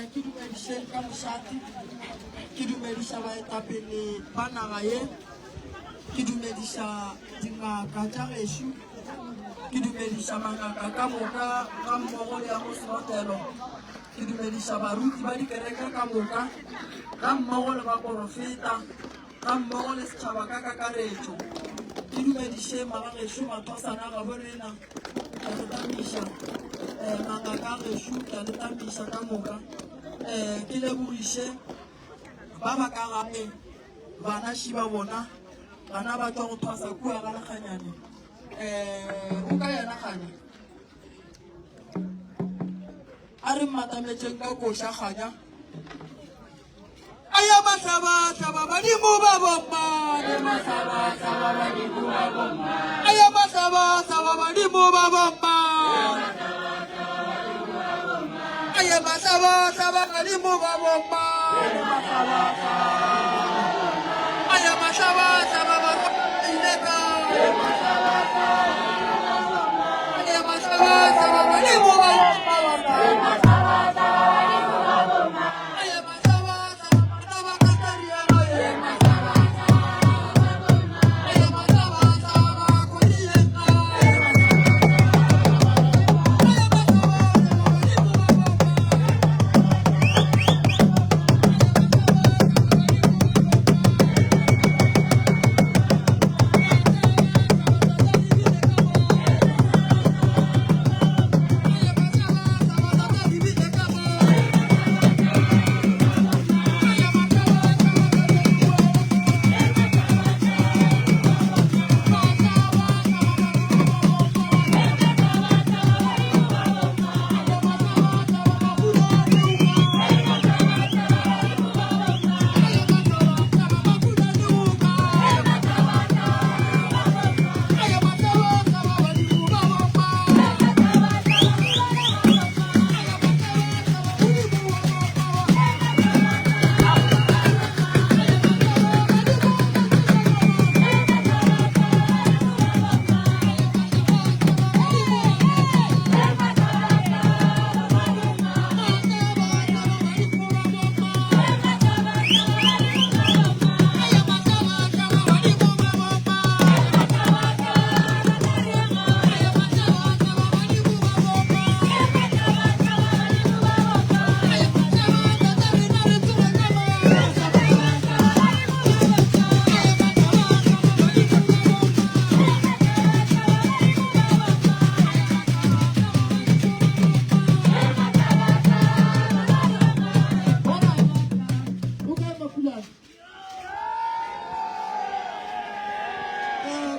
Ke dumedišeng ka mošate, ke dumediša baetapele ba naga ye, ke dumediša dingaka tša gešo, ke dumediša mangaka ka moka ga mmogo le ya go seotelo. Ke dumediša baruti ba dikereke ka moka, ga mmogo le baporofeta, ga mmogo le setšhaba ka kakaretšo. Ke dumediše magagešo mathwasana gabo rena, ke a le tamiša, um mangaka a gešo, ke a le tamiša ka moka. Um ke lebogiše ba ba ka gae, bana šiba bona, bana ba tšwa go thwasa kua ga Lekganyane. Um o ka yena Kganya? A re mmatametšeng ka koša Kganya. A ya mahlabahlaba badimo ba bomma. A ya mahlabahlaba badimo ba bomma. A ya mahlabahlaba badimo ba bomma. A ya mahlabahlaba barwa ile ka. A ya mahlabahlaba badimo ba bomma.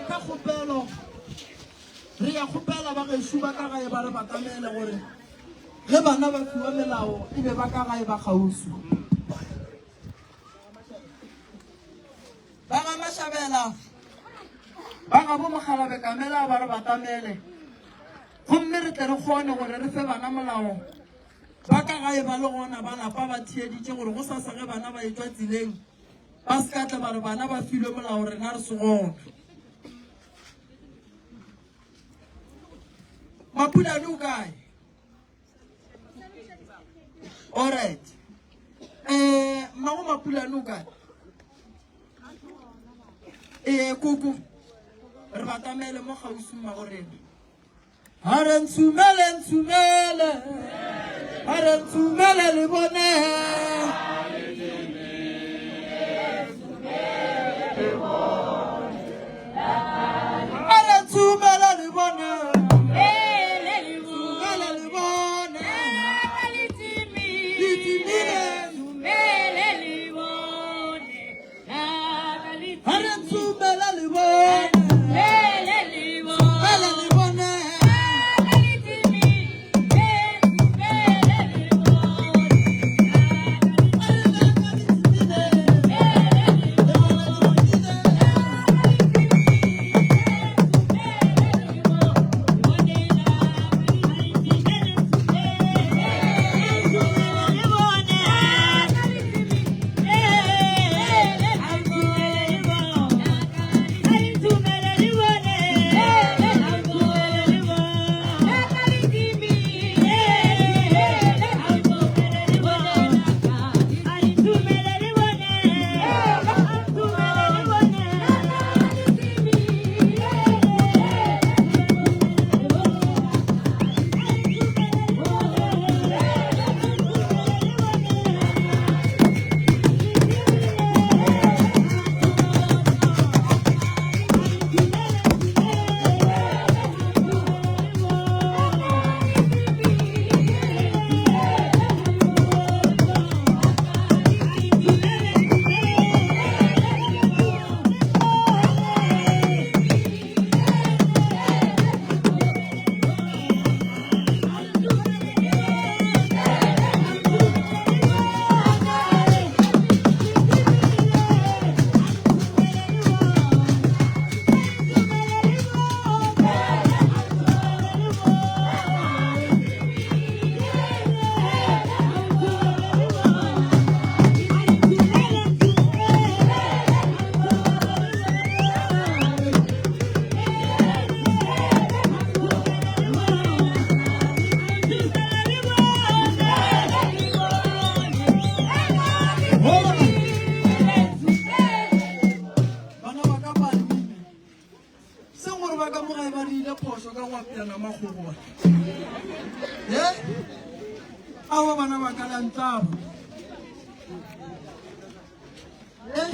Ka kgopelo re ya kgopela ba gešo ba ka gae ba re batamele gore ge bana ba fiwa melao e be ba ka gae ba kgauswi. Ba ga Mashabela ba gabo Mokgalabe Kamela ba re batamele gomme re tle re kgone gore re fe bana molao ba ka gae ba le gona ba lapa ba theeditše gore go sasa ge bana ba etšwa tseleng ba se ka tla ba re bana ba filwe molao rena re se gona. Mapulane o kae? Alright. Eh, mmago Mapulane o kae? Eh, koko. Re batamele mo kgauswi mmago rena. A re ntshumele ntshumele. A re ntshumele le bone. A re ntshumele le bone. Ntshumele le bone. Le timile. A re ntshumele le bone. Ntshumele le bone. a ntlaba? Eh?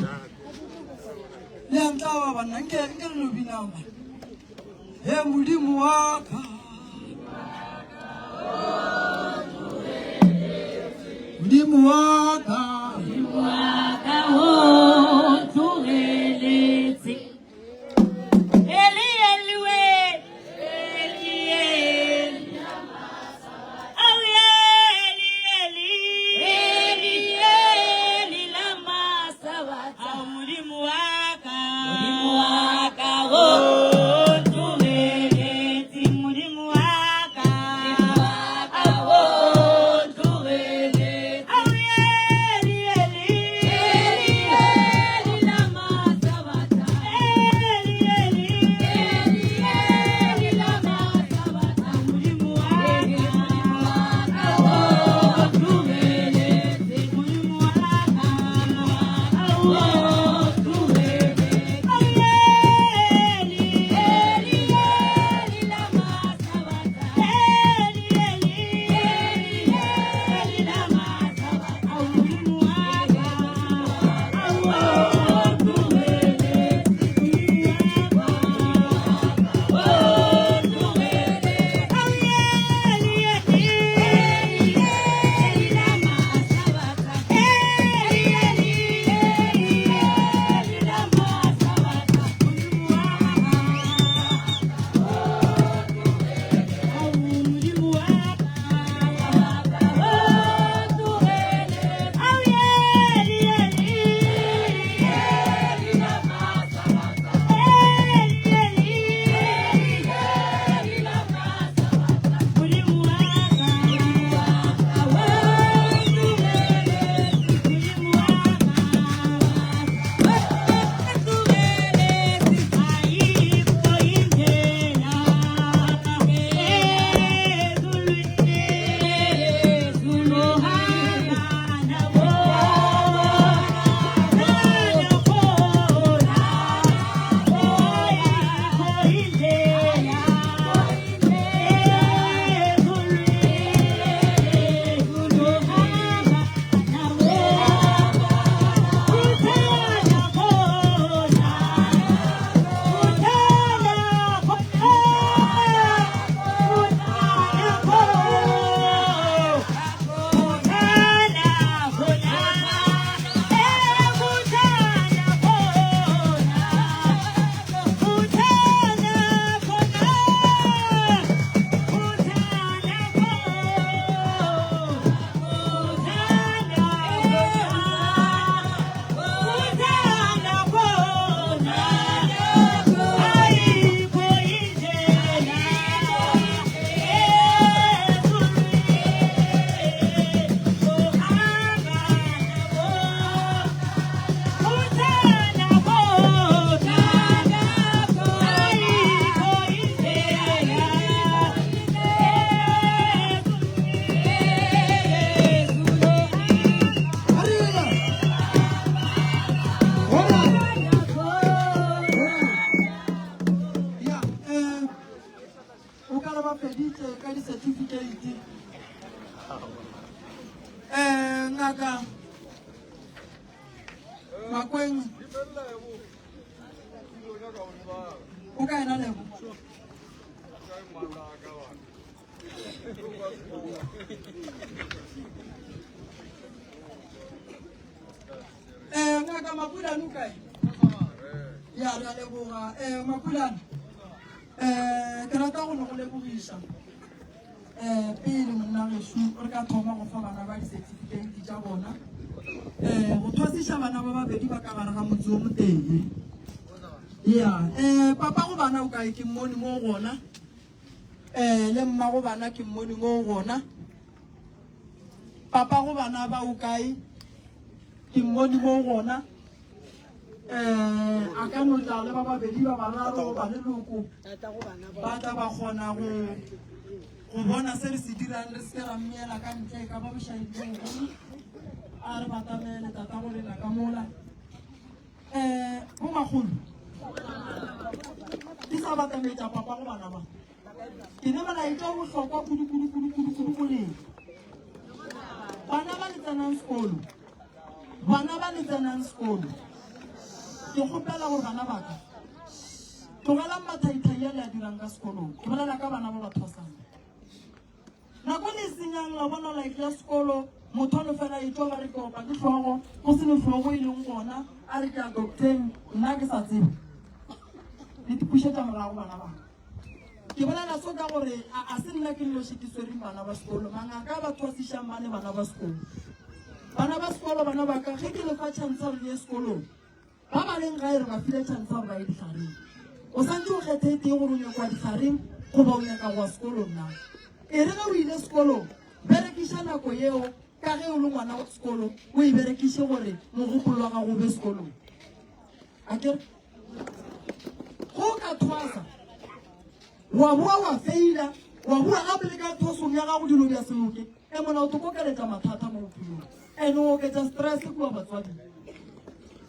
Le a ntlaba banna, nke nke re no binang ba. He Modimo wa ka. Modimo wa ka. Modimo wa ka o ntlogeletse. Eli Eli we, Eli Eli. Au Eli Eli. Eli Eli lama sabatha. Au Modimo wa ka. Modimo wa ka o ntlogeletse. Modimo wa ka. Modimo wa ka o ntlogeletse. Au Eli Eli. Eli Eli lama sabatha. Eli Eli. Eli Eli lama sabatha. Modimo wa ka o ntlogeletse. Modimo wa ka o ntlogeletse. Au Eli Eli Eli lama sabatha. Eli Eli Eli Eli lama sabatha. Au Modimo wa ka o ntlogeletse. Modimo wa ka o ntlogeletse. Au Eli Eli Eli Eli lama sabatha. Eli Eli Eli Eli lama sabatha. Modimo wa ka o Modimo wa ka o ntlogeletse. Au Eli Eli Eli lama sabatha. Eli Eli Eli lama sabatha. Modimo wa ka o ntlogeletse. Modimo wa ka o ntlogeletse. Ayikho indlela ezulwini ezulohamba nabo khona. Ayikho indlela ezulwini ezulohamba nabo khona khona. Arriba! Hola! Ya, eh, o ka re ba feditše ka di-certificate. Eh, ngaka Makweng o ka ena lebo? Eh, ngaka Mapulane o kae? Ya, re a leboga. Eh, Mapulane, eh, ke rata go no go lebogiša. Eh, pele monna gešo re ka thoma go fa bana ba di-certificate tša bona. Eh, go thwasiša bana ba babedi ba ka gare ga motse o motee. Ya, eh, papa go bana o kae? Ke mmone mo gona. Eh, le mma go bana ke mmone mo gona. Papa go bana ba o kae? Ke mmone mo gona. Eh, a ka no tla le ba babedi ba bararo ba leloko ba tla ba kgona go go bona se re se dirang, re se ke ra mmeela ka ntle e ka ba bošaedi bo bogolo. A re batamele tata go lena ka mola. Eh, bo magolo ke sa batametša papa go bana ba ke ne molaetša o bohlokwa kudu kudu kudu kudu kudu go lena bana ba. tsenang sekolo, bana ba le tsenang sekolo, ke kgopela gore bana ba ka tlogelang mathaithai a le a dirang ka sekolong. Ke bolela ka bana ba ba thwasang. Nako le e senyang la bona like ya sekolo, motho a no fela e tšwa ba re ke opa ke hlogo, go se ne hlogo e leng gona, a re ke ya docteng, nna ke sa tsebe. Le tipušetša morago bana ba. Ke bolela so ka gore a se nna ke nnoši ke swereng bana ba sekolo, mangaka a ba thwasišang ba le bana ba sekolo. Bana ba sekolo, bana ba ka, ge ke le fa chance ya gore le ye sekolong, ba ba leng gae re ba file chance ya gore ba ye dihlareng. O santše o kgethe e tee gore o nyaka go ya dihlareng goba o nyaka go ya sekolong na. E re ge o ile sekolong, berekiša nako yeo ka ge o le ngwana wa sekolo, o e berekiše gore mogopolo wa gago o be sekolong. Akere? Go ka thwasa wa boa wa feila wa boa gape le ka thwasong ya gago dilo di a se loke e mona o tokokeletša mathata mo bophelong ene o oketša stress kua batswading.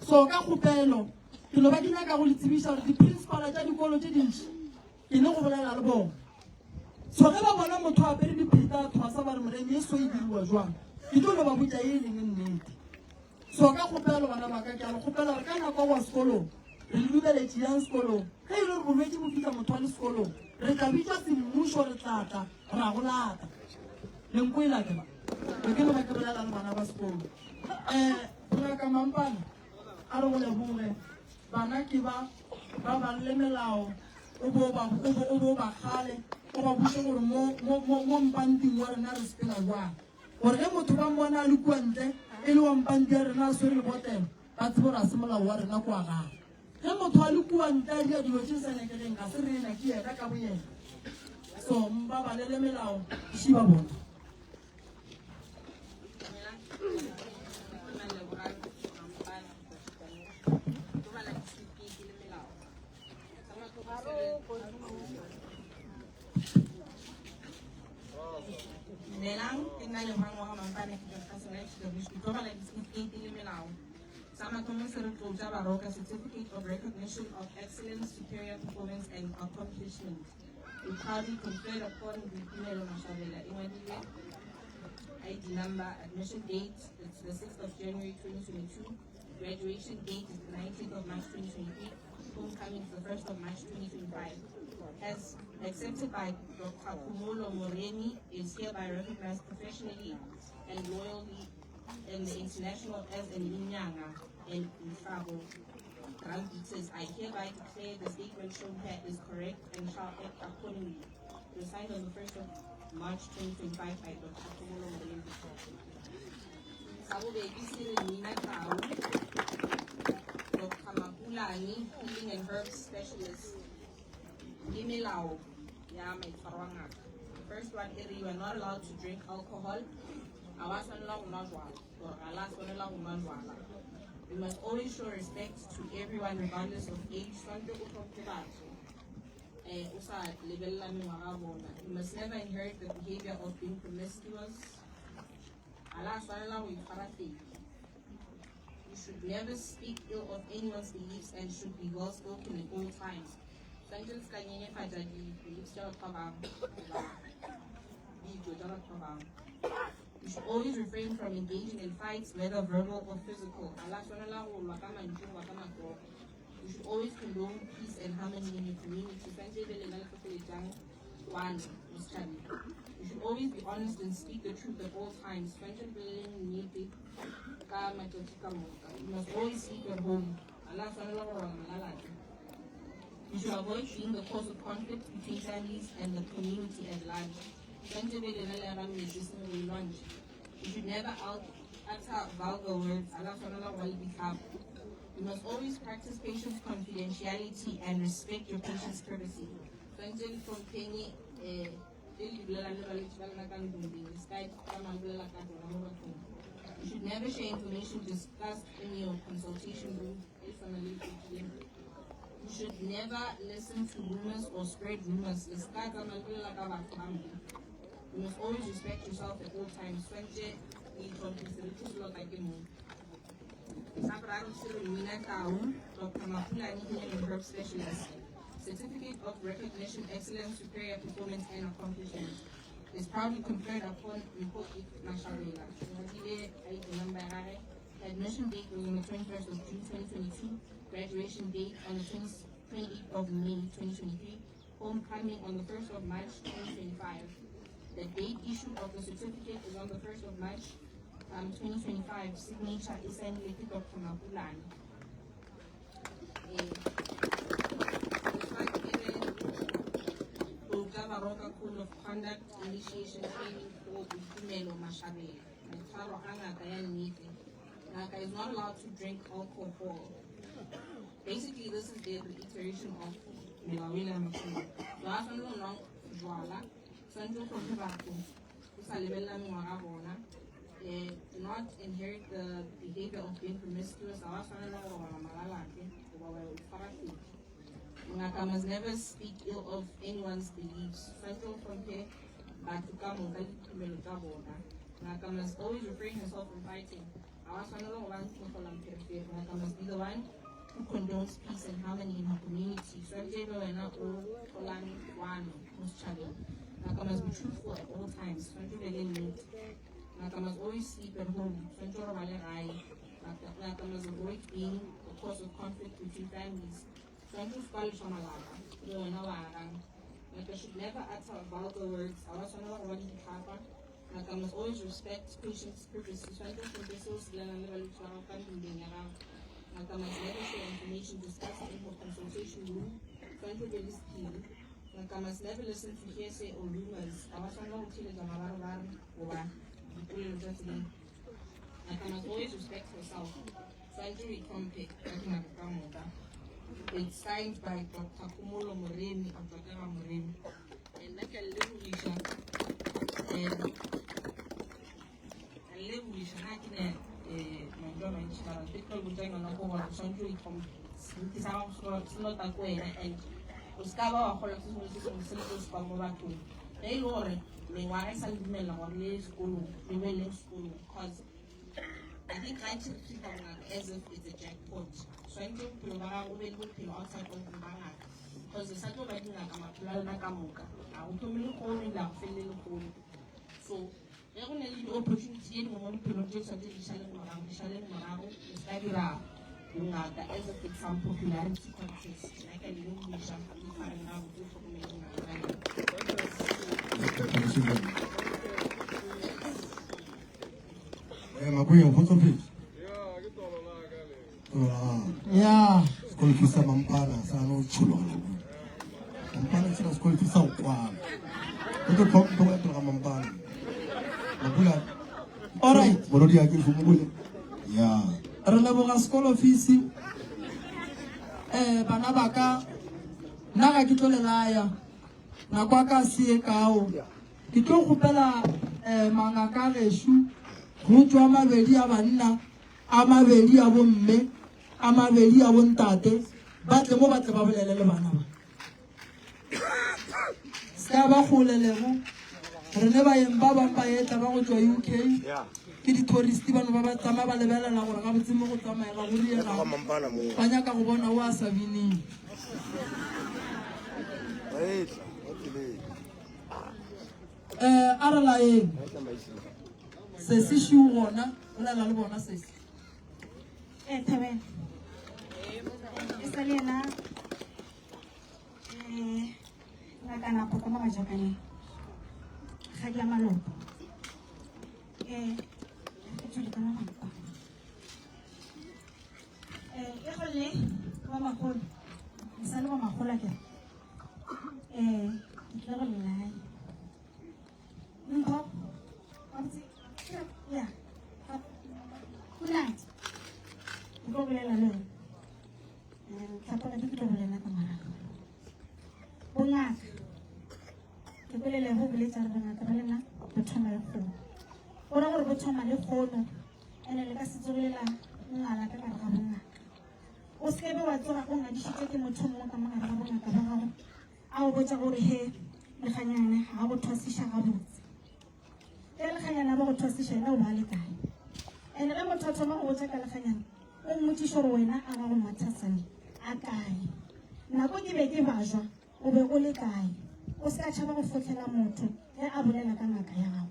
So ka kgopelo ke no ba ke nyaka go le tsebiša gore di-principala tša dikolo tše dintši ke le go bolela le bona. So ge ba bona motho a apere dipheta a thwasa ba re moreng e so e diriwa jwang, ke tlo no ba botša e leng nnete. So ka kgopelo bana ba ka, ke a le kgopela gore ka nako ya go ya sekolong, re le dumeletše yang sekolong. Ge e le gore bolwetši bo fihla motho a le sekolong, re tla bitšwa semmušo, re tla tla ra go lata. Le nkwele a ke ba? Be ke no ba ke bolela le bana ba sekolo. Um Ngaka Mampane a re go leboge, bana ke ba ba balle melao, o bo ba o bo o bo ba kgale, o ba botše gore mo mo mo mo mpanting wa rena re sepela jwang. Gore ge motho ba mmona a le kua ntle e le wa mpanti ya rena a swere lebotlelo, ba tsebe gore ga se molao wa rena kua gae. Ge motho a le kua ntle a dira dilo tše sa nyakegeng, ga se rena, ke yena ka boyena. So mba balele melao, ši ba bona. Dumelang, ke nna Lebogang wa ga Mampane ke tswa ka Sona HW. Ke tlo bala disetifikeiti le melao. Sa mathomo se re tlotša Baroka Certificate of Recognition of Excellence, Superior Performance and Accomplishment. We proudly conferred upon Boitumelo Mashabela e ngwadilwe ID number, admission date, it's the 6th of January 2022, graduation date is the 19th of March 2023, homecoming is the 1st of March 2025. As accepted by Dr. Kumolo Moremi, is hereby recognized professionally and loyally in the international as an Inyanga and Mfabo drug eaters. I hereby declare the statement shown here is correct and shall act accordingly. It was signed on the 1st of March 2025 by Dr. Kumolo Moremi. Sa bobedi se re Nina Tau, Dr. Mapulane, Healing and Herbs Specialist, le melao ya maitshwaro a ngaka. The first one e re you are not allowed to drink alcohol. Ga wa tshwanela go nwa jwala, or ga la tshwanela go nwa jwala. You must always show respect to everyone regardless of age. Tshwanetse o tlhomphe batho. Eh, o sa lebelela mengwaga ya bona. You must never inherit the behavior of being promiscuous. Ga la tshwanela go itshwara fedi. You should never speak ill of anyone's beliefs and should be well spoken at all times. Tshwanetse le se ka nyenyefatša di-beliefs tša batho ba bangwe goba ditšo tša batho ba bangwe. You should always refrain from engaging in fights, whether verbal or physical. Ga la tshwanela go lwa ka mantšu goba ka matsogo. You should always condone peace and harmony in your community. Tshwanetse e be lena le hlohleletšang kwano mo setšhabeng. You should always be honest and speak the truth at all times. Tshwanetse le bolele nnete ka matšatši ka moka. You must always sleep at home. Ga la tshwanela go robala malalane. You should avoid being the cause of conflict between families and the community at large. Tshwanetse be lena le agang metse seng go e lwantšha. You should never out utter vulgar words. Ga la tshwanela go ba le ditlhapo. You must always practice patient's confidentiality and respect your patient's privacy. Tshwanetse le hlompheng eh tše le di bolelang le balwetši ba lena ka ntlong le se ka tsamaya le bolela ka tsona mo bathong. You should never share information discussed in your consultation room. E swana le e You should never listen to rumors or spread rumors. Le se ka tsamaya le bolela ka batho hampe. You must always respect yourself at all times. Tshwanetse o itlhomphe seriti se lota ke mong. Sa boraro se re Nina Tau, Dr. Mapulane Healing and Herb Specialist. Certificate of Recognition, Excellence, Superior Performance and Accomplishment. Is proudly conferred upon Mpho Mashabela. Ngwadile ID number ya gagwe. Admission date was on the 21st of June 2022. Graduation date on the 28th of May 2023. Homecoming on the 1st of March 2025. The date issued of the certificate is on the 1st of March 2025. Signature is signed with Dr. Mapulane. This one given Tlotla Baroka Code of Conduct Initiation Training for Boitumelo Mashabela. Maitshwaro a ngaka ya nnete. Ngaka is not allowed to drink alcohol. Basically, this is the reiteration of melao ela ya mathomo. So ga tshwanele go nwa jwala, tshwanetse o tlhomphe batho, o sa lebelela mengwaga ya bona. Do not inherit the behavior of being promiscuous. Ga wa tshwanela go robala malalake goba wa itshwara hlephi. Ngaka must never speak ill of anyone's beliefs. Tshwanetse o hlomphe batho ka moka le ditumelo tša bona. Ngaka must always refrain herself from fighting. Ga wa tshwanela go ba ntlogola-mpherefere. Ngaka must be the one who condones peace and harmony in her community. Tshwanetse e be wena o hlolang kwano mo setšhabeng. Ngaka must be truthful at all times. Tshwanetse o be le nnete. Ngaka must always sleep at home. Tshwanetse o robale gae. Ngaka must avoid being the cause of conflict between families. Tshwanetse o se ka lwešwa malapa le wena wa agang. Ngaka should never utter vulgar words. Ga wa tshwanela go ba le ditlhapa. Ngaka must always respect patients' privacy. Tshwanetse o hlomphe seo se bolelang le balwetši ba gago ka mmeleng ya gago. Ngaka must never share information discussed in her consultation room. Tshwanetse o be le sephiri. Ngaka must never listen to hearsay or rumors. Ga wa tshwanela go theeletša mabarebare goba dipolelo tša tseleng. Ngaka must always respect herself. Tshwanetse o itlhomphe ka dinako ka moka. It's signed by Dr. Kumolo Moremi of Dr. Moremi. Nna ke a le lebogiša a le lebogiša ga ke ne mantšu a mantši mara ke tlo botsa yona ko gore o tshwanetse o itlhomphe seriti sa gago se lota ko wena and o se ka ba wa kgolwa se sengwe le se sengwe se le tlo se kwang mo bathong ge e le gore mengwaga e sa le dumelela gore le ye sekolong le boeleng sekolong cause I think gantši re treat-a bongaka as if it's a jackpot. Swantše bophelo ba gago o be le bophelo outside of go ba ngaka because le sa tlo ba dingaka maphelo a lena ka moka. Ga go thome lekgono ebile ga go felele lekgono. So ge go na le di-opportunity tše dingwe mo bophelong tše tshwanetse di šaleng morago, di šaleng morago. Le se ka dira bongaka as if it's some popularity contest. Nna ke a le lebogiša, le itshwareng gabotse, le hlokomeleng ngaka ya lena. Eh, Makwenya o kgotsofetse? Tolo la gago. Ya. Sekolo fees sa Mampana sa no tšhologela kudu. Mampana se sekolo fees sa go kwala. O tlo tlhomphe go etela ga Mampana. Mapula. All right. Morodi ya ke fumule. Ya. Re leboga sekolo fees. Eh bana ba ka nna ga ke tlo le laya. Nako ya ka se ye kao. Ke tlo kgopela eh, mangaka a gešo go tšwa mabedi a banna, a mabedi a bomme, a mabedi a bontate, ba tle mo ba tle ba bolele le bana ba. Se ka ba kgole lego re ne baeng ba bang ba etla ba go tšwa UK ke di-tourist bano ba ba tsamaya ba lebelela gore gabotse mo go tsamaega go riegang ba nyaka go bona o a sa bineng. Eh, a re laeng sesi šiu gona bolela le bona sesi Eh, Thabela. E sa le yena eh ngaka Napo ka mo Majakaneng. Ga di a malopo. Eh, ke tswile ka mabaka. Eh, e go le ba magolo. E sa le ba magolo akere. Eh, ke tlile go le laya. Mpho, gabotse, ya, Kunati, ke tlo bolela le wena. Tlhapola ke tlo bolela ka morago. Bongaka, ke bolele go boletša re bongaka ba lena bo thoma le kgono. Go ra gore bo thoma le kgono, ene le ka se tsoge la ngala ka gare ga bongaka. O se ke be wa tsoga o ngadišitšwe ke motho mongwe ka mo gare ga bongaka ba gago a o botša gore he lekganyane ga a go thwasiša gabotse. Ge lekganyane a ba go thwasiša yena o ba le kae? Ene ge motho a thoma go botša ka lekganyane o mmotšiše gore wena a gago mathasane a kae? Nako ke be ke bajwa o be o le kae? O se ka tšhaba go fohlela motho ge a bolela ka ngaka ya gago.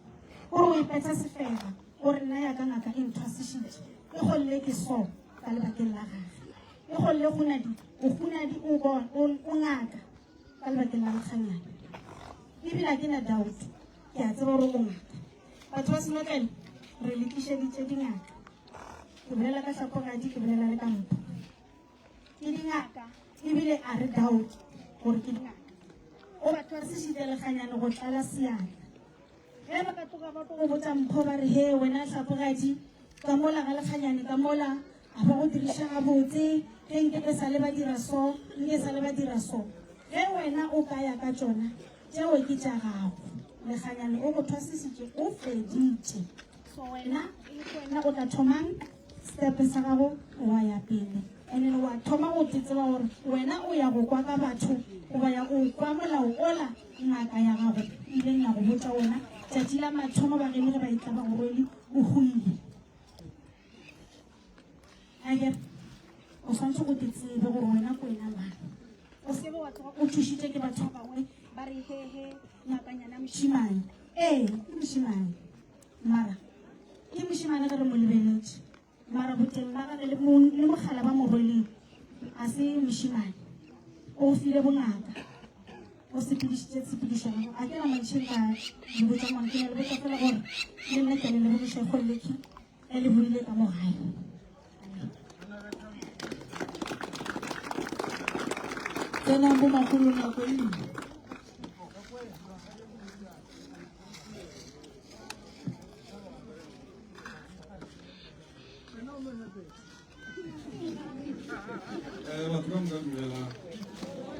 O re o ipetha sefega, o re nna ya ka ngaka e nthwasišitše, e golle ke so ka lebakeng la gage. E golle Hunadi, o Hunadi o bon, o, o ngaka ka lebakeng la Mokganyana. Ebile a ke na doubt, ke a tseba gore o ngaka. Batho ba Senotlele, re le tlišeditše dingaka. Ke bolela ka Hlapogadi, ke bolela le ka Mpho. Ke dingaka, ebile a re doubt gore ke dingaka. O ba thwasišitše lekganyane go tlala seatla. Ge ba ka tloga ba tlo go botša Mpho ba re, He wena Hlapogadi, ka mola ga lekganyane ka mola, a ba go diriša gabotse, ge nke be sa le ba dira so, nke sa le ba dira so. Ge wena o ka ya ka tšona, tšeo ke tša gago. Lekganyane o go thwasisitše, o feditše. So wena, wena o tla thomang step sa gago wa ya pele. And then wa thoma go tseba gore wena o ya go kwa ka batho goba ya go kwa molao ola ngaka ya gago ileng ya go botša wona tšatši la mathomo ba geno ge ba etla ba go rwele o hwile. Akere o swanetše go te tsebe gore wena ko wena mang. O se be wa tloga o thušitše ke batho ba bangwe ba re he he ngakanyana mošemane. Ee, ke mošemane. Mara ke mošemane ge re mo lebeletše. Mara boteng ba gage le mogala ba mo rweleng a se mošemane. O file bongaka. O sepedišitše tshepedišo ya gagwe. A ke na mantši nka le botša ngwana, ke na le botša fela gore le nna ke a le lebogiša go lekhi ge le boile ka mo gae. Tsenang bo makgolo nako e ile. Eh, batho ka moka dumelang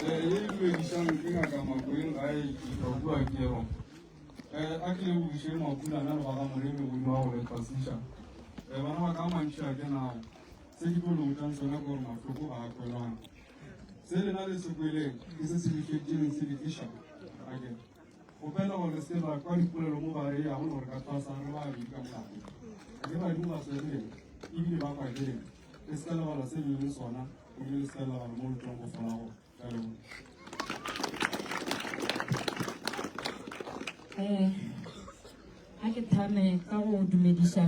eh, ye e dumedišang ke ngaka makweng gae ke tšwa kua kero um a ke lebogiše mapulana le ba ga moremi godimo ga go le tlwasiša um bana ba ka mantši a ke nago se ke tlo le botšang sona ke gore mahloko ga a kwelwane se lena le se kweleng ke se se lefetšeng se le tliša ake kgopela gore se la kwa dipolelo mo ba re yago le gore ka thwasa re ba bedi ka molato ake badimo ba swere lena ebile ba kwa ke lena le se ka lebala se le leng sona gomme le se ka lebala mo le tswang go folago ka lona. Eh, a ke thame ka go dumediša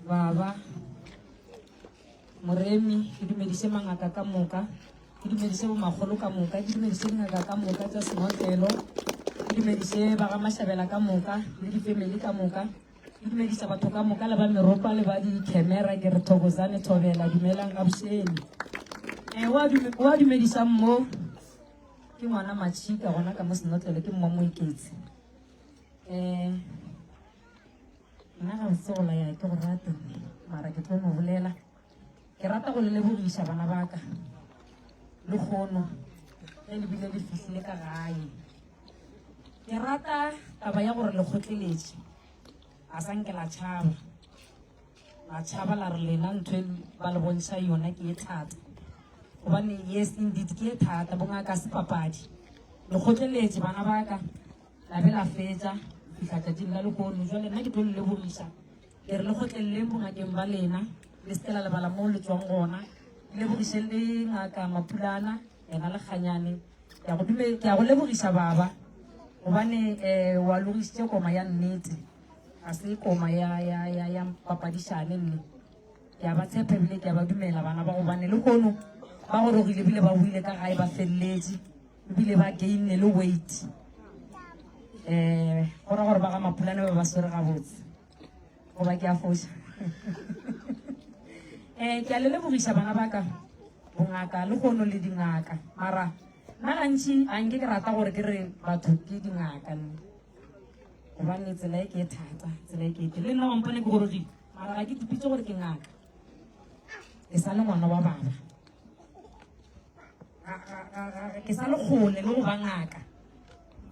baba Moremi, ke dumediše mangaka ka moka, ke dumediše bomakgolo ka moka, ke dumediše dingaka ka moka tša senotlelo, ke dumediše ba ga Mashabela ka moka le difemeli ka moka, ke dumediša batho ka moka le ba meropa le ba dikhemera, ke re thokozane thobela, dumelang abušeni. Eh, wa wa dumedišang mo ke ngwana Matšhika gona ka mo senotlelo ke mma Moeketsi. Eh, Nna ga se go laya ke go rate mara ke tlo no bolela. Ke rata go le lebogiša bana ba ka le kgono ge le bile le fihlile ka gae. Ke rata taba ya gore le kgotleletše a sa nke la tšhaba la tšhaba la re lena ntho e ba le bontšha yona ke e thata gobane yes indeed ke e thata bongaka se papadi le kgotleletše bana ba ka La be la fetša go fihla tšatšing la lehono. Jwale nna ke tlo le lebogiša, ke re le kgotleleleng bongakeng ba lena, le se ke la lebala moo le tšwang gona. Ke lebogiše le ngaka Mapulana, yena Lekganyane. Ke a go dume, ke a go lebogiša baba, gobane um wa logišitše koma ya nnete, ga se koma ya, ya, ya, ya papadišane nne. Ke a ba tshepa ebile ke a ba dumela bana ba, gobane lehono ba gorogile ebile ba boile ka gae ba feleletše. Ebile ba gainne le weight. Eh, go ra gore ba ga Mapulane ba ba swere gabotse. Goba ke a foša. Eh, ke a le lebogiša bana ba ka, bongaka le kgono le dingaka. Mara nna gantši a nke ke rata gore ke re batho ke dingaka nne. Gobane tsela e ke e thata, tsela e ke e tele. Le nna wa mpone ke gorogile, mara ga ke tipitse gore ke ngaka. Ke sa le ngwana wa baba. Ke sa le kgole le go ba ngaka.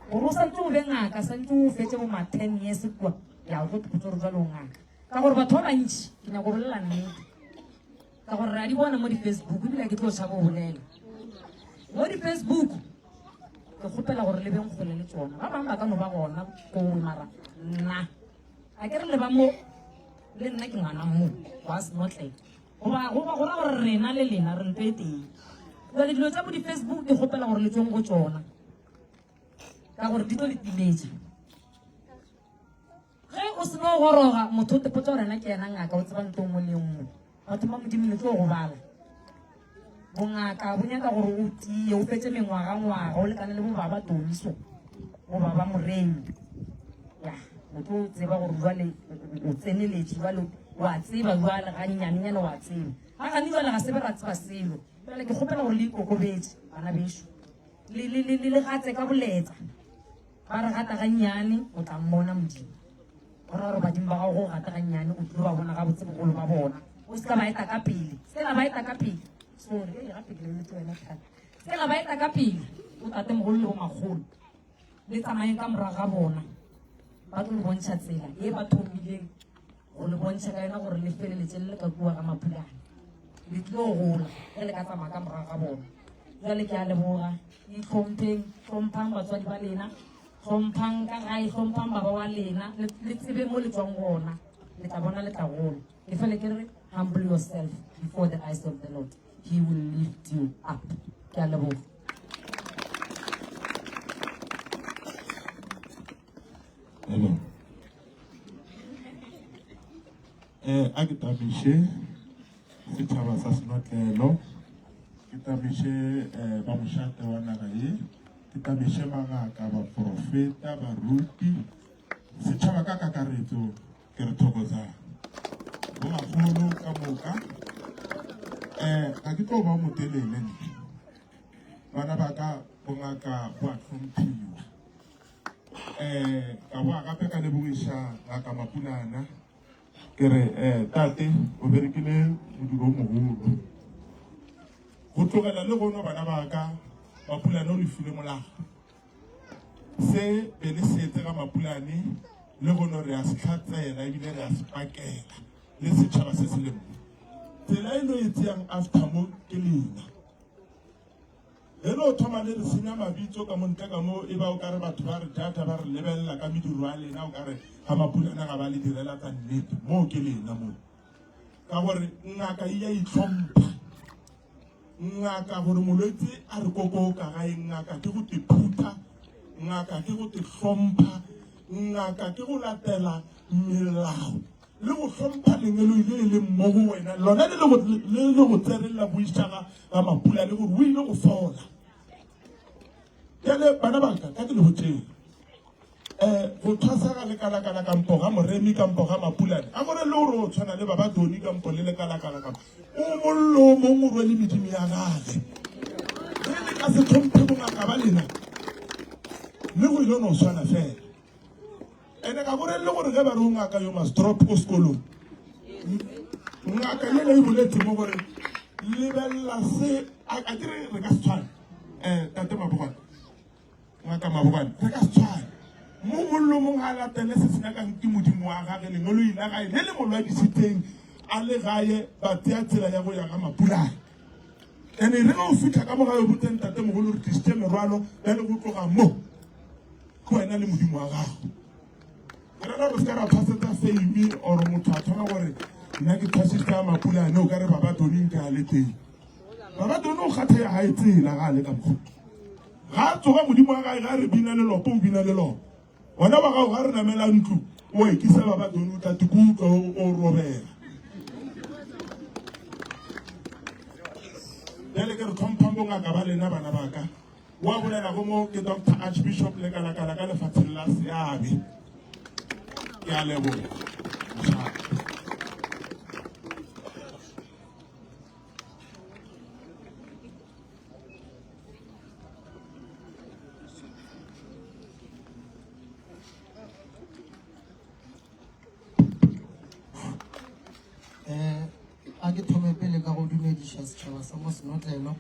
Gore o santse o be ngaka, santse o fetse bo ma 10 years kua, ya o tlo ipotsa gore jwale o ngaka. Ka gore batho ba bantši, ke nyaka go bolela nnete, ka gore re a di bona mo di-Facebook, ebile ke tlo tšhaba go bolela mo di-Facebook. Ke kgopela gore le beng kgole le tsona. Ba bangwe ba ka no ba gona koo, mara nna a ke re le ba mo, le nna ke ngwana mo wa senotlele. Goba go go ra gore rena le lena re ntho e tee. Jale dilo tša bo di-Facebook ke kgopela gore le tsweng go tšona. Ka gore di tlo le timetša. Ge o seno goroga, motho o tepotsa gore ena ke yena ngaka, o tseba nto nngwe le nngwe. Batho ba Modimo le tlo gobala. Bongaka bo nyaka gore o tie, o fetše mengwaga-ngwaga, o lekane le bo baba Toniso, bo baba Moremi. Ya, o tlo tseba gore jwale o tseneletše, jwale wa tseba jwale ganyenyanenyane wa tseba. Ga gane jwale ga se be ra tseba selo. Jwale ke kgopela gore le ikokobetše, bana bešo. Le, le, le, le, le gatse ka boleta. Ba re gata gannyane, o tla mmona Modimo. Go ra gore badimo ba gago go gata gannyane, o tlile ba bona gabotse bogolo ba bona. O se ka ba eta ka pele. Se ka la ba eta ka pele. Sorry, ei gape ke lebeletse wena tlhale. Se ka la ba eta ka pele. O tatemogolo le bomakgolo. Le tsamayeng ka morago ga bona. Ba tlo le bontšha tsela e ba thomileng go le bontšha ka yona gore le feleletše le le ka kua ga Mapulane. Le tlo gola ge le ka tsamaya ka morago ga bona. Jwale ke a leboga. Itlhompheng, hlomphang batswadi ba lena, hlomphang ka gae, hlomphang baba wa lena, le, le tsebe mo le tswang gona. Le tla bona le tla gola. Ke fele ke re humble yourself before the eyes of the Lord. He will lift you up. Ke a leboga. Hello. Eh, a ke tamiše setšhaba sa senotlelo ke tamiše eh, ba mošate wa naga ye ke tamiše mangaka baprofeta baruti setšhaba ka kakaretso ke re thokozang bomakgolo ka moka um ga ke tlo ba motelele nne bana ba ka bongaka bo a hlomphiwa um ka boa gape ka lebogiša ngaka Mapulana ke re um tate o berekile modiro o mogolo go tlogela le gono bana ba ka Mapulane o le file molao se be le setse ga Mapulane le gono re a se tlhatsela ebile re a se pakela le setšhaba se se leng tsela e lo e tseyang after mo ke lena Ge no thoma le re senya mabitso ka mo ntle ka mo, e ba o ka re batho ba re judge ba re lebelela ka mediro ya lena, o ka re ga Mapulana ga ba le direla tsa nnete. Moo ke lena moo. Ka gore ngaka e ya itlhompha. Ngaka gore molwetse a re koko ka gae, ngaka ke go te phutha, ngaka ke go te hlompha, ngaka ke go latela melao. le go hlompha lengeloi le le leng mo go wena lona le le go tsereng la boiša ga ga mapula le gore o ile go fola bjale bana ba ka ka ke le botšeng um go thwasa ga lekalakala kampo ga moremi kampo ga mapulane a gore le gore o tshwana le ba ba doni kampo le lekalakala kampo o mollo o mongwe o rwele medimo ya gage ge le ka se tlhomphe bongaka ba lena le go ile no tshwana fela Ene ka gore le gore ge ba re o ngaka yo must drop ko sekolong. Ngaka yela e boletse mo gore lebelela se a ke re re ka se tshwane. Eh tate Mabogwane. Ngaka Mabogwane re ka se tshwane. Mo mollo mong ga latele se se nyakang ke modimo wa gage lengoloi la gae le le mo lwadisitseng a le gae ba tsea tsela ya go ya ga Mapulane. Ene re ge o fitlha ka mo gae o botseng tate mogolo re tlisitse merwalo bjale go tloga mo ke wena le modimo wa gago ke rata gore se ka ra tshwasetsa fame or motho a thoma gore nna ke tshwasitse ya mapulane o ka re baba doning ke a le teng baba doni o kgatha ya gae tsela ga a le ka mokgwa ga a tsoga modimo wa gae ga re bina lelopo o bina lelopo Wena wa gago ga re namela ntlo o ekisa ba ba doni o tla tikutlwa o robela. Bjale ke re tlhomphang bongaka ba lena bana ba ka. Wa bolela go mo ke Dr. Archbishop Lekalakala ka lefatsheng la Seabe. Ke a leboga. Mošate. Eh, a ke thome pele ka go dumediša setšhaba sa mo senotlelo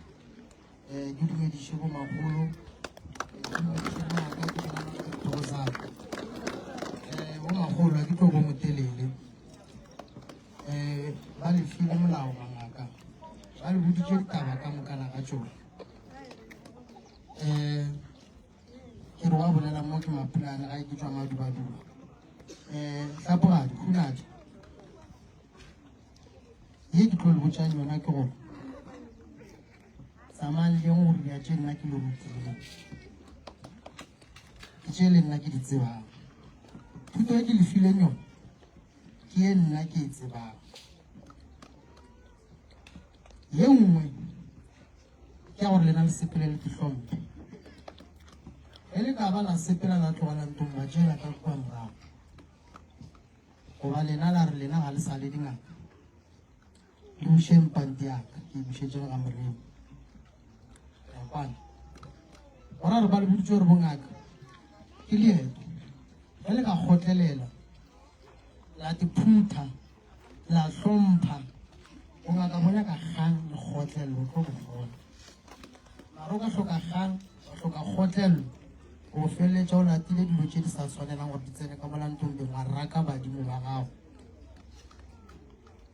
um ke dumediše bomagolo ke dumediše ngaka ke thokozana um bomagolo a ke tlo bo motelele um ba le file molao mangaka ba le boditše ditaba ka mokana ga tšona um ke re wa bolela mo ke mapulane ga ke tšwa madubaduba um hlapogadi hunadi ye ke tlo le botšang yona ke gore tsamayang le yeng go dira tše nna ke le rutileng. tše le nna ke di tsebang. Thuto e ke le fileng yona ke ye nna ke e tsebang. Ye nngwe ke ya gore lena le sepele le hlomphe. Ge le ka ba la sepela la tlogela ntong ba tšeela ka kua morago, goba lena la re lena ga le sa le dingaka, le bušeng panti ya ka ke e bušetše ga Morimo. Ya kwana. Go ra gore ba le boditše gore bongaka ke leeto. Ge le ka kgotlelela la te phutha la hlompha bongaka bo nyaka kgang le kgotlelelo o tlo bo kgona. Mara o ka hloka kgang wa hloka kgotlelelo o feleletša o latile dilo tše di sa swanelang gore di tsene ka mola ntombeng wa raka badimo ba gago.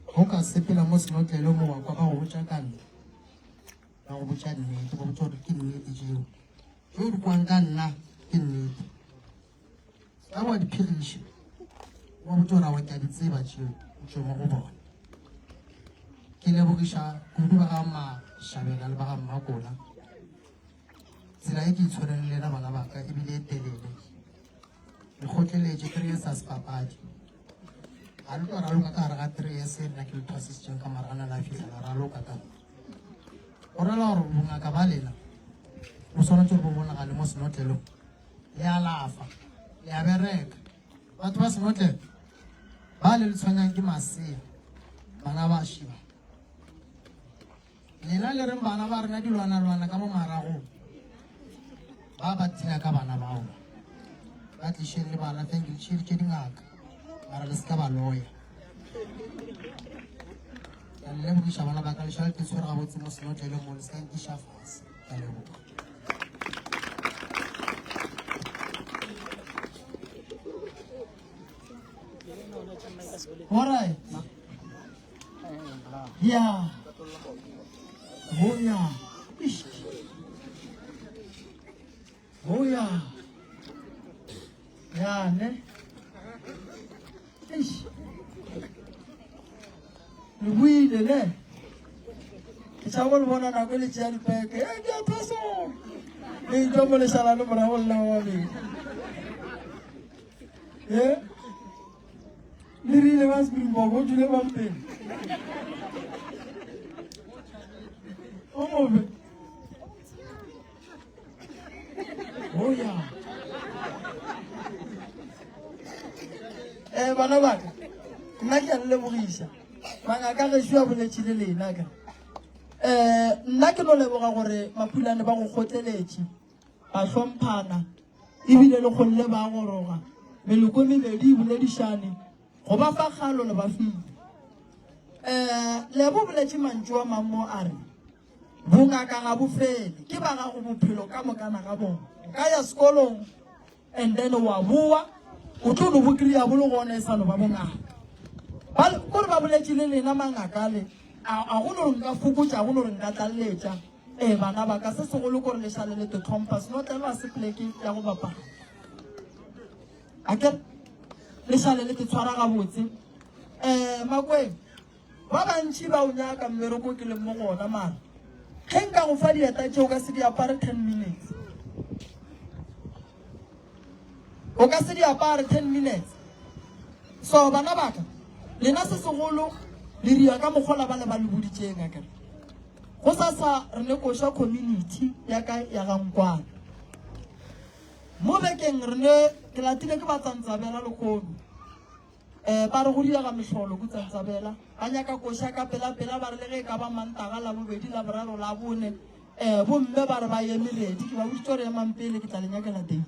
Go ka sepela mo senotlelo mo wa kwa ba go botša ka nna ba go botša nnete ba botša gore ke nnete tšeo tšeo di kwang ka nna ke nnete ka wa di phiriša wa botša gore awa ke a di tseba tšeo o tšwe mo go bona. Ke lebogiša kudu ba ga Mashabela le ba ga Mmakola tsela e ke itshwereng le lena bana ba ka ebile e telele. Le kgotleletše 3 years a se papadi. Ga le tlo raloka ka gare ga 3 years e nna ke le thwasisitšeng ka marana la fihla la raloka ka. Go rela gore bongaka ba lena bo swanetše gore bo bonagale mo senotlelong. Le alafa, le a bereka. Batho ba senotlelo ba le le tshwenyang ke masea, bana ba šiba. Lena le reng bana ba rena dilwanalwana ka mo maragong ba ba tila ka bana bao ba tlišeng le bana feng ke le tšheditše dingaka mara le se ka ba loya. Ke a le lebogiša bana ba ka le šale ke tshwere gabotse mo senotleleng mo le se ka nkiša fase. Ke a leboga. All right. Yeah. Oh yeah. Ish. Oh yeah. Yeah, ne? Ish. Le buile ne? Ke tšhaba go le bona nako e le tšea dipeke. Eh, ke a phasola. Le itwa mo lešala le morago le la wa babedi. Eh? Le rile ba Springbok o tšwile bang pele. O mobe. Oh yeah. Eh bana ba ka. Nna ke a le lebogiša. Mangaka gešo a boletše le lena ka. Eh nna ke no leboga gore Mapulane ba go kgotleletše. Ba hlomphana ebile le kgonne ba goroga. Meloko e mebedi e boledišane go ba fa kgalo le ba file. Eh Lebo boletše mantšu a mang mo a re bongaka ga bo fele ke ba gago bophelo ka mokana ga bona. O ka ya sekolong and then wa boa o tlo no bo kry-a bo le gona e sa no ba bongaka. Ba kore ba boletše le lena mangaka le a go no re nka fokotša a go no re nka tlaleletša. Ee bana ba ka, se segolo kore le šale le te tlhompha, senotlelo a se pleke ya go bapala. Akere le šale le te tshwara gabotse. Um Makweng, ba bantši ba o nyaka mmereko ke leng mo go ona mara ge nka go fa dieta tše o ka se di apare 10 minutes. O ka se di apare 10 minutes. So bana ba ka, lena se segolo le ria ka mokgola ba le ba le boditšeng akere. Go sasa re ne koša community ya ka ya ga Nkwana. Mo bekeng re ne ke latile ke ba Tsantsabela lekgono. Eh ba re go diega mehlolo ku Tsantsabela. Ba nyaka koša ka pela pela ba re le ge e ka ba Mantaga, Labobedi, Laboraro, Labone. Eh bomme ba re ba eme ready. Ke ba boditše gore emang pele ke tla le nyakela date.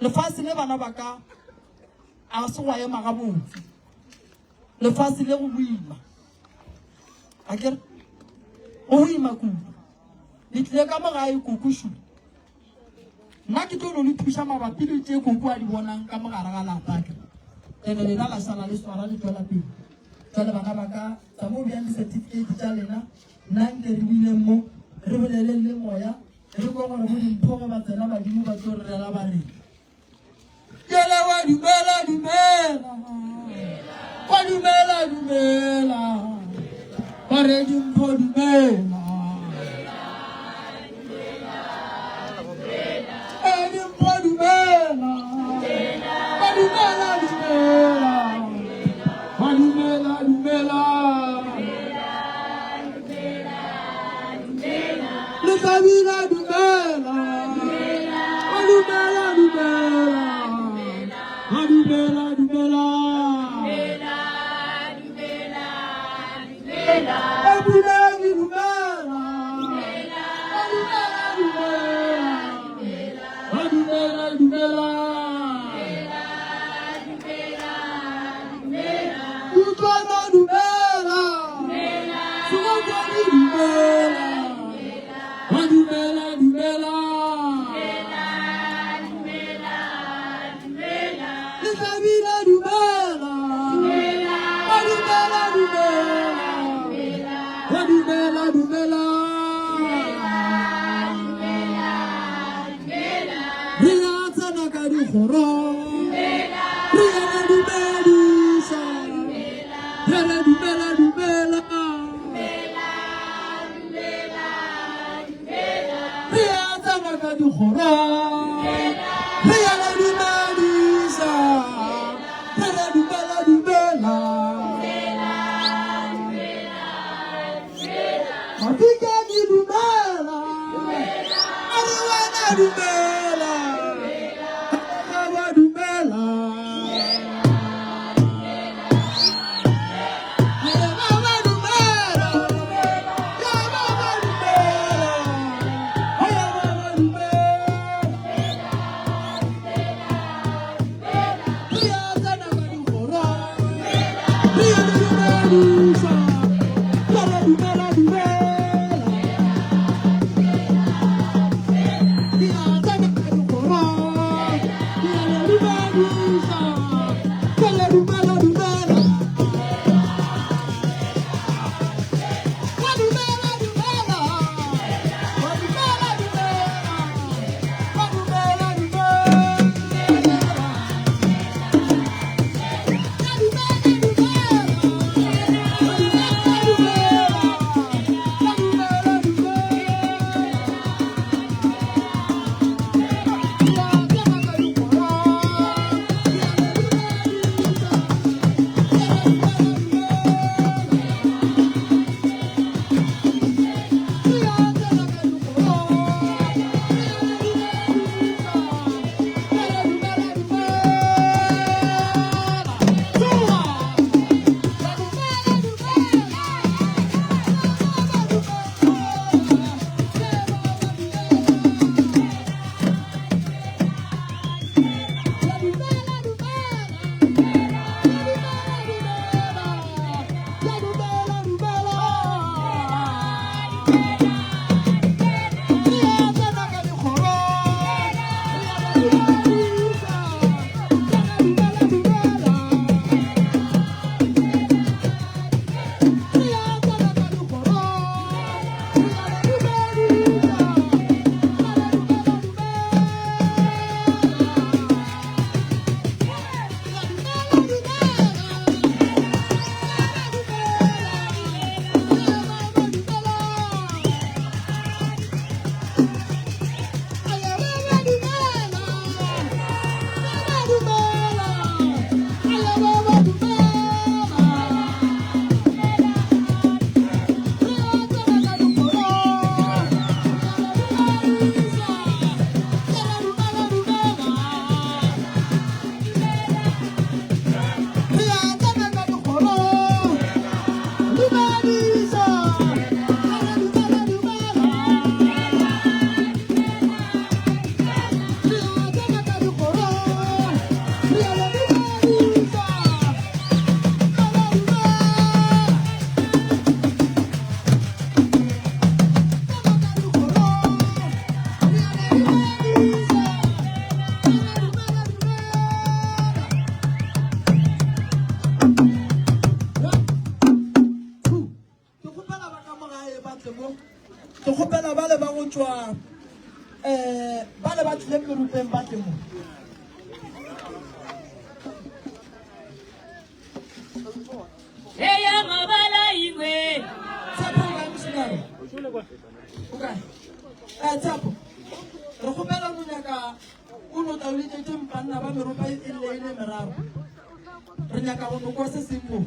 Lefase le bana ba ka a se gwa ema gabotse. Lefase le go boima. A ke re go boima kudu. Le tlile ka mo gae kuku šu. Nna ke tlo no le thuša mabapi le tše koko a di bonang ka mo gare ga lapa ke. Ene lena la šala le swara le tšwela pele. Jwale bana ba ka tsa mo bjang di-certificate tša lena nna nke re bileng mo re boleleng le moya re kwa gore bo dimpho ge ba tsena badimo ba tlo re rela ba reng. Kele wa dumela dumela wa dumela dumela ba re dimpho dumela e dimpho. Ba dumela. Ba dumela, dumela. Ba dumela, dumela. Utlwana dumela. Sekokwane dumela. Ba dumela, dumela. Lehlabile dumela. Ba dumela, dumela. Ba dumela, dumela. Re a tsena ka dikgoro. Re a ba dumediša. Re re dumela, dumela. Re a tsena ka dikgoro. Re a ba dumediša. Re re dumela, dumela. Mafika ke dumela. A re wena dumela. Ba ba dumela. Ba ba dumela. Ya ba ba dumela. Ya ba ba dumela. Re a tsena ka dikgoro. Re a dumediša. Re re dumela, dumela. Re a tsena ka dikgoro. Re a le dumediša. Re re dumela, dumela. Wa dumela, dumela. Wa dumela, dumela. Wa dumela, dumela. Ke kgopela ba ka mo gae ba tle mo. Ke kgopela bale ba go tšwa um bale ba tlileng merupeng ba tle mo. Eya mabala ingwe. Tshepo o kae mošemane? O kae? Eh, Tshepo, re kgopela o nyaka o no taoletšetše banna ba meropa e lle e le meraro. Re nyaka go no kwa se seng mo.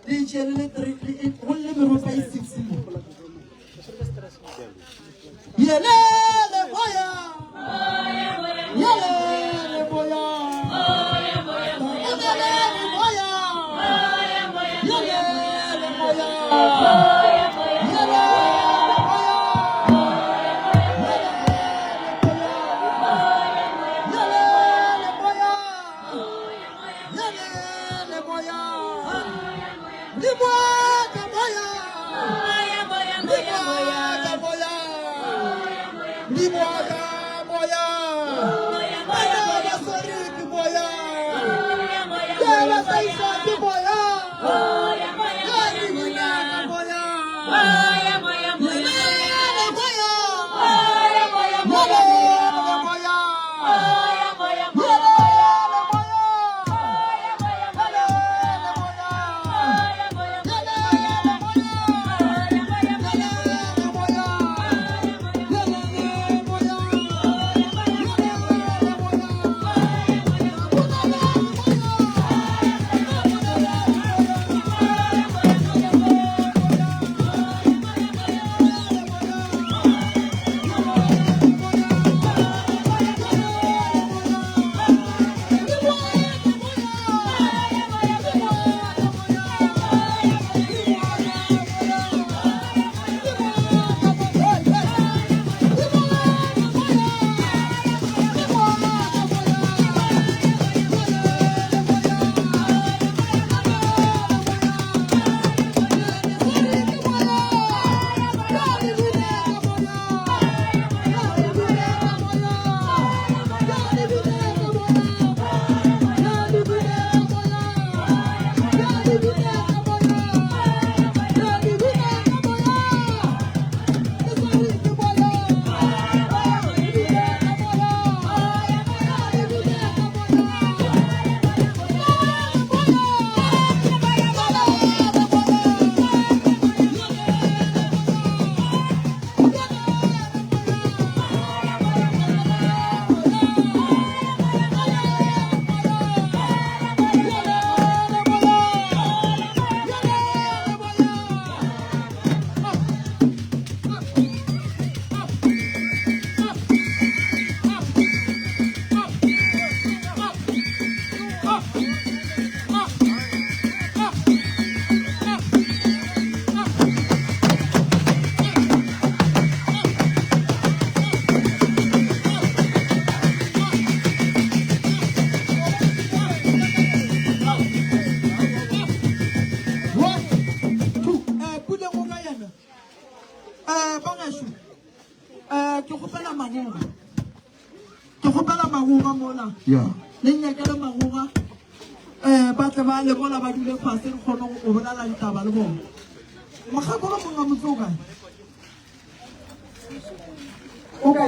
Le itše le le three, le e, go lle meropa e six mo. Yelele moya. Yelele moya. Yelele moya. Yelele moya.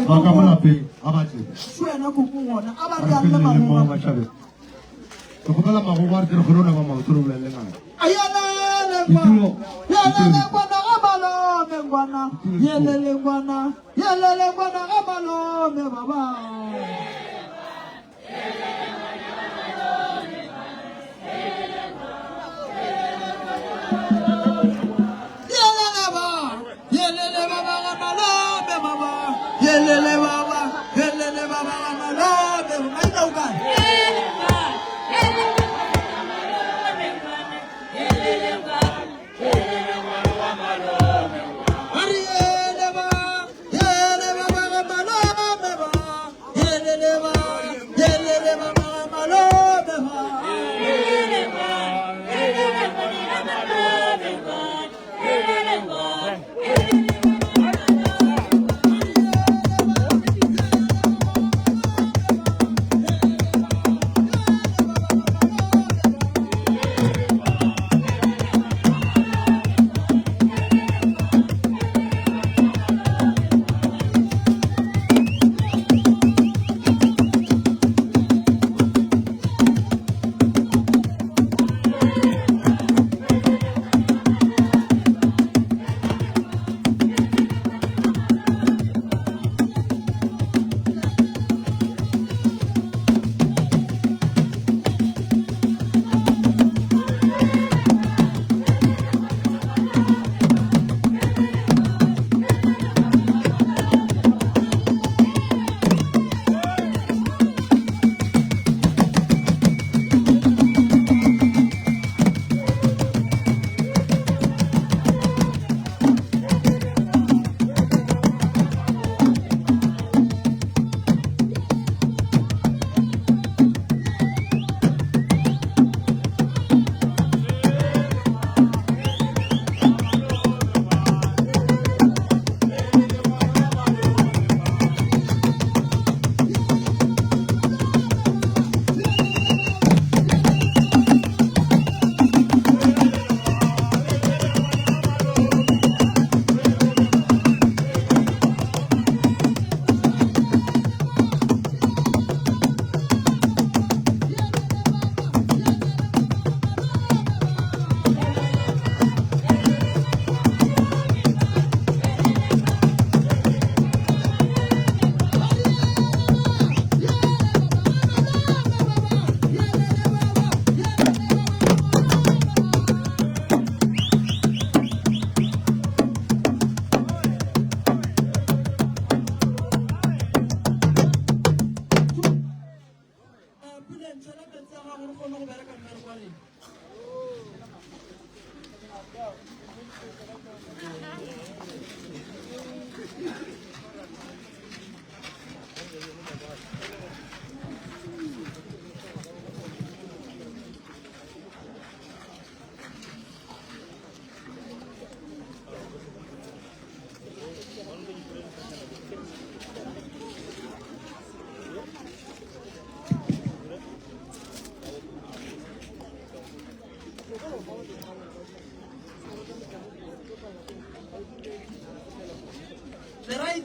Ba ka mo lapeng a ba tle. Wena koko gona a ba re alle magogo matšhabeng. Ke kgopela magogo a re tle re kgone go nama maoto re bolele ngaka. Yelele ngwana, yelele ngwana ga malome ngwana, yelele ngwana, yelele ngwana ga malome baba.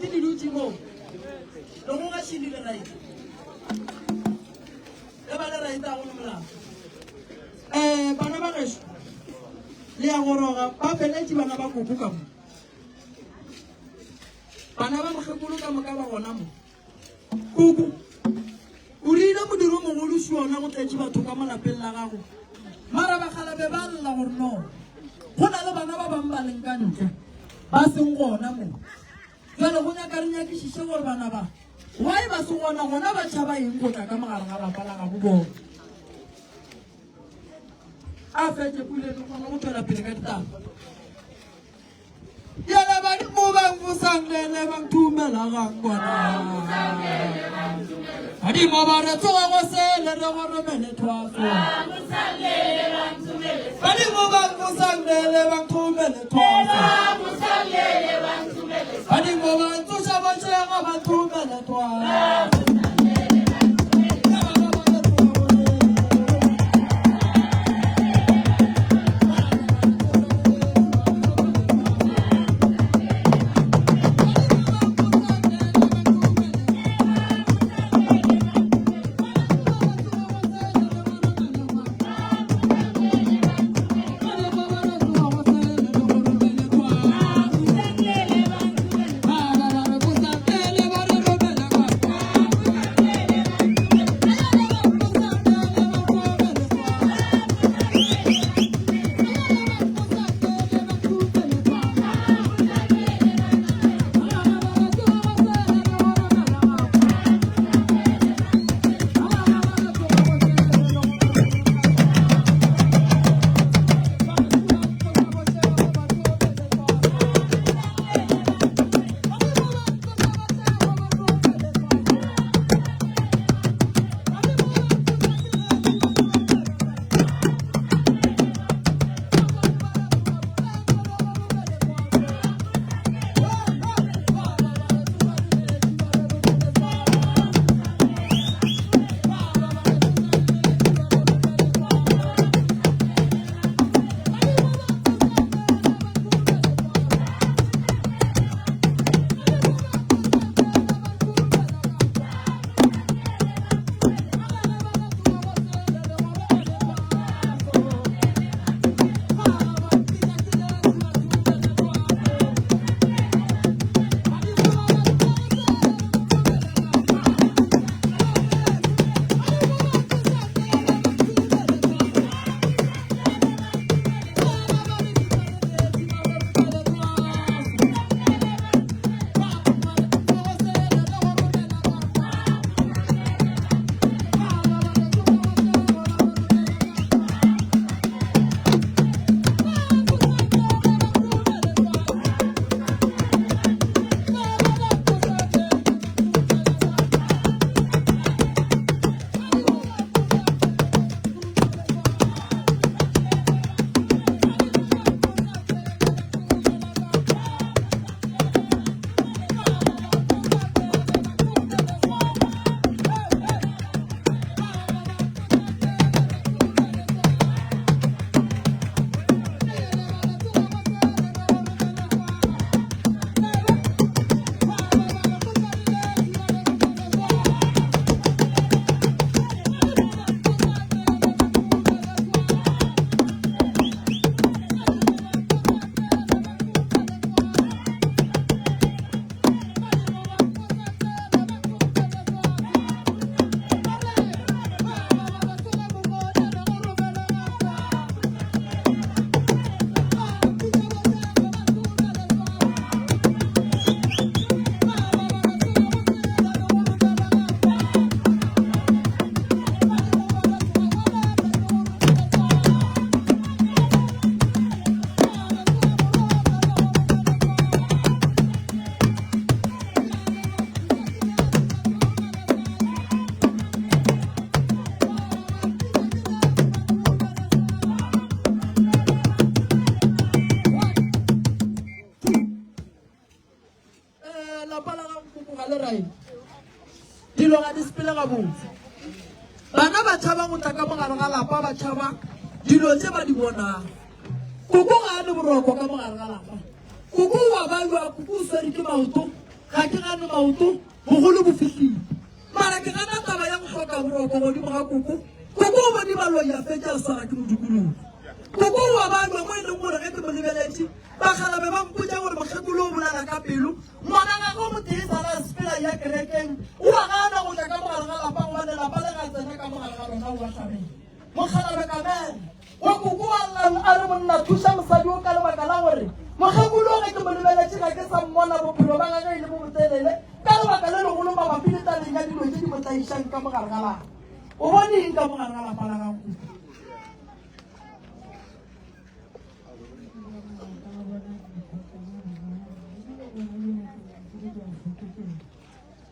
right le dutše mo. Le goga tšhili le right. Ge ba le right a go ne molato. Eh bana ba gešo le ya goroga ba feletše bana ba koko ka mo. Bana ba mokgekolo ka moka ba gona mo. Koko o rile modiro o mogolo še ona go tletše batho ka mo lapeng la gago. Mara bakgalabe ba lla gore no go na le bana ba bangwe ba leng ka ntle ba seng gona mo. Jale go nyaka re nyakišiše gore bana ba why ba se gona gona ba tšhaba eng go tla ka mogare ga lapa la gabo bona. A fetše pule re kgone go tšwela pele ka ditaba. Yele badimo ba nfusanglele ba nthumela gangwana. Badimo ba re tsoga go sele re go romele thwaso. Badimo ba nfusanglele ba nthumele thwaso. Badimo ba ntsoša bošego ba nthumele thwaso. Eh, lapa la gago koko ga le right dilo ga di sepele gabotse bana ba tšhaba go tla ka mogare ga lapa ba tšhaba dilo tše ba di bonang koko ga a le boroko ka mogare ga lapa koko wa bajwa koko o swere ke maoto. Ga ke gane maoto, bogolo bo fihlile. Mara ke gana taba ya go hloka boroko godimo ga koko. Koko o bone baloi a fetša a swara ke modikologo. Koko o a babja mo e leng gore ge ke mo lebeletše, bakgalabe ba mpotša gore mokgekolo o bolela ka pelo. Ngwana gagwe o motee sala a sepela ya kerekeng, o a gana go tla ka mogare ga lapa gobane lapa le ga tsena ka mogare ga lona o a hlabela. Mokgalabe Kamela wa koko wa llang a re monna thuša mosadi o ka lebaka la gore mokgekolo ge ke mo lebeletše ga ke sa mmona bophelo ba gage e le bo botelele ka lebaka le legolo mabapi le tabeng ya dilo tše di mo tlaišang ka mogare ga lapa. O bone eng ka mogare ga lapa la gago koko?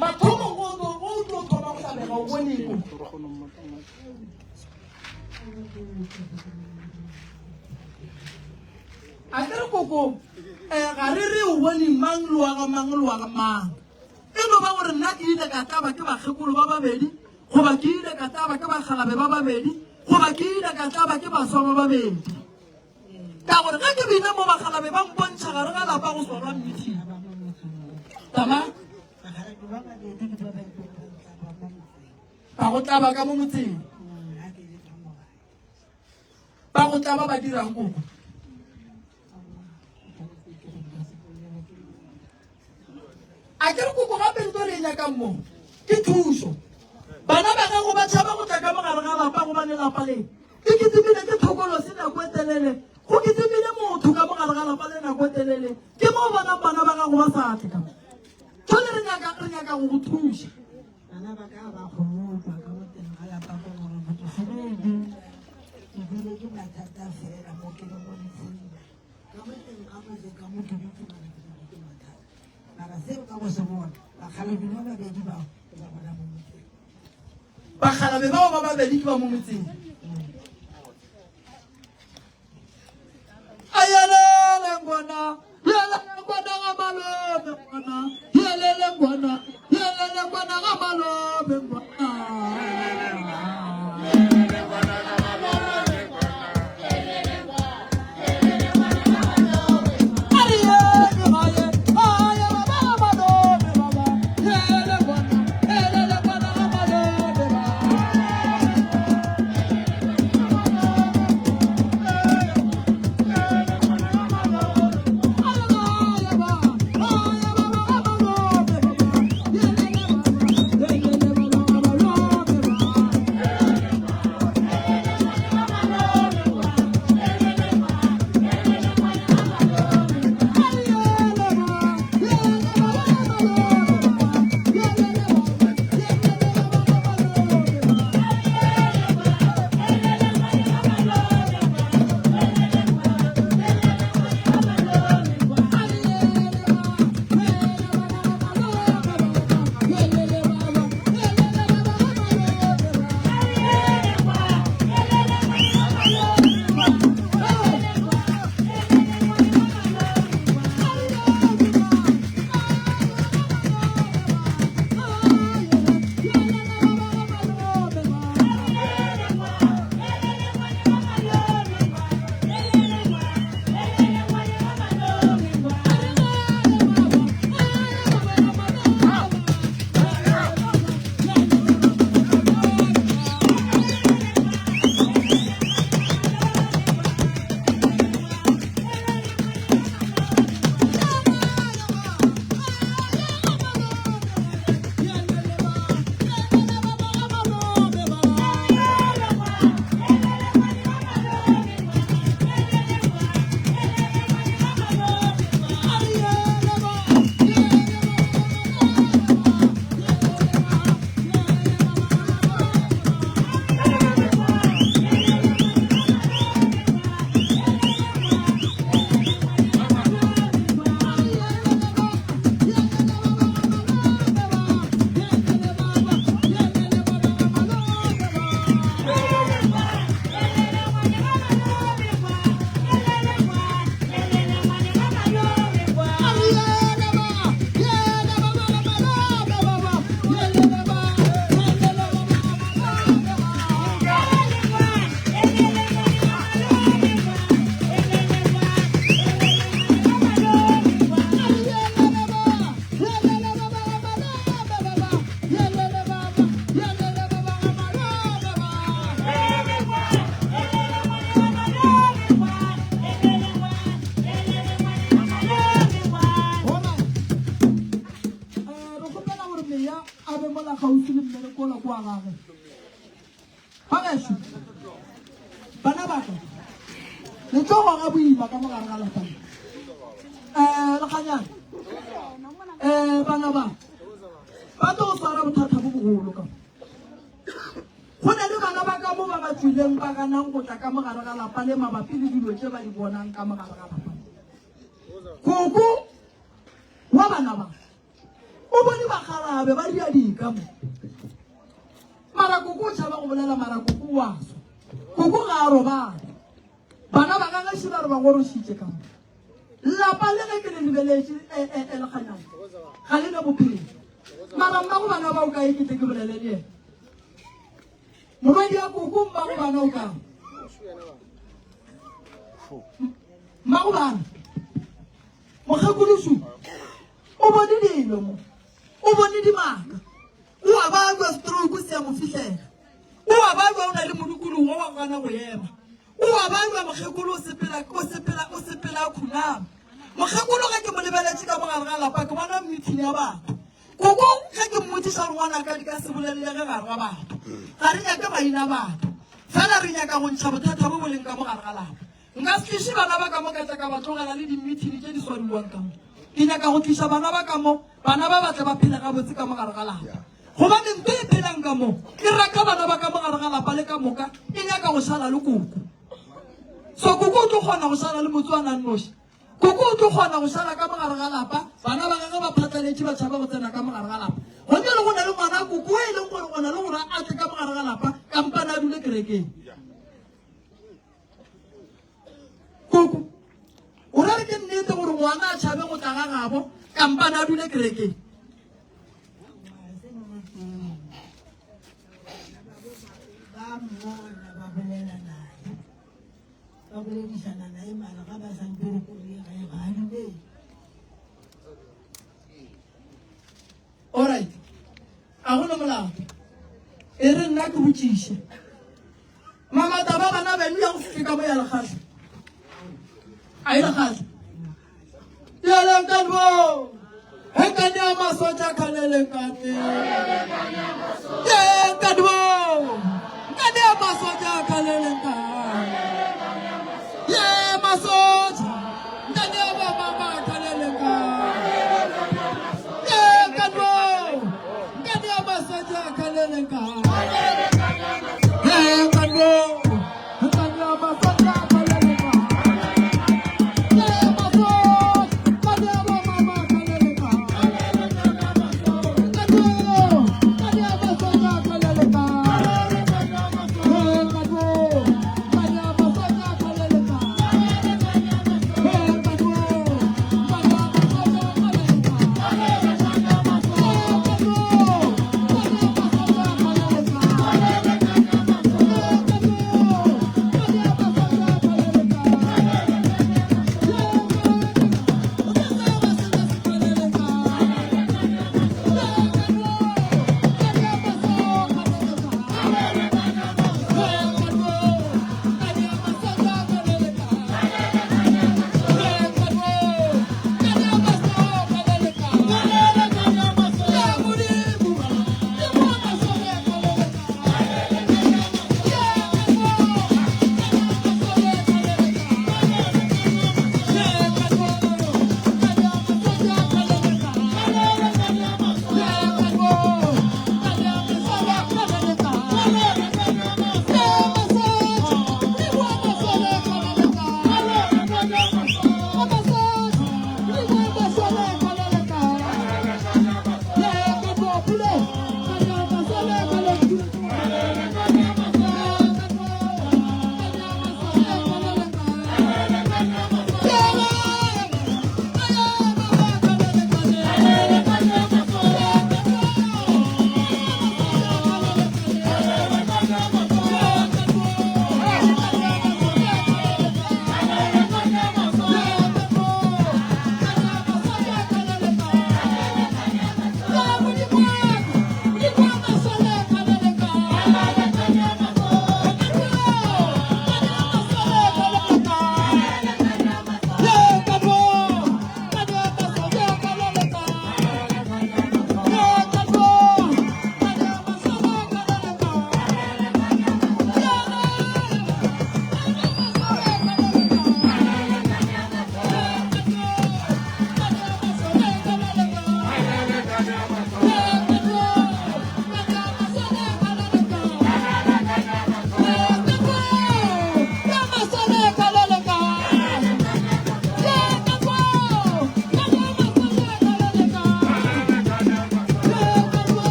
Mathomong go tlo go tlo thoma go hlabega o bone eng koko? A ke re koko um ga re re o bone mang le wa ga mang le wa ga mang. E no ba gore nna ke ile ka tlaba ke bakgekolo ba babedi goba ke ile ka tlaba ke bakgalabe ba babedi goba ke ile ka tlaba ke baswa ba babedi. Ka gore ge ke bile mo bakgalabe ba mpontšha gare ga lapa go swarwa meeting. Tama? Ba go tlaba ka mo motseng. Ba go tlaba ba dirang koko. A ke re koko gape nto re e nyakang mo ke thušo. Bana ba gago ba tšhaba go tla ka mogare ga lapa gobane lapa le ke kitimile ke thokolosi nako e telele, go kitimile motho ka mogare ga lapa le nako e telele. Ke mo o bonang bana ba gago ba sa tle ka mo. Jwale re nyaka re nyaka go go thuša. Bana ba ka ba kgone go tšwa ka mo teng ga lapa ko gore motho sebedi ke bile ke mathata fela mo ke le mo letsela ka mo teng ga motse ka mo ke dutse mara ke bile ke mathata mara seo ka go se bona bakgalabi ba babedi bao ke ba bona mo motseng. Bakgalabe bao ba babedi ke ba mo motseng. Ayelele ngwana, yelele ngwana ga malome ngwana, yelele ngwana, yelele ngwana ga malome ngwana. wa gage. Bagešo, bana ba ka, le tlo goga boima ka mogare ga lapa le. Um Lekganyane, um bana ba ba tlo swara bothata bo bogolo ka mo. Go na le bana ba ka mo ba ba tšwileng ba ganang go tla ka mogare ga lapa le mabapi le dilo tše ba di bonang ka mogare ga lapa le. Koko wa bana ba o bone bakgalabe ba dira dika mo. Mara koko o tšhaba go bolela mara koko o a swa. Koko ga a robale. Bana ba ka gešo ba re ba gorošitše ka mo. Lapa le ge ke le lebeletše e, e, e lekganyane ga le ne bophelo. Mara mmago bana ba o kae ke tle ke bolele le yena. Morwedi ya koko mmago bana o kae? Mmago bana. Mokgekološu o bone dilo mo. O bone dimaka. O a babja stroke se a mo fihlela. O a babja o na le modikologo wa go gana go ema. O a babja mokgekolo o sepela o sepela o sepela a khunama. Mokgekolo ge ke mo lebeletše ka mogare ga lapa ke bona meeting ya batho. Koko ge ke mmotšiša gore ngwanaka di ka se bolelele ge gare ga batho. Ga re nyake maina a batho. Fela re nyaka go ntšha bothata bo bo leng ka mogare ga lapa. Nka se tliše bana ba ka mo ka tla ka ba tlogela le dimithini tše di swariwang ka mo. Ke nyaka go tliša bana ba ka mo, bana ba ba tle ba phele gabotse ka mo gare ga lapa. Gobane nto e phelang ka mo e raka bana ba ka mo gare ga lapa le ka moka, e nyaka go šala le koko. So koko o tlo kgona go šala le motswana a nnoši. Koko o tlo kgona go šala ka mo gare ga lapa, bana ba gagwe ba phatlaletše ba tšhaba go tsena ka mo gare ga lapa. Go bjale go na le ngwana koko e leng gore o na le gore a tle ka mo gare ga lapa kampane a dule kerekeng. Koko, o ra re ke nnete gore ngwana a tšhabe go tla ga gabo kampane a dule kerekeng? Ba mmona ba bolela naye ba boledišana naye mara ga ba sa mpere kore gae ga a dumele. Alright, a gona molato. E re nna ke botšiše. Mamata ba bana beno ya go fihle ka mo ya lekgahla. A e lekgahla. Yeleng ka bo. He ka ne masoja khaleleng ka ne. Ye ka bo. Ka ne masoja khaleleng ka. Ye masoja. Ka ne ba mama khaleleng ka. Ye ka bo. Ka ne masoja khaleleng ka.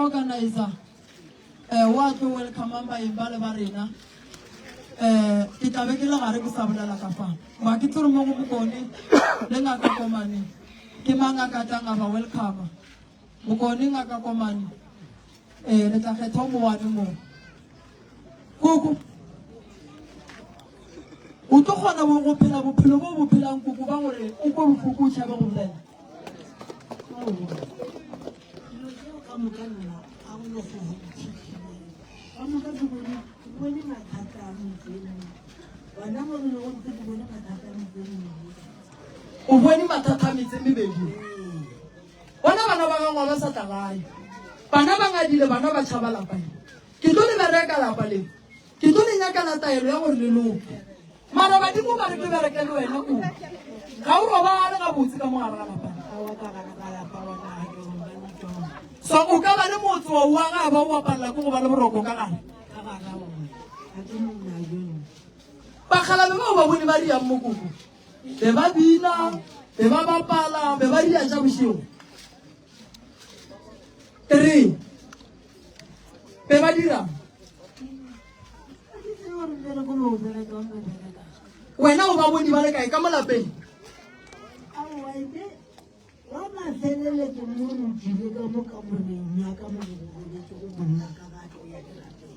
Organizer um wa tlo welcomang baeng ba le ba rena. Um ke tla be ke le gare ke sa bolela ka fa. Ba ke tsere mo go Bokone le Ngaka Komane. Ke mang a ka tlang a ba welcome? Bokone Ngaka Komane. Eh re tla kgetha o mowane mo. Koko. O tlo kgona go phela bophelo bo bo phelang koko ba gore o kwe bohloko o tšhabe go bolela. Dilo tseo ka moka nna ga go na se se ntšhitileng. Ka moka ke bone ke bone mathata a motse e mongwe. Gona mo re lego ntse ke bone mathata a motse e mongwe. O bone mathata a metse e mebedi. Bona bana ba gago ba sa tla gae. Bana ba ngadile, bana ba tšhaba lapa le. Ke tlo le bereka lapa le. Ke tlo le nyakela taelo ya gore le loke. Mara badimo ba re ke bereke le wena o. Ga o robale gabotse ka mo gare ga lapa le. So o ka ba le motse wa o aga ba o bapalela ke go ba le boroko ka gare. Bakgalabe bao ba bone ba riang mokoko. Be ba bina, be ba bapala, be ba ria tša bošego. 3. Be ba dirang? Wena o ba bone ba le kae ka mo lapeng? Wa mafeleleto mo re tšwile ka mo kamoreng ya ka mo go robetšego monna ka ba tlo ya dirapeng.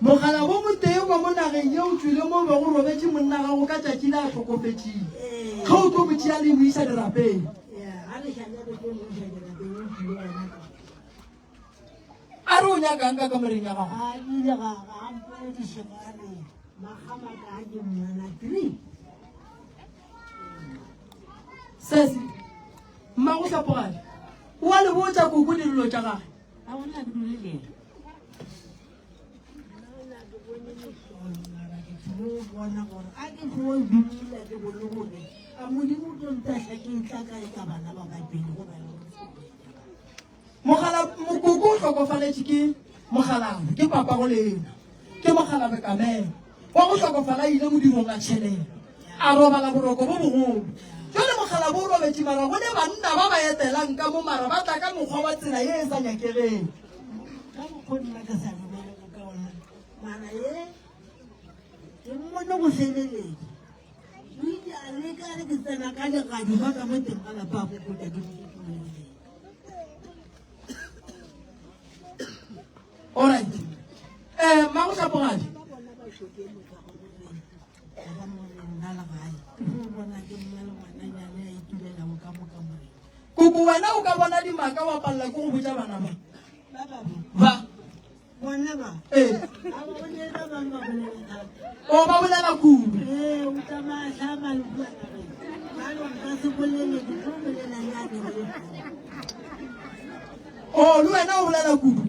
Mogala wo motee wa mo nageng ye o tšwile mo be go robetše monna gago ka tšatši le a hlokofetšeng. Ge o tlo mo tšea le mo iša dirapeng. A re o nyakang ka kamoreng ya gago? A ile ga ga a mpolediše ga re magamaka a ke mmona three. Sesi, mmago Hlapogadi, o a le botša koko dillo tša gage. A gona ke dule le yena. Nna ke bone mehlolo mara ke tlilo bona gore a ke tlo dula ke bone gore a modimo o tlo ntahla ke tla kae ka bana ba babedi go ba le Mogala mokoko o hlokofaletše ke mogalabe ke papa go lena ke mogalabe kamela wa go hlokofala ile modirong a tšhelela a robala boroko bo bogolo jale mogalabe o robetše mara go ne banna ba ba etelang ka mo mara ba tla ka mokgwa wa tsela ye e sa nyakegeng ka mokgwa nna ke sa dumelego ka ona mara ye ke mmone go feleletša o ile a leka re ke tsena ka legadima ka mo teng ga lapa a kokota ke Alright. Eh, Mmagohlapogadi. Koko wena o ka bona dimaka wa palela ke go botša bana ba. Ba. Bona ba. Ee. A ba bone ba bang ba bolela thata. O ba bolela kudu. Ee, o tsamaya hlama le kua nageng. Jalo nka se bolele, ke tlo bolela le a dirile. O le wena o bolela kudu.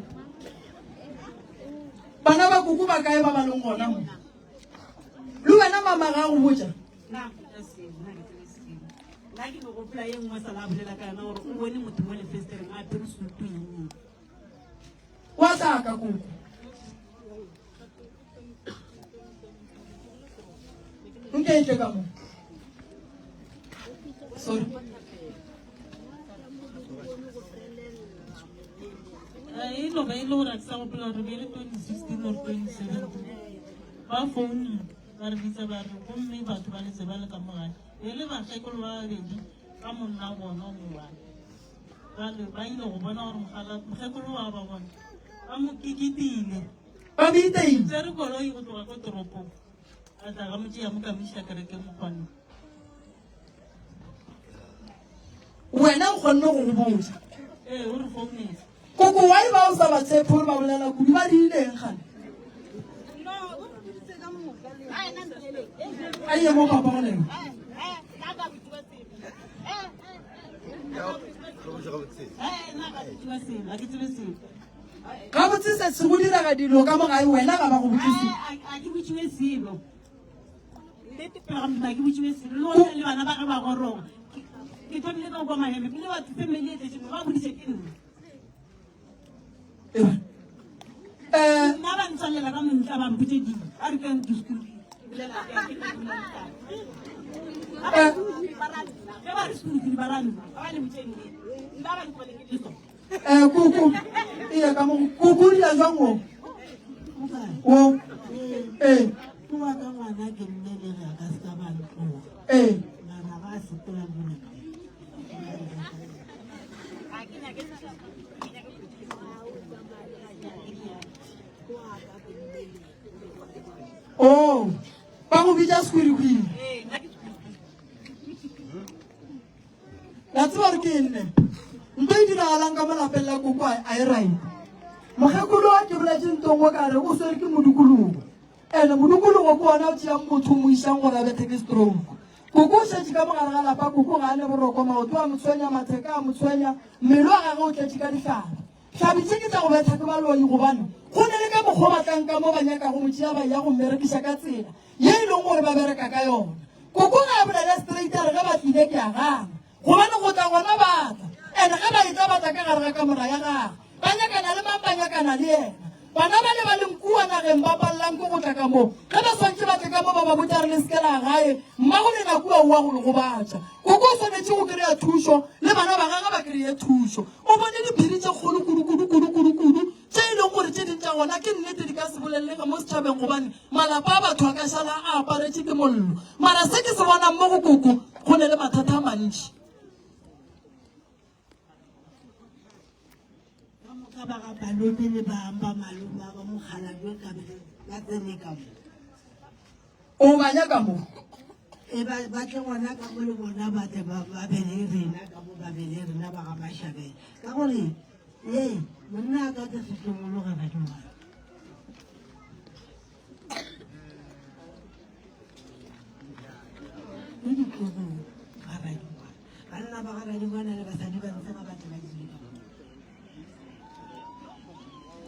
Bana ba koko ba kae ba ba leng gona mo? Le wena mama ga go botša. Nna ke tsebe selo, nna ke tsebe selo. Nna ke no gopola ye nngwe sa la bolela ka yona gore o bone motho mo lefestereng a apere sutu e nngwe. Wa tlaka koko. Nke e tle ka mo. Sorry. E no ba e le gore a ke sa gopola gore be e le 2016 or 2017 ba founile ba re bitsa ba re gomme batho ba letse ba le ka mo gae e le bakgekolo ba babedi ka monna bona o mongwana Bjale ba ile go bona gore mogala mokgekolo wa ba bona ba mo kikitile. Ba mo iteile. Tsere koloi go tloga ko toropong a tla ga mo tšea mo kamiša kerekeng mokgwane. Wena o kgonne go go botša. Ee, o re founetse. Koko why ba o sa ba tshepe gore ba bolela kudu ba diileng gane? A ye mo papa go lena. Gabotse se se go direga dilo ka mo gae wena ga ba go botse selo. A ke botšiwe selo. Nnete pele ga Modimo a ke botšiwe selo. Le gona le bana ba ge ba goroga. Ke thomile ka go kwa maheme pele batho family e tletše mo ba boditše ke nna. Eh, Nna ba ntswalela ka montla ba mpotše dilo. Ba re kang ke school. Ge ba re school ke ba ra nna. Ba ba le botše nnete. Nna ba ntlogele ke le so. Eh, koko eya ka mo koko o dira jwang o o ee Ke wa ka ngwana ke mmelege a ka se ka ba ntloga. Ee. Mara ga a sepela mole. O ba go bitša sekhwirikhwiri. La tseba gore ke eng ne? Nto e diragalang ka mo lapeng la koko a e right. Mokgekolo wa ke boletše ntong o kare o swere ke modukologo. Ene modukologo ke ona o tšeang motho o mo išang gore a bethe ke stroke. Koko o šetše ka mogare ga lapa, koko ga a ne boroko, maoto a mo tshwenya, matheka a mo tshwenya, mmele wa gagwe o tletše ka dihlare. Hlabi tše ke tša go betha ke baloi gobane go ne le ka mokgwa ba tlang ka mo ba nyaka go mo tšea ba ya go mmerekiša ka tsela ye e leng gore ba bereka ka yona. Koko ga a bolele straight a re ge ba tlile ke a gana gobane go tla gona ba tla and ge ba etla ba tla ka gare ga kamora ya gage ba nyakana le mang ba nyakana le yena. Bana ba le ba leng kua nageng ba palelang ke go tla ka mo. Ge ba swantše ba tle ka mo ba ba botša re le se ke la gae mmago lena kua o wa go le gobatša. Koko o swanetše go kry-a thušo le bana ba gagwe ba kry-e thušo. O bone diphiri tše kgolo kudu kudu kudu kudu kudu tše e leng gore tše ding tša gona ke nnete di ka se bolelege mo setšhabeng gobane malapa a batho a ka šala a aparetše ke mollo. Mara se ke se bonang mo go koko go ne le mathata a mantši. Ka moka ba ga malome le ba ba malome ba ba mokgalabje ka be ba tsene ka mo. O ba nyaka mo? E ba ba tle gona ka mo le bona ba tle ba ba be le rena ka mo ba be le rena ba ga Mashabela. Ka gore ee monna a ka ke setlogolo ga Radingwana. Le ditlogolo ga Radingwana. Banna ba ga Radingwana le basadi ba ntse ba batla ba dule ka mo.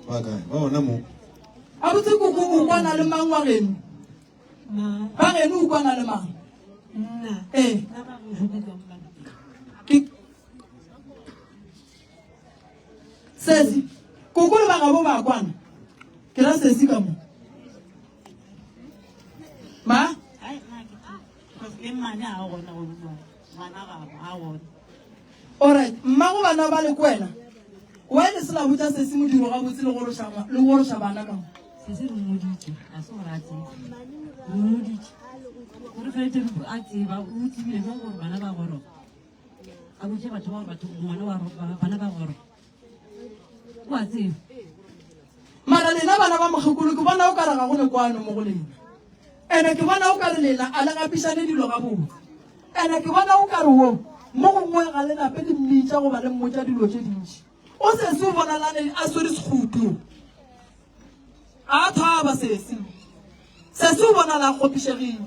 Ba kae? Ba gona mo. A botse koko o kwana le mang wa geno? Ba geno o kwana le mang? Nna. Ee. Nna ba gešo ke tswa Ke Sesi, koko le ba gabo ba kwana. Ke ra sesi ka mo. Ma? Le mmane ga gona go bua. Ngwana ga ga gona. Alright, mmago bana ba le kwena. Why le se la botša sesi modiro gabotse le goroša le goroša bana ka mo? Sesi re mmoditše, ga se gore a tsebe. Re mmoditše. Gore feleletše a tseba, o tsebile jang gore bana ba goroga. A botše batho ba gore batho ngwana wa bana ba goroga. O a tseba. Mara lena bana ba mokgekolo ke bona o ka re ga go ne kwano mo go lena. Ene ke bona o ka re lena a le gapišane dilo gabotse. Ene ke bona o ka re wo mo gongwe ga le nape le mmitša goba le mmotša dilo tše dintši. O sesi o bonalane a swere sekgupi o. A thaba sesi. Sesi o bonala a kgopišegile.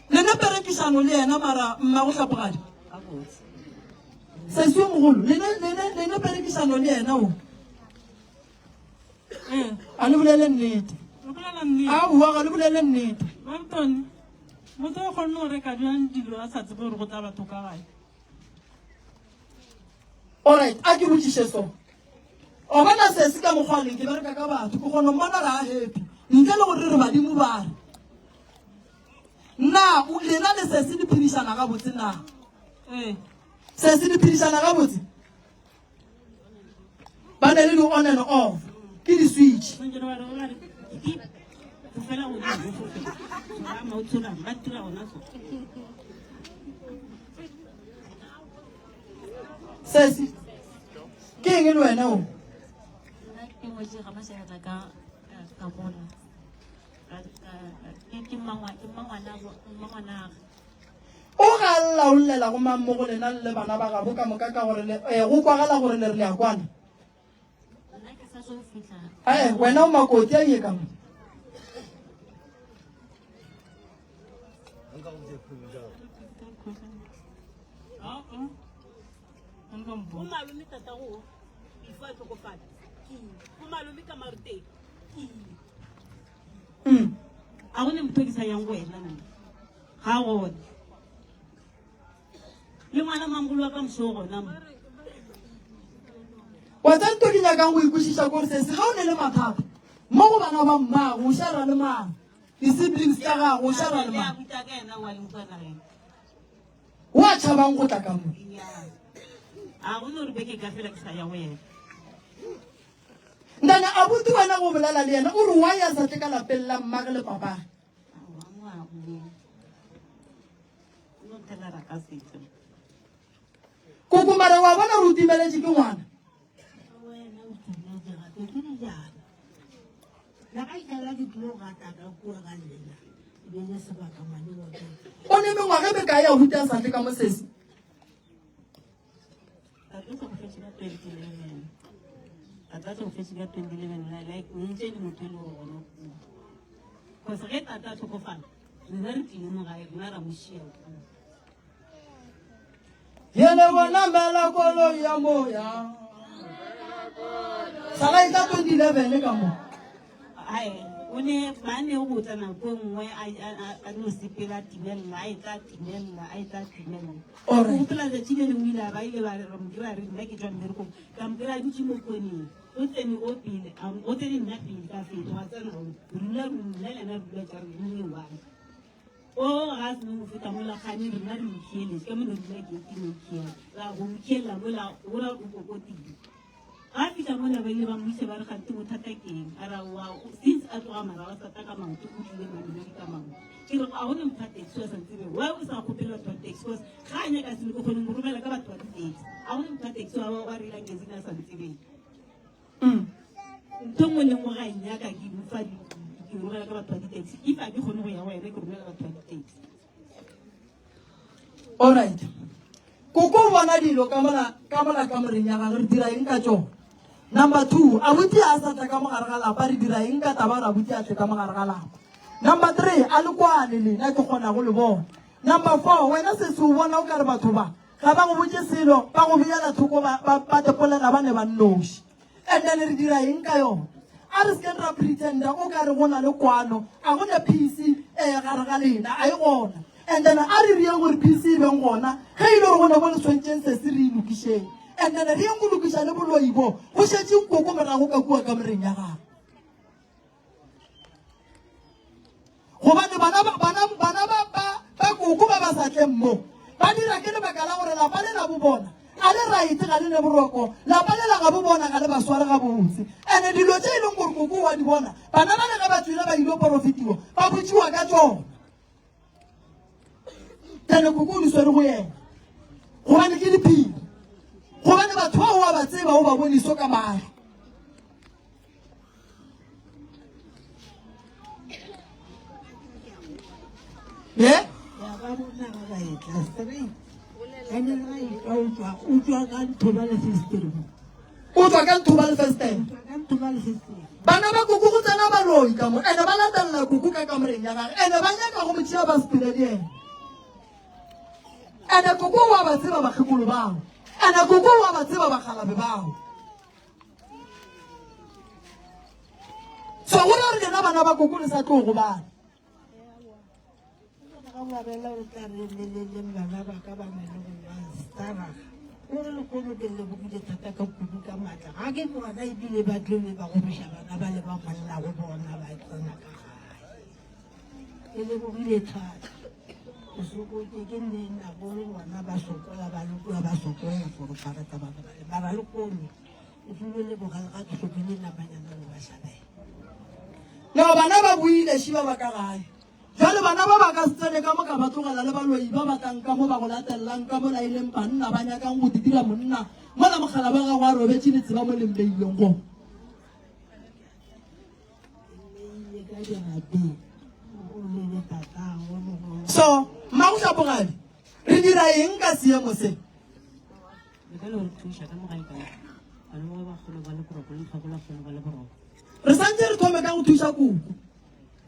Le ne perekišano le yena mara mmago Hlapogadi? Sesi o mogolo, le ne, le ne, le ne perekišano le yena o. Ee. A le bolele nnete. Re bolela nnete. Aowa, ga le bolele nnete. Mantone, motho o kgonne go reka bjang dilo a sa tsebe gore go tla batho ka gae? Alright, a ke botšiše so. O bona sesi ka mokgwa leng ke bereka ka batho, ke kgona go mmona re a happy. Ntle le gore re badimo ba re. Na o lena le sesi le phedišana gabotse na? Ee. Sesi le phedišana gabotse? Ba ne le di on and off, ke di switch. Sesi, ke eng le wena o? Ke ngwetše ga mašakatla ka ka bona. Ke mmangwanage. O ga a lla o llela go mang mo go lena le bana ba gabo ka moka ka gore le eh, go kwagala gore le re le a kwana. Nna ke sa tlo fihla. Eh, wena o makoti a ye ka mo. Bo malome tata go before a tlhokofala. Bo malome ka maruteng. Mm. A go ne motho ke sa yang go wena nna. Ga gona. Le ngwana mangolo wa ka moso gona mo. Wa tsa nto ke nyakang go ikwešiša kore sesi ga o ne le mathata mo go bana ba mmago o shara le mang di-siblings tša gago o shara le mang Ka yena wa le utlwa nageng. wa tšhabang go tla ka mo Yeah. A go no re beke ka fela ke sa ya go yena. Ntane abuti wena go bolela le yena o re why a sa tle ka lapeng la mmage le papage? Aowa mo a bolele. O no nthela ra ka setho. Koko mara wa bona gore o timeletše ke ngwana. Wena o timetše gape ke dijana. La ga ikala ke tlo gata ka kua ga lena. E be le sebaka ngwane wa ka. O ne mengwaga e mekae abuti a sa tle ka mosese? Tata o hlokofetše ka 2011. Tata o hlokofetše ka 2011 like o ntše le motho e le gore gona kua. Cause ge tata a hlokofala, rena re tlile mo gae, rena ra mo šia kua. Yene bona mela koloi ya moya. Sala e tla 2011 ka mo. Ai, o ne ba ne go tla nako e nngwe a no sepela a timelela, a e tla timelela, a e tla timelela. O re. Gopola letšatši le lengwe ile ba ile ba re mo kry-a re nna ke tšwa mmerekong, ka mo kry-a dutše mo koneng. O tsene o pele, a o tsene nna pele ka feta, wa tsena o rula rula le yena rula tša re rule one. O ga a seno go feta mola kgane rena re mo khieletše ka mo ne rula gate mo khiela. Ra go mo khiela mola o ra o kokotile. Ga a fihla mola ba ile ba mo iša ba re kgante bothata ke eng? A re aowa since a tloga mara a sa tla ka maoto o tlile mamelodi ka maoto. Ke re ga gona motho wa taxi o sa ntsebe why o sa kgopele batho ba taxi cause ga a nyaka selo ke kgone mo romela ka batho ba di-taxi. Ga gona motho wa taxi wa wa reilang Gezini a sa ntsebeng. Ntho nngwe le nngwe ga e nyaka ke mo fa ke romela ka batho ba di-taxi. If a ke kgone go ya go yena ke romela batho ba di-taxi. Alright. Koko o bona dilo ka mola ka mola kamoreng ya gagwe re dira eng ka tšona? Number 2, abuti a sa tla ka mogare ga lapa re dira eng ka taba gore abuti a tle ka mogare ga lapa? Number 3, a le kwane lena ke kgona go le bona. Number 4, wena sesi o bona o ka re batho ba ga ba go botše selo ba go beela thoko ba ba ba tepolela ba ne ba nnoši. And then re dira eng ka yona? A re sekeng ra pretenda o ka re go na le kwano, a go na peace eh, gare ga lena, a e gona. And then a re rieng gore peace e beng gona, ge e le gore go ne bo le tshwentšeng sesi re e lokišeng. And then re yeng go lokiša le boloi bo, go šetše nkoko morago ka kua kamoreng ya gagwe. Gobane bana ba, bana, bana ba, ba, ba koko ba ba sa tleng mo, ba dira ke lebaka la gore lapa le la bo bona a le right, ga le ne boroko, lapa le la gabo bona ga le ba sware gabotse. Ene dilo tše e leng gore koko wa di bona, bana ba le ge ba tswile ba ile porofetiwa, ba botšiwa ka tšona. Ene koko o di swere go yena, gobane ke diphiri, gobane batho bao wa ba tseba, o ba boniso ka mahlo. Ye? Ya ba bona ga ba etla straight. Ene ga etla o tswa o tswa ka nthoba le festere. O tswa ka nthoba le festere. O tswa ka nthoba le festere. Bana ba koko go tsena baloi ka mo ene ba latelela koko ka kamoreng ya gage ene ba nyaka go mo tšea ba sepele le ene. Ene koko wa ba tseba bakgekolo bao. Ene koko wa ba tseba bakgalabe bao. So go ra gore lena bana ba koko le sa tlo gobala. Ga ba bela o tla re leleleng bana ba ka ba na le go ba staraga. O re lekgono ke lebogile thata ka kudu ka maatla. Ga ke ngwana ebile ba tlo be ba goroša bana ba le ba monna go bona ba tsena ka gae. Ke lebogile thata. Ke sokotše ke nne nako le bona ba sokola ba le kua ba sokola for go tshwara tsa bana ba le mara lekgono ke filwe leboga le ga ke hlokile namanyana go ba hlabela. No bana ba buile šiba ba ka gae. Jwale bana ba ba ka se tsene ka mo ka ba tlogela le baloi ba ba tlang ka mo ba go latelelang ka mo laeleng banna ba nyakang go di dira monna mola mogala ba gago a robetše le tseba mo le mmeileng go. So mmagohlapogadi re dira eng ka seemo se? Re santse re thome ka go thuša koko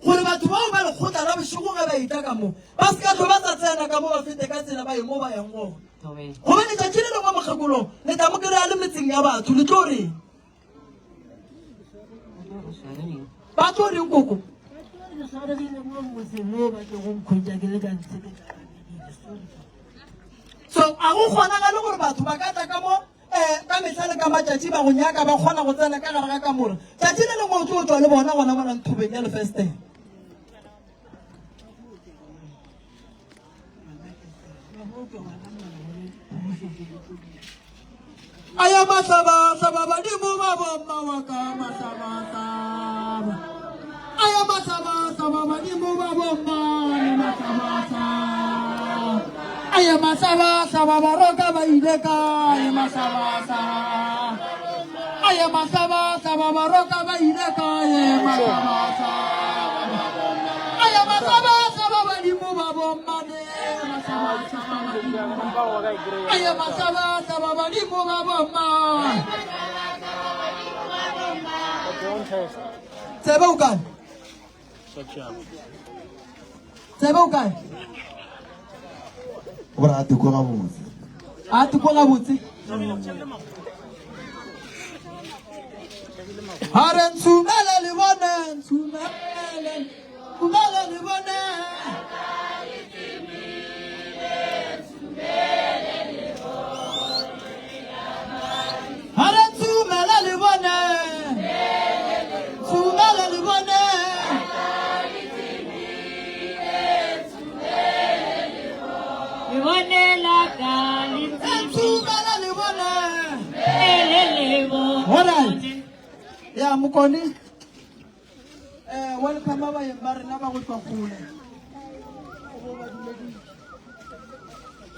gore batho bao ba lekgotla la bošego ge ba etla ka mo ba se ka tlo ba sa tsena ka mo ba fete ka tsela ba ye mo ba yang gona. Gobane tšatši le lengwe mokgekolong le tla mo kry-a le metseng ya batho le tlo reng? Ba tlo reng koko? So a go kgonagale gore batho ba ka tla ka mo um ka mehla le ka matšatši ba go nyaka ba kgona go tsena ka gare ga kamore tšatši le lengwe o tlo tswa le bona gona mola nthobeng ya lefestere. A ya mahlabahlaba badimo ba bomma wa ka mahlabahlaba. A ya mahlabahlaba badimo ba bomma le mahlabahlaba. A ya mahlabahlaba baroka ba ile kae mahlabahlaba. A ya mahlabahlaba baroka ba ile kae mahlabahlaba. A ya mahlabahlaba badimo ba bomma le mahlabahlaba badimo ba Aye mahlabahlaba badimo ba bomma. Tsebe o kae? Tsebe o kae? Gore a tekwe gabotse. A tekwe gabotse. A re ntshumele le bone, ntshumele, ntshumele le bone. A re ntshumele le bone, ntshumele le bone. Lebone la ka le Ntshumele le bone. le lebone. All right. Ya mokone. Eh welcome ba baeng ba rena ba go tswa kgole. O bo ba dumedise.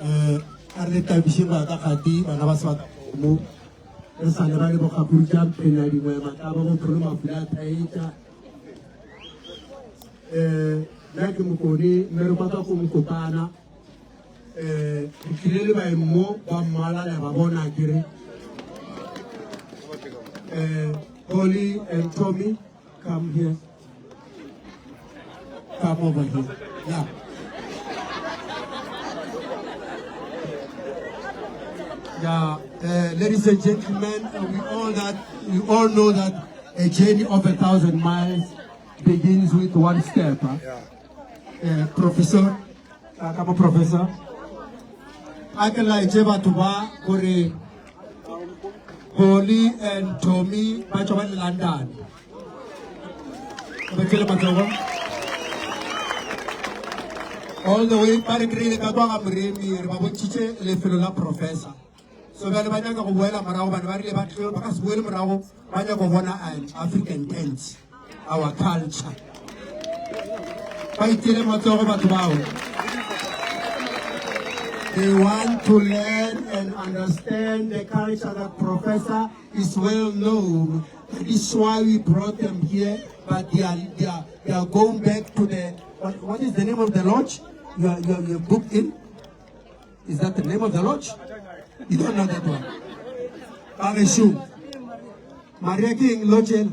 Eh, a re tabiše ba ka gati bana ba sebaka mo re sa lebale bogakuru tša mphenya dingwe matlaba bopholo mafula a thaetša um nna ke mokone mmereko wa ka ko mokopana um re tlile le baeng mo ba mmala le ba bona kere um Holly and Tommy come here come over here yeah Yeah, ladies and gentlemen, we all that we all know that a journey of 1,000 miles begins with one step. Huh? Yeah. Professor, come on, Professor. A ke laetše batho ba gore Holly and Tommy ba tšwa ba le London. Ba tsele matsogo. All the way ba re kry-ile ka kwa ga Moremi re ba bontšhitše lefelo la professor. So bjale ba nyaka go boela morago bane ba rile ba tlo ba ka se boele morago ba nyaka go bona an African dance our culture. Ba itele matsogo batho bao. They want to learn and understand the culture that professor is well known. That is why we brought them here, but they are going back to the, what is the name of the lodge you are booked in? Is that the name of the lodge? You don't know that one. Bageshu. Maria King Lodge.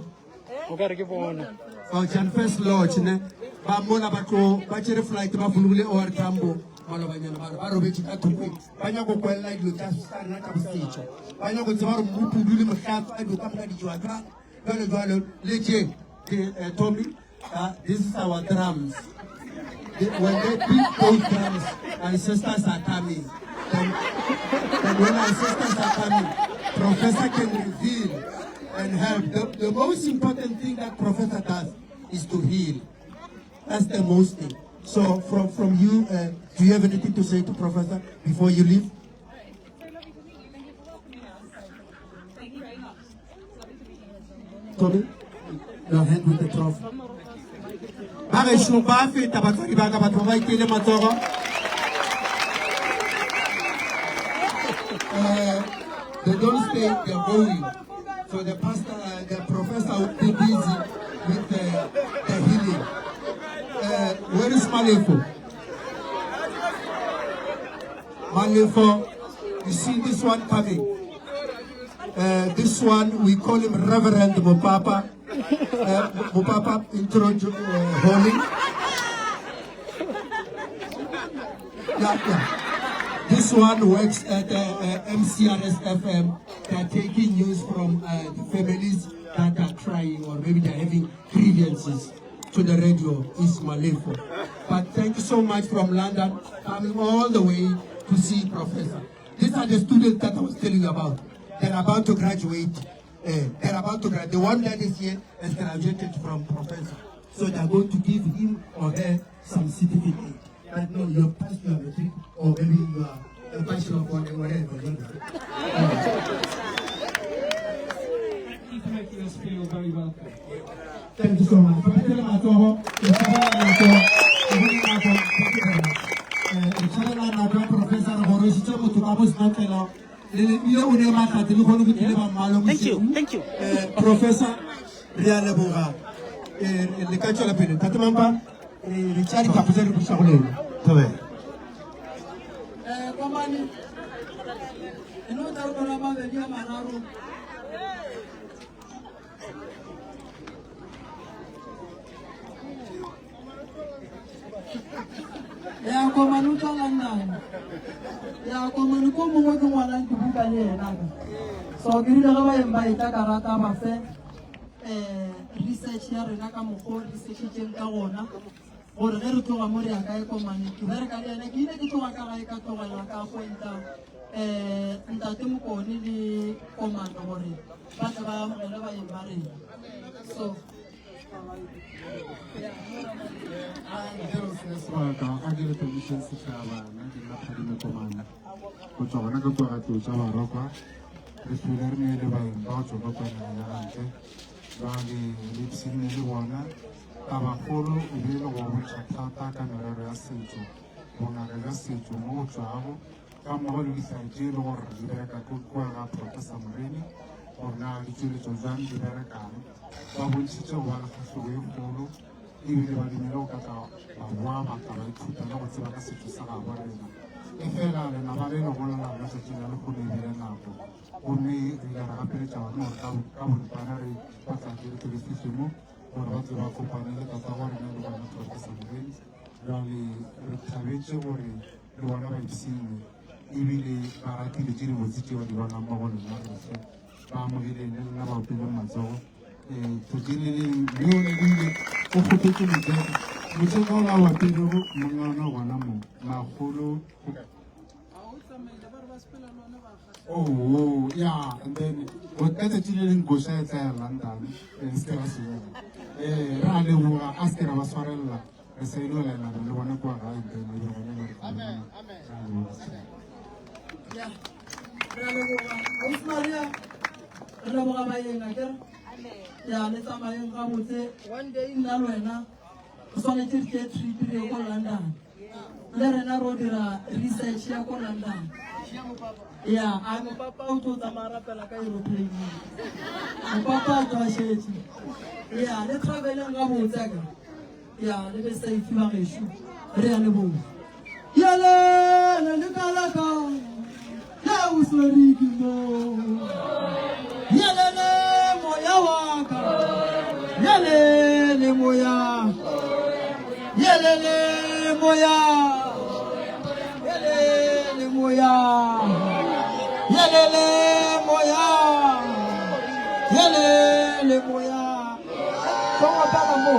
O ka re ke bona. Oh, Jan First Lodge, ne? Ba mona ba tlo ba tšere flight ba fologile OR Tambo malobanyana ba re ba robetše ka thokong ba nyaka go kwelela dilo tša sa rena tša bosetšo ba nyaka go tseba gore mmupudu le mohlatswa dilo ka moka di jewa jwang jwalo jwalo le tše ke Tommy this is our drums when they beat those drums ancestors are coming then when ancestors are coming professor can reveal and help. The most important thing that professor does is to heal. That's the most thing. So from you, do you have anything to say to professor before you leave? Thank you very much. It's lovely to be here. Tommy, your hand with the trophy. Ba gešo ba feta batswadi ba ka batho ba ba ikele matsogo. They don't stay, they're going. So the pastor, the professor will be busy with the healing. Where is Malefo? Malefo, you see this one coming. This one, we call him Reverend Mopapa. Mopapa, intro, Holy. Yeah, yeah. This one works at MCRS FM. They're taking news from the families that are crying or maybe they're having grievances to the radio is Malefo. But thank you so much from London, coming all the way to see Professor. These are the students that I was telling you about. They're about to graduate. They're about to graduate. The one that is here has graduated from Professor. So they're going to give him or her some certificate. But no, you have passed your matric, or maybe you are a bachelor of whatever. Thank you so much. Ba phethele matsogo, re tšhabela nako, re bone nako, re tšhabela nako ya professor re gorošitše motho ka mo senotlelo le ebile o ne mahlatse le kgone go tlile ba mmalo Thank you, thank you. Professor re a leboga le ka tšwela pele ntate Mampa re tšea dikapo tse re buša go lena. Thobela. Komane e no tla re mabedi a mararo. Ya komane o tla London. Ya komane ko mongwe ke ngwalang dibuka le yena ka. So ke rile ge ba eng ba etla ka rata ba fe research ya rena ka mokgwa o re researchitseng ka gona gore ge re tloga mo re ya kae komane ke bereka le yena ke ile ke tloga ka gae ka tlogela ka appointa ntate Mokone le komane gore ba tle ba amogele baeng ba rena. So Sebaka a ke le thabišeng setšhaba nna ke nna Phadime Komana go tšwa gona ka kua ga tlou tša Barokwa re hlwele re ne le baeng ba go tšwa ka kua nageng ya gantle ba le re ipshinne le bona tabakgolo e be e le go bontšha thata ka merero ya setšo bongaka bja setšo mo go tšwago ga mmogo le dihlare tše e le gore di bereka kua ga Professor Moremi gore na di tšweletšwa jang di berekang ba bontšhitše go ba le kgahlego e kgolo ebile ba dumele go ka tla ba boa ba tla ba ithuta le go tseba ka setšo sa gabo rena efela lenaba le legolo la rena tšatšing la lehono e bile nako gomme re ile ra gapeletša bana gore ka boripana re potlake re tle re fihle mo gore ba tle ba kopane le tatago rena le bona Professor Moremi jale re thabetše gore le bona ba ipshinne ebile ba ratile tše dibotse tše ba di bonang mo go lena rohle ba amogeleng le lena ba opeleng matsogo um tšatšing le leng mme o lebile o kgopetse motšeka motšeka o la o aperego monga ona gona mo makgolo Oh, yeah, and then ka tšatši le leng koša e tla ya London se ke ra se bona re a leboga a se ke ra ba swarelela re sa ile laelana le bona kua gae and then e be gona ba re tla bona. Re a leboga setšhaba. Ya, re a leboga. Ausi Maria, re leboga baeng akere? Ya, le tsamayeng gabotse. One day nna le wena re swanetše re tšee trip re ye ko London. Le rena ro dira research ya ko London. Ya, a mopapa o tlo tsamaya a rapela ka aeroplane. Mopapa a tlo a šetše. Ya, le traveleng gabotse akere? Ya, le be safe ba gešo. Re a leboga. Yelele le kalaka ya o swere ke mo. Yelele moya wa ka. Yelele moya. Yelele moya. Yelele moya. Yelele moya. Yelele moya. Tloga pela mo.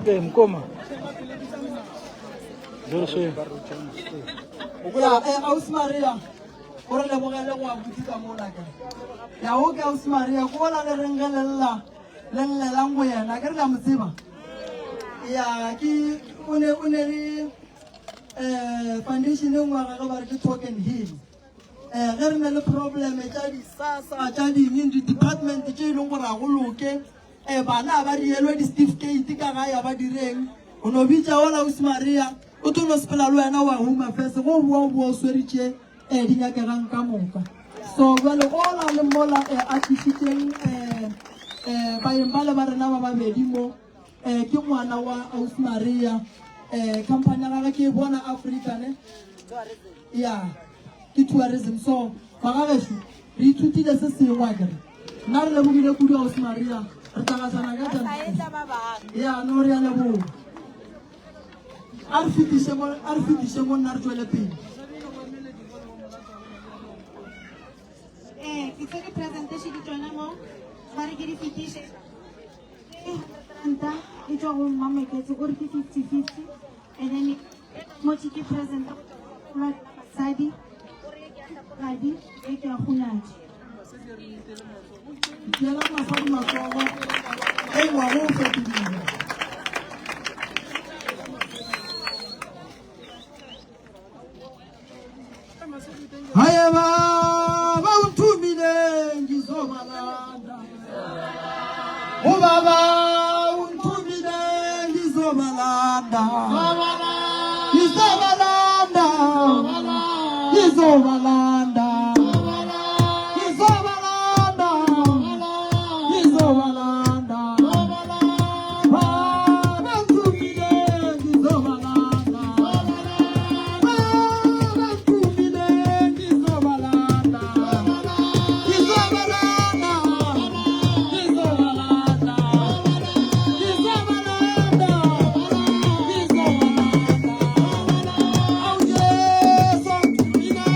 Ee, mokoma. Jore Ya, eh, ausi Maria, o re lebogele go abuti ka mola ke. Ya o ke ausi Maria, ko la le reng ge le lla, le llelang go yena, ke re la mo tseba. Ya, ke o ne o ne le eh foundation e nngwe gage ba re ke Talk and Heal. Eh ge re ne le problem tša di-SASSA tša ding di-department tše e leng gore ga go loke eh bana ba dielwe di-certificate ka gae a ba direng o no bitša ola ausi Maria o tlo no sepela le wena wa home affairs go boa o boa o sweritše eh di nyakegang ka moka so jale ola le mola eh, a tlišitšeng eh, eh, baeng ba le ba rena ba babedi mo eh, ke ngwana wa ausi Maria eh, company ya gagwe ke e bona Africa ne ya ke tourism so magagešo re ithutile se sengwe akere nna re lebogile kudu ausi Maria re tla gahlana ka ya no re a leboga a re fetiše mo a re fetiše mo nna re tšwele pele Eh, ke tsere presentation di tšona mo ba re ke di fetiše ranta e tšwa go mmameketse o re ke 50-50 and then motho ke present basadi gadi e ke a gonatše Tšeela masadi matsogo e ngwago o fetogile. Haye baba unthumile ngizobalanda. Ubaba unthumile ngizobalanda. Ngizobalanda. Ngizobalanda. Ngizobalanda. Ngizobalanda. Baba unthumile ngizobalanda. Baba unthumile ngizobalanda. Ngizobalanda. Ngizobalanda. Ngizobalanda. Ngizobalanda. Awu Jesu unthumile.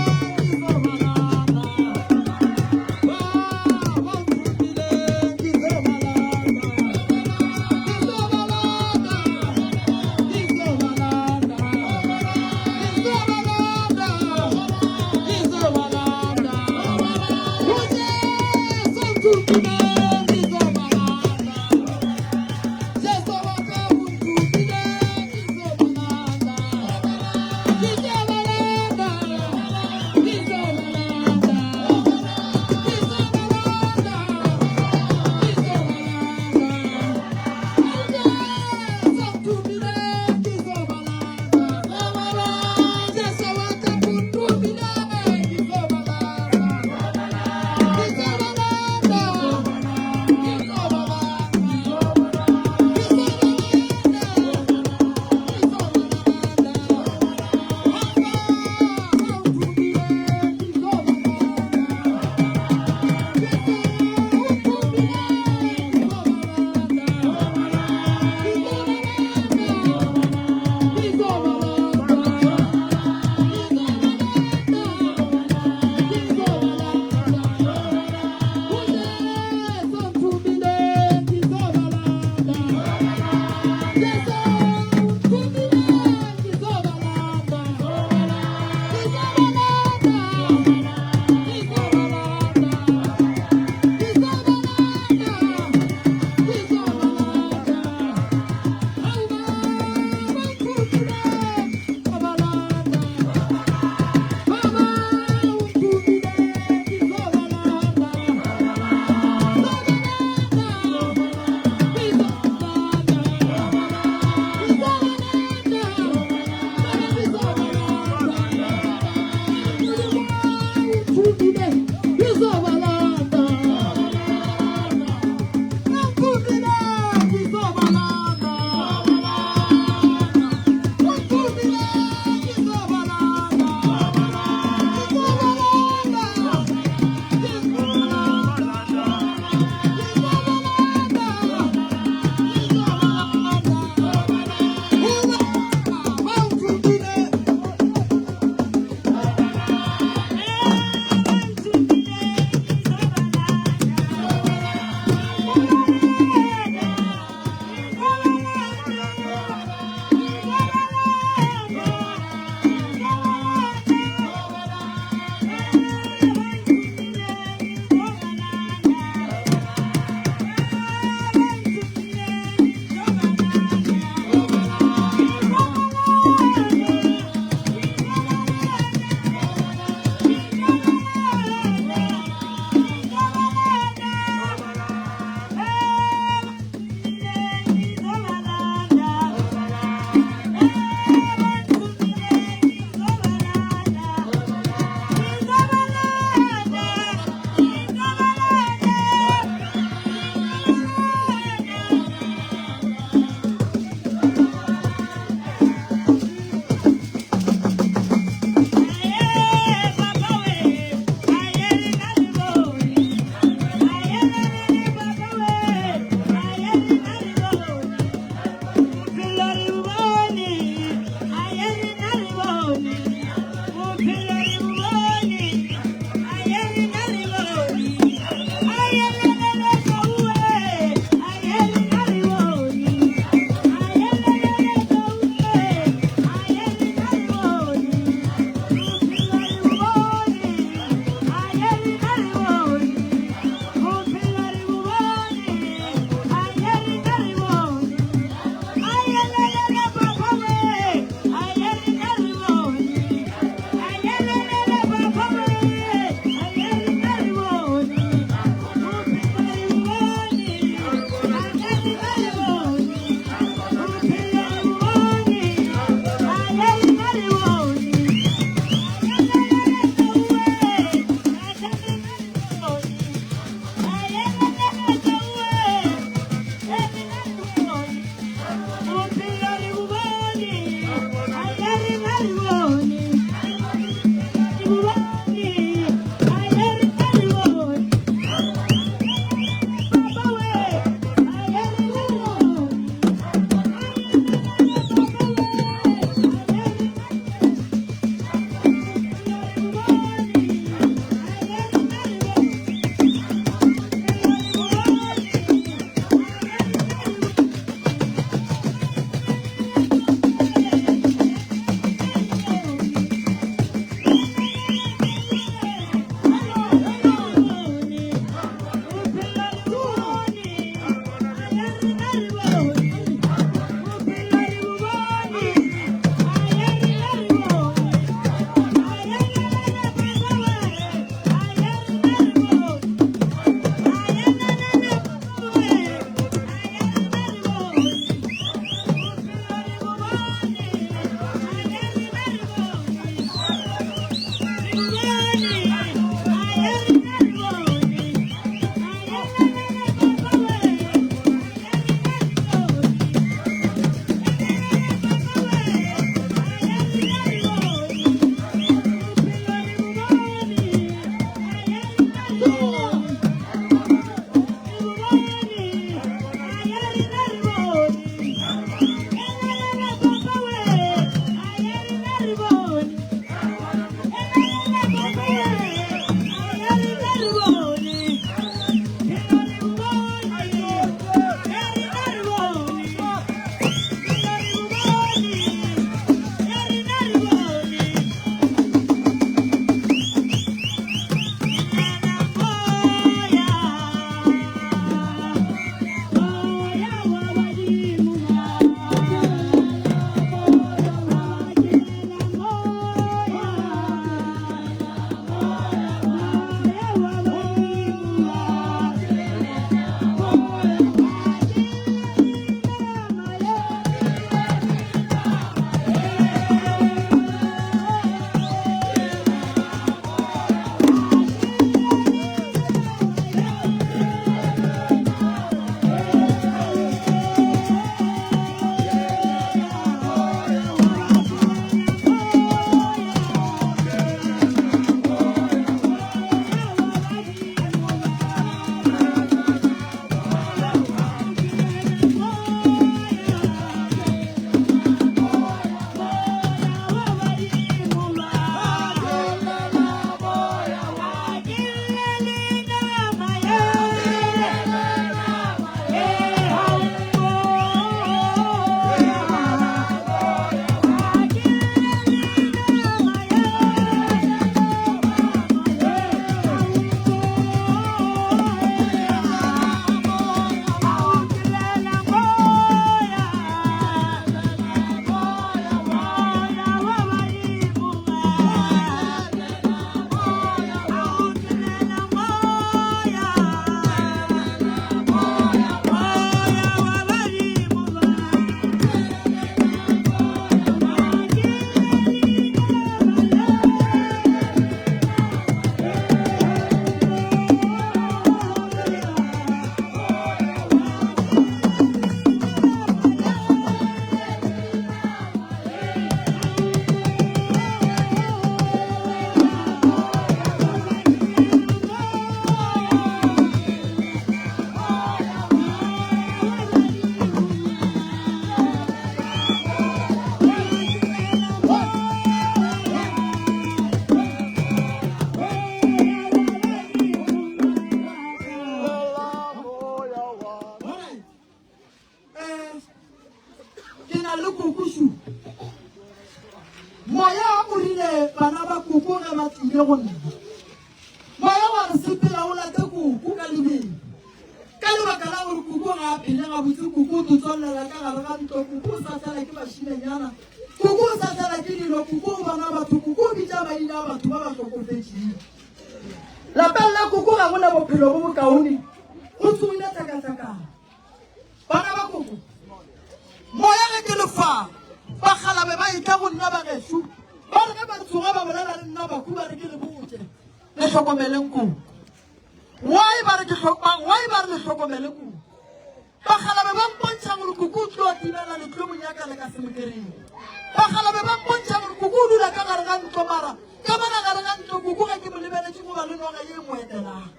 tlile go nna. Moya wa re sepela o late koko ka lebelo. Ka lebaka la gore koko ga a phele gabotse, koko o totswallela ka gare ga ntlo, koko o sahlela ke bašimenyana, koko o sahlela ke dilo, koko o bona batho, koko o bitša maina a batho ba ba hlokofetšego. Lapeng la koko ga go na bophelo bo bokaone, go tsogile tlhakatlhakano. Bana ba koko, moya ge ke le fa, bakgalabe ba etla go nna bagešo, ba re ge ba tsoga ba bolela le nna bahu ba re ke le botše, le hlokomeleng koko. Why ba re ke why ba re le hlokomele koko? Bakgalabe ba mpontšha gore koko o tlo timela le tlo mo nyaka le ka se mo kereng. Bakgalabe ba mpontšha gore koko o dula ka gare ga ntlo mara ka mona gare ga ntlo koko ge ke mo lebeletše go ba le noga ye e mo etelang.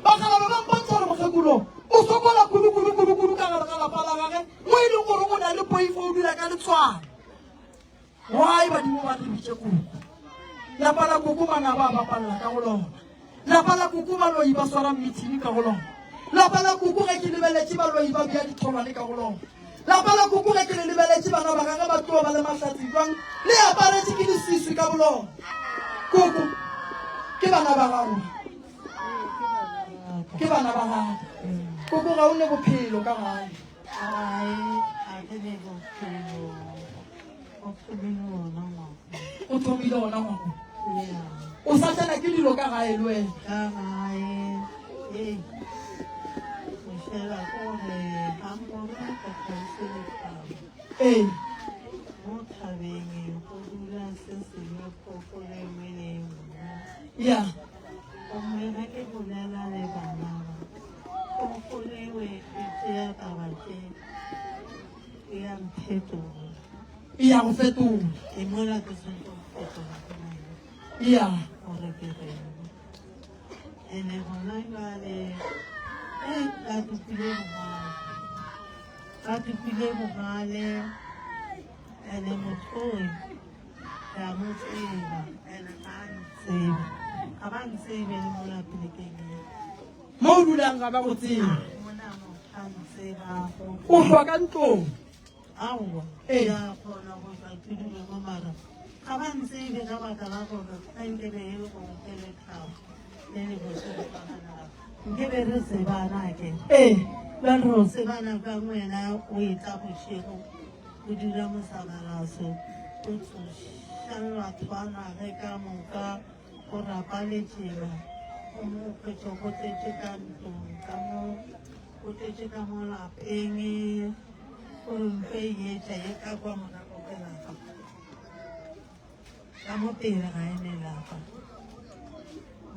Bakgalabe ba mpontšha gore mokgekolo o sokola kudu kudu kudu kudu ka gare ga lapa la gage mo e leng gore o na le poifo o dula ka letswalo. Why badimo ba re bitše koko? Lapa la koko manaba a bapalela ka go lona. Lapa la koko baloi ba swara meeting ka go lona. Lapa la koko ge ke lebeletše baloi ba bea ditholwane ka go lona. Lapa la koko ge ke le lebeletše bana ba gage ba tlo ba le mahlatse jwang le aparetše ke leswiswi ka bolona. Koko ke bana ba gago. Ke bana ba gago. Koko ga o ne bophelo ka gae. O thomile ona ngwako. O sa tsena ke dilo ka gae le wena. Ka gae ee o fela gore ga mpona ka kgauswi le thaba. Ee. Mo thabeng go dula se sengwe phoofolo e nngwe le e nngwe. Ya. Gomme ge ke bolela le bana ba, phoofolo ewe e tšea taba tše e ya mphetola. E ya go fetola. E mola ke swanetše go fetola ke wena. Ya. Gore ke reng. Ene gona jwale e ba dupile bogale. Ba dupile bogale ene motho oyo ke a mo tseba ene ga a ntsebe. Ga ba ntsebe le mola polekeng ye. Mo o dulang ga ba go tsebe. Mona motho a ntsebago. O hlwa ka ntlong. Aowa, Ee. ke a kgona go tla ke dule mo mara ga ba ntsebe ka baka la gore ge nke be e le gore ke lethabo le le bose go fapana nke be re tsebana ke Ee. bjale re o tsebana bjang wena o etla bošego o dira mosabalaso o tsoša bathwana ge ka moka o rapaletšela gomme o hwetše go tletše ka ntlong ka mo go tletše ka mo lapeng gore mpe e etša ye ka kwa morago ke lapa ka mo pele ga e ne lapa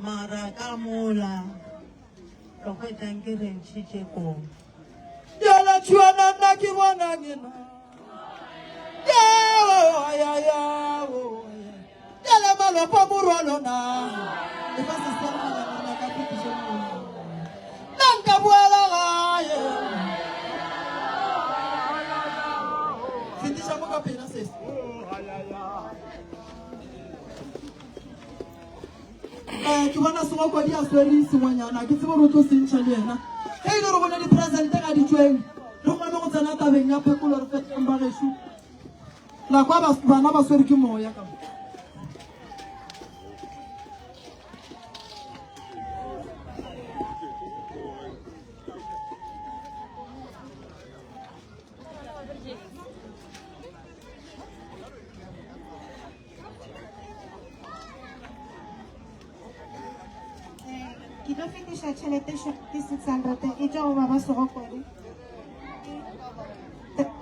mara ka mola re hwetšang ke re ntšhitše kong Yala tšhuana nna ke bona ngena. Yala malopo morwalo na. E fa se se ngwana ka phetišo mo. Nna nka boela gae. Fetiša mo ka pela sesi. Eh, ke bona Segokodi a swere sengwanyana, ke tsebe gore o tlo se ntšha le yena. Ge e le gore go ne dipresente ga di tšweng, re kgone go tsena tabeng ya phekolo re fetšeng ba gešo. La kwa bana ba swere ke moya ka mo. Ke tlo fetiša tšhelete ke 600 e tšwa go baba Segokodi.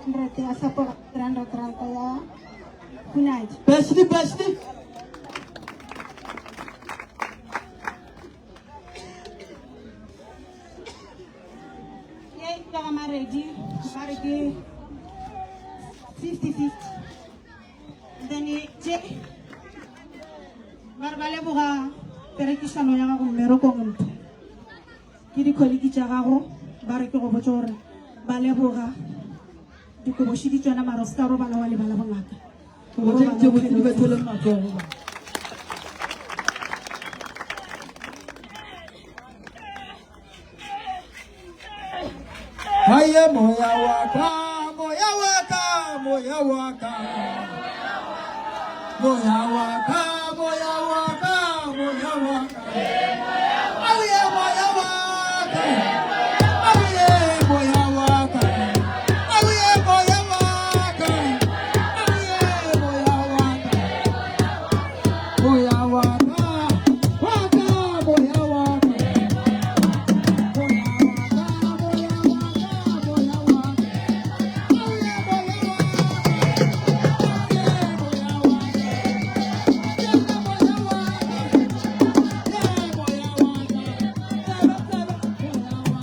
300 ya hlapoga 300 ranta ya Hunadi. Besli, besli. Ye e tšwa ga Maredi ba re ke 50-50. Then tše ba re ba leboga perekišano ya gago mmerekong mpho ke dikholiki tša gago ba re ke go botša gore ba leboga dikoboši di tšona mara o se ka robala wa lebala bongaka Kobo tše tše botse di betheleng matsogo ba. Haye moya wa ka, moya wa ka, moya wa ka. Moya wa ka, moya wa ka, moya wa ka. Aoye moya wa ka. Aoye moya wa ka. Aoye moya wa ka. Aoye moya wa ka. Moya wa ka. Wa ka moya wa ka. Moya wa ka, moya wa ka, moya wa ka. Aoye moya wa ka. Aoye moya wa ka. Ye moya wa ka. Ye moya wa ka. Tsebe, tsebe, moya wa ka.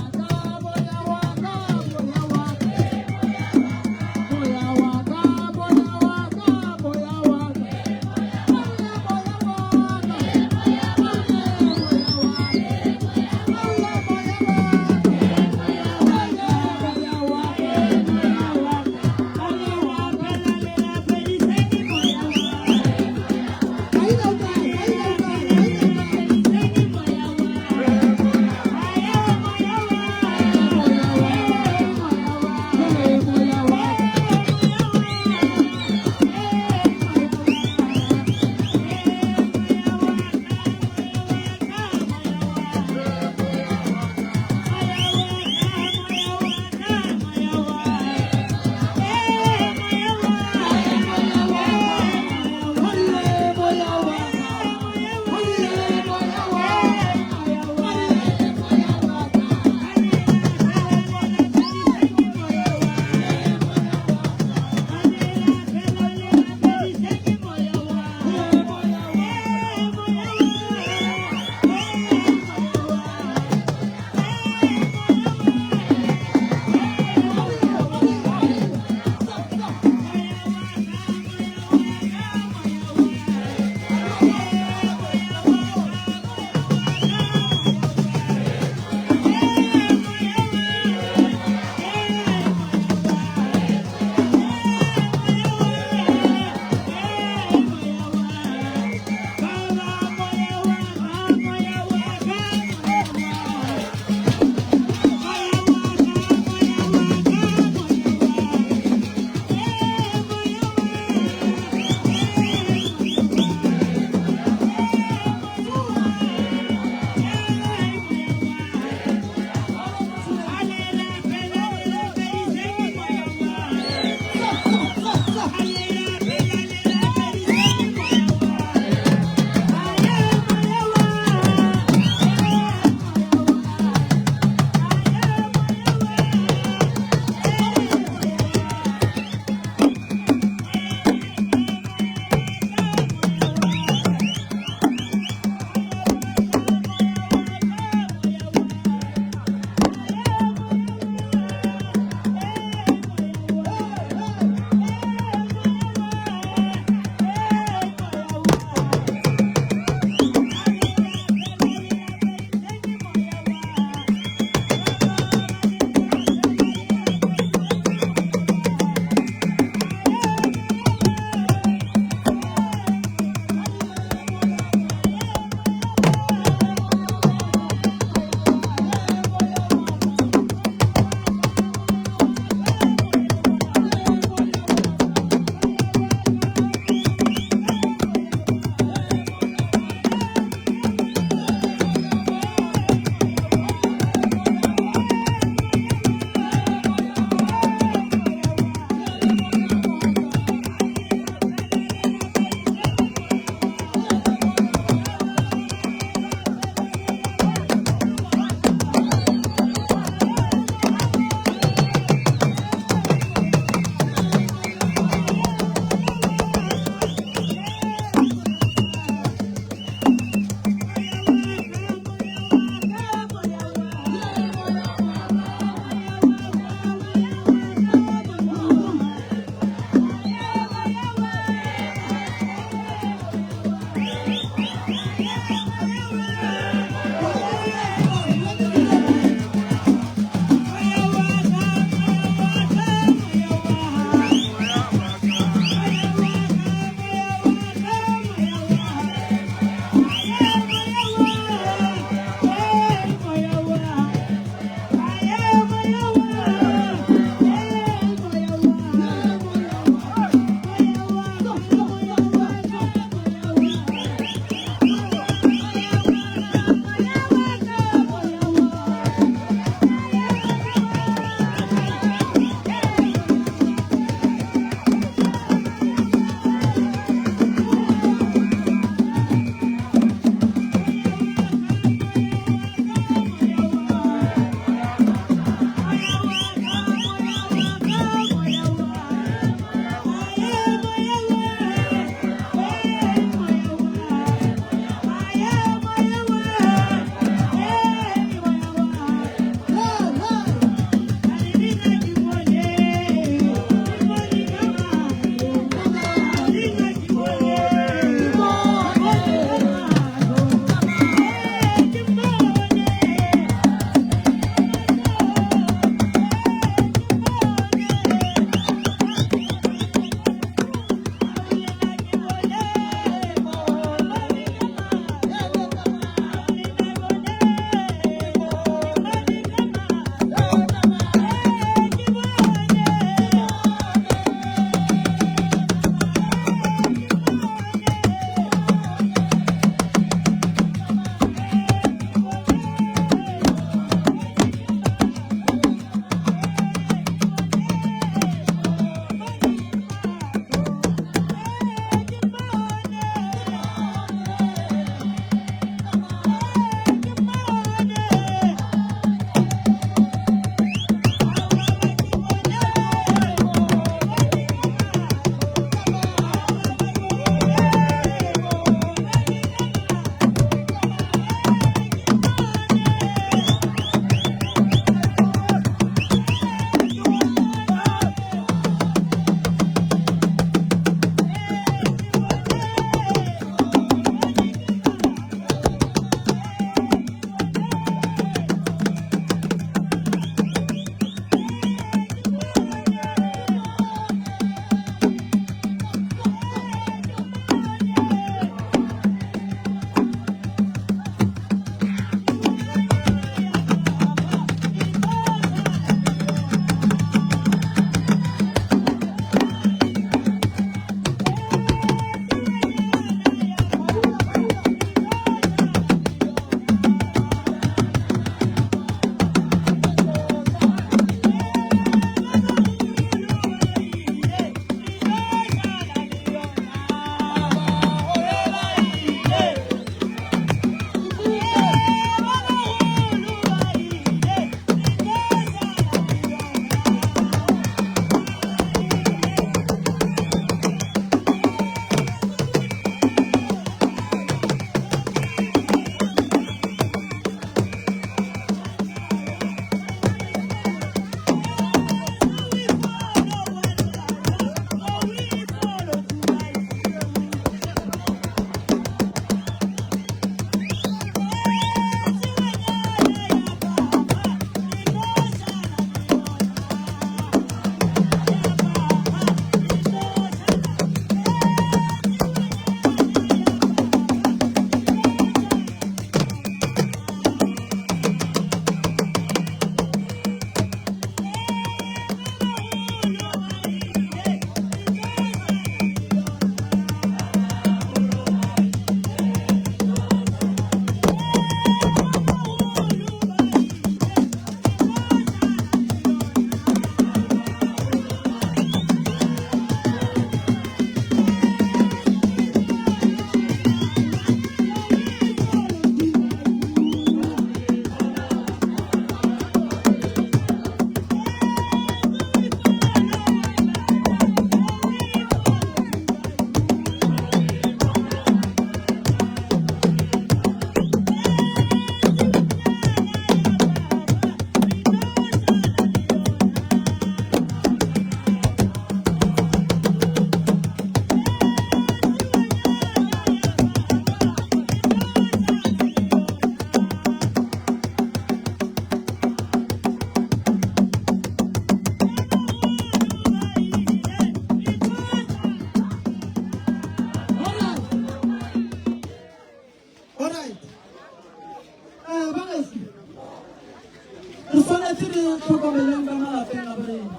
amogeleng ka malapeng a borena.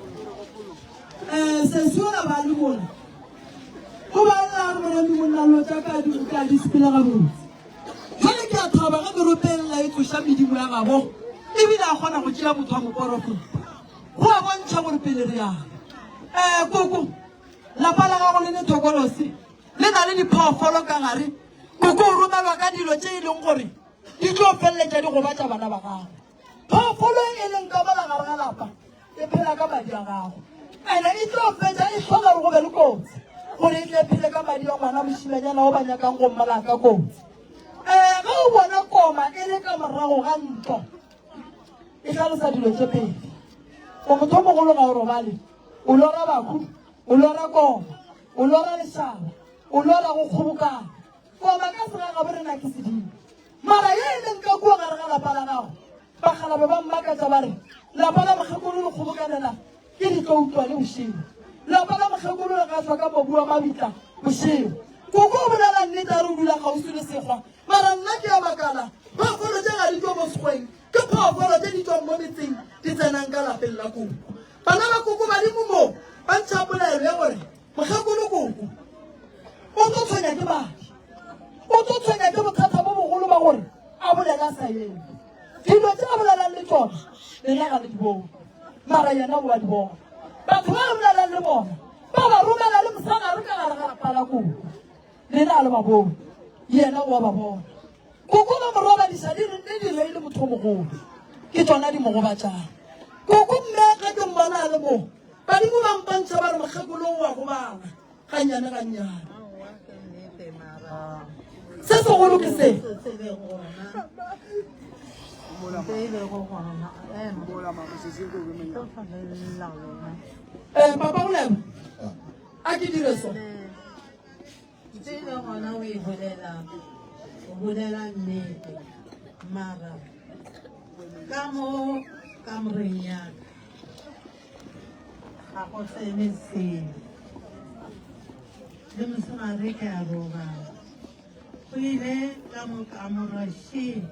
Um sesi ola ba le mola o ba lla a re moremi monna lo tša ka di ka di sepela gabotse. Jale ke a thaba ge meropeng la e tsoša medimo ya gabo ebile a kgona go tšea motho wa moporofeta. Go a bontšha gore pele re yang. Um koko lapa la gago le ne thokolosi le na le diphoofolo ka gare. Koko o romelwa ka dilo tše e leng gore di tlo feleletša di gobatša bana ba gago. Phoofolo e leng ka mola gare ga lapa e phela ka madi a gago, ene e tlo fetša e hloka gore go be le kotsi gore e tle e phele ka madi a ngwana mošimanyana o ba nyakang go mmolaya ka kotsi. Um ge o bona koma e le ka morago ga ntlo e hlalosa dilo tše pedi. O motho o mogolo ga o robale, o lora bahu, o lora koma, o lora lešaba, o lora go kgobokana. Koma ka segagabo rena ke sedimo. Mara ye e leng ka kua gare ga lapa la gago, bakgalabje ba mmakatša ba re, Lapa la mokgekolo le kgobokanela ke ditloutwane bošego. Lapa la mokgekolo le gašwa ka mobu wa mabitla bošego. Koko o bolela nnete a re o dula kgauswi le sekgwa. Mara nna ke a makala, phoofolo tše ga di tšwe mo sekgweng, ke phoofolo tše di tšwang mo metseng di tsenang ka lapeng la koko. Bana ba koko badimo mo ba ntšha polelo ya gore Mokgekolo koko o tlo tshwenya ke madi, o tlo tshwenya ke bothata bo bogolo ba gore a bolela sa eme. Dilo tše a bolelang le tšona lena ga le di bone, mara yena o a di bona. Batho ba a bolelang le bona ba ba romela le mosegare ka gare ga lapa la koko, lena a le ba bone, yena o a ba bona. Koko ba mo robadiša di le di reile motho o mogolo, ke tšona di mo gobatšang. Koko mme ge ke mmona a le mo, badimo ba mpontšha ba re mokgekolo o a gobala gannyane gannyane. Se segolo ke se. Eh, papa Bolebo, a ke dire so. Ntse e le gona o e bolelang, o bolela nnete. Mara ka mo kamoreng ya ka ga go tsene selo. Le mosegare ke a robala. Go ile ka mo kamora she.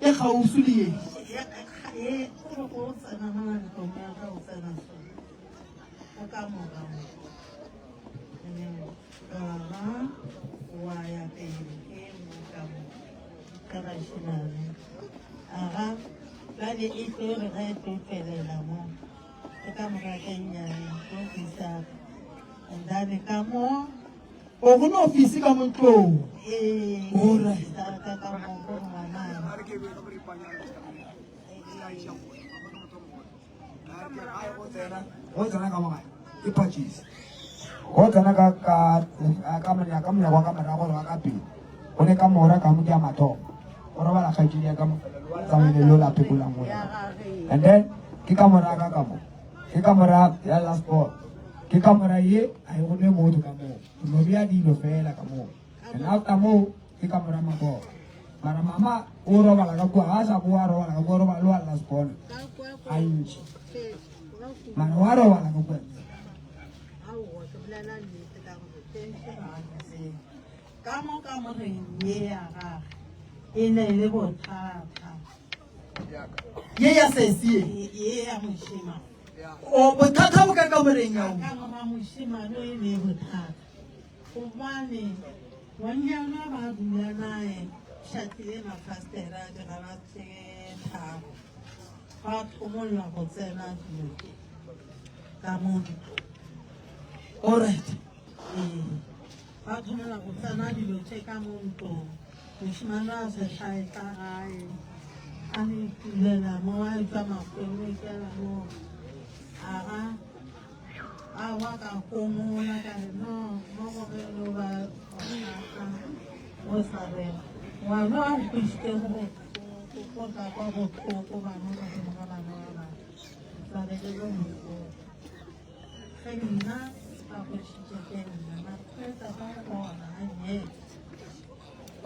E kgauswi le ye. E gore go tsena mo ntlong ya ka o tsena so. Go kamora mo. Ga wa ya pele ke mo ka mo ka bašemane. Aga bjale e tlo re ge e tlo tšwelela mo ke ka moka ke nnyane tlo fisa and then ka mo O go no ofisi ka mo ntlong. Ee, Alright. ka ka mo go ngwana. Go tsena ka mogae ke purchase. Go tsena ka ka ka monyaka ka monyako wa ka morago le wa ka pele. Go ne ka mora ka mo ke ya mathomo. Go robala kgaetšedi ya ka mo tsamaile lo la phekolang go And then ke ka mora ka ka mo. Ke ka mora ya last ball. Ke ka mora ye a e go ne motho ka mo. No bea dilo fela ka mo. And after mo ke ka mora maboko. Mara mama o robala ka kua, ga a sa boa a robala ka kua, o robala le wa last born gantši. Mara wa robala ka kua. Aowa, ke bolela nnete ka gore pension ga ke tsebe. Ka mo kamoreng ye ya gage e ne e le bothata. Ye ya sesi ye. Ye ya mošemane. O bothata bo ka kamoreng ya o. Ka mora mošemane e ne e bothata. Gobane ngwanyana ba dula nae šatile mafastere a digala tse tharo, ba thomolla go tsena dilo tše ka mo ntlong. Alright. Ee, ba thomolla go tsena dilo tše ka mo ntlong. Mošemane a se hlae ka gae, a no itulela mo, a etšwa makweng, o ikela mo. Aga Aowa ka homola ka re no mo go ge no ba go sa re ngwana a nkwišitše gore go tla kwa bohloko bana godimo ga bana ba bangwe ba be le bo bohloko ge nna ba kgošitše ke nna mathata ba gona a nyetse.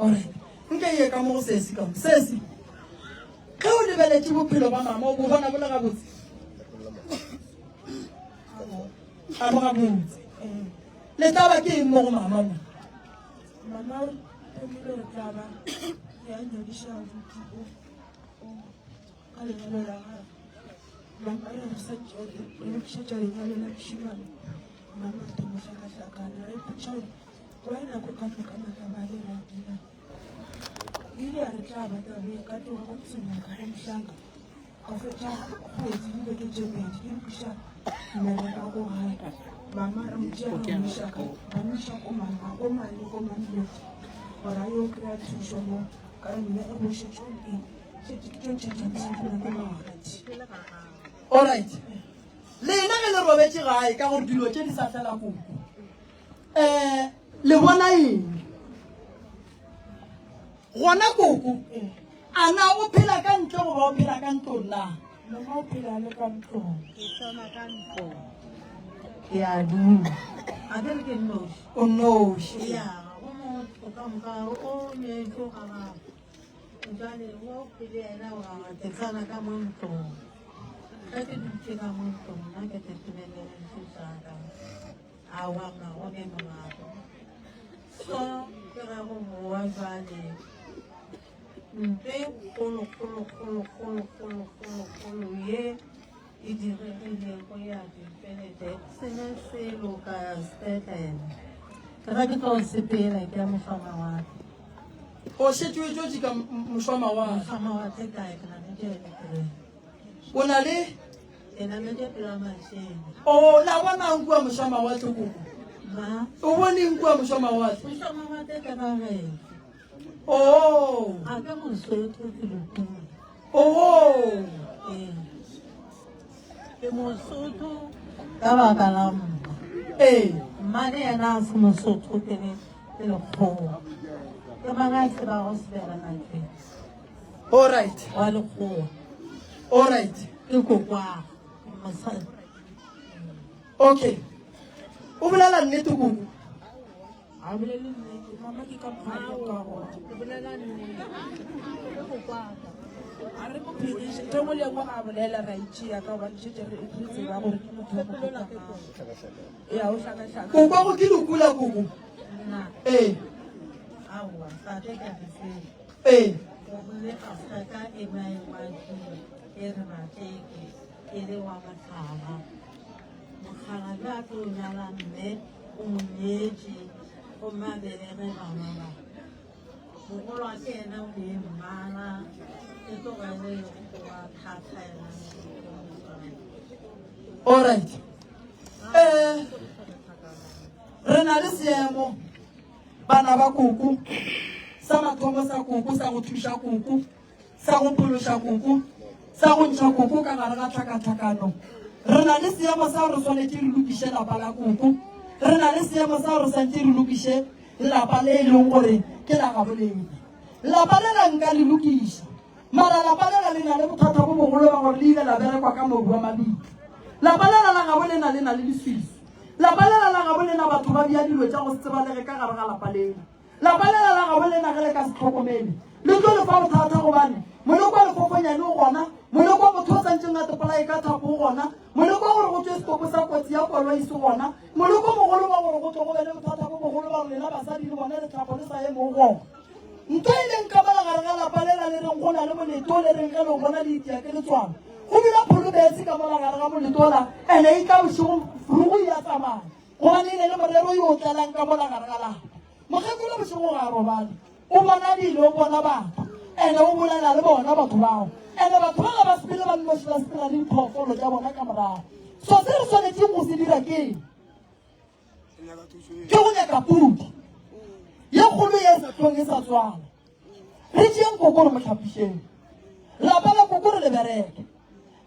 Alright. Nke ye ka mo go sesi ka mo. Sesi. Ge o lebeletše bophelo ba mama o bo bona bo le gabotse. A bo gabotse. Le tla ba ke eng mo go mama mo? Mama o thomile go tlaba ya nyadiša abuti o ka lenyalo la gagwe. Mama re re sa tšeo re lokišetša lenyalo la mošemane. Mama re thoma hlakahlakana re ipotša gore why nako ka moka matlaba a le ra dira. Ile ya re tla ba tabeng ka tloga go motseng wa ka go mohlanka ka fetša kgwedi le beke tše pedi ke lokiša mmereko ko gae. Mama re mo tšea re mo iša ka ra mo iša ko mama ko mane ko Mamelodi gore a yo kry-a thušo mo ka re mme go šetše o eng šetše ke tšo ntšhetša mosadi ke magadi. Alright. Lena ge le robetše gae ka gore dilo tše di sa fela koko. Eh, le bona eng? Gona koko, a na o phela ka ntle goba o phela ka ntlong na? Mama o phela le ka ntlong. Ke tsena ka ntlong. Ke a dula. A ke re ke nnoši. O nnoši. Ya, go motho ka moka o nyetšwe ga gagwe. Jwale wo ke le yena o ga ke tsena ka mo ntlong. Ge ke dutše ka mo ntlong nna ke tebelele tša ka. Aowa mma go ne molato. So ke ra go boa jwale mpe kgolo kgolo kgolo kgolo kgolo kgolo kgolo ye e diregilego ya ditšhelete se ne selo ka ya sepetlele. Ke ge ke tlo sepela ke ya mošwamawatle. O šetše o etšwetše ka mošwamawatle. Mošwamawatle kae ke na le tšhelete. O na le? Ke nametše pela mašene. O la bonang kua mošwamawatle koko? Ma. O boneng kua mošwamawatle? Mošwamawatle ke ga gešo. Oh. A ke mosotho ke lokile. Oh. Ee. Ke mosotho ka baka la mma. Ee. Mma le yena a se mosotho ke le ke lekgowa. Ke mang a tsebago seberenake? All right. Wa lekgowa. All right. Ke kokwa mosadi. Okay. O bolela nnete koko? A bolele nnete, mama ke ka mokgwa a leng ka gona. Ke bolela nnete. Ke kokwaka. A re mo phediše, ntho e nngwe le e nngwe ga a bolela ra e tšea ka gobane šetše re re tseba gore ke motho wa mohuta mang. Ee, o hlakahlaka. Koko go ke dikula koko? Nna. Ee. Aowa, sa ke ka di tseba. Ee. Gomme ga sa ka e ba e ngwadile e re Mateke e le wa mohlala. Mokgalabje a tlo nyala mme o mo nyetše gomme a belege bana ba. Mogolwa ke yena o ne mmala e tloga e le wa thata yena. All right. Eh re na le seemo Bana ba koko, sa mathomo sa koko, sa go thuša koko, sa go phološa koko, sa go ntšha koko ka gare ga tlhakatlhakano. Re na le seemo sa gore re swanetše re lokiše lapa la koko. Re na le seemo sa gore re swanetše re lokiše lapa le e leng gore ke la gabo lena. Lapa le la nka le lokiša, mara lapa lela le na le bothata bo bogolo ba gore le ile la berekwa ka mobu wa mabitla. Lapa lela la gabo lena le na le leswiswi. Lapa lela la gabo lena batho ba bea dilo tša go se tsebalege ka gare ga lapa lela. Lapa lela la gabo lena ge le ka se hlokomele, le tlo le fa bothata gobane moleko wa lefofonyane o gona, moleko wa motho o santšeng a tepolae ka thapo o gona, moleko wa gore go tšwe setopo sa kotsi ya koloi se gona, moleko mogolo wa gore go tlo go be le bothata bo bogolo ba gore lena basadi le bone letlhapo le sa ye mo gona. Ntho e leng ka mola gare ga lapa lela le reng go na le moleto le reng ge le o bona le itia ke letswalo. Go dula pholobetse ka mola gare ga moleto ola ene e tla bošego rugu ya tsamaya gobane e ne le morero yo o tlelang ka mola gare ga lapa. Mokgekolo bošego ga a robale o bona dilo o bona batho ene o bolela le bona batho bao ene batho ba ga ba sepele ba nnoši ba sepela le diphoofolo tša bona ka morago. So se re swanetšeng go se dira ke eng? Ke go nyaka pudi ye kgolo ye e sa hlong e sa tswala. Re tšeeng koko re mo hlapišeng. Lapa la koko re le bereke.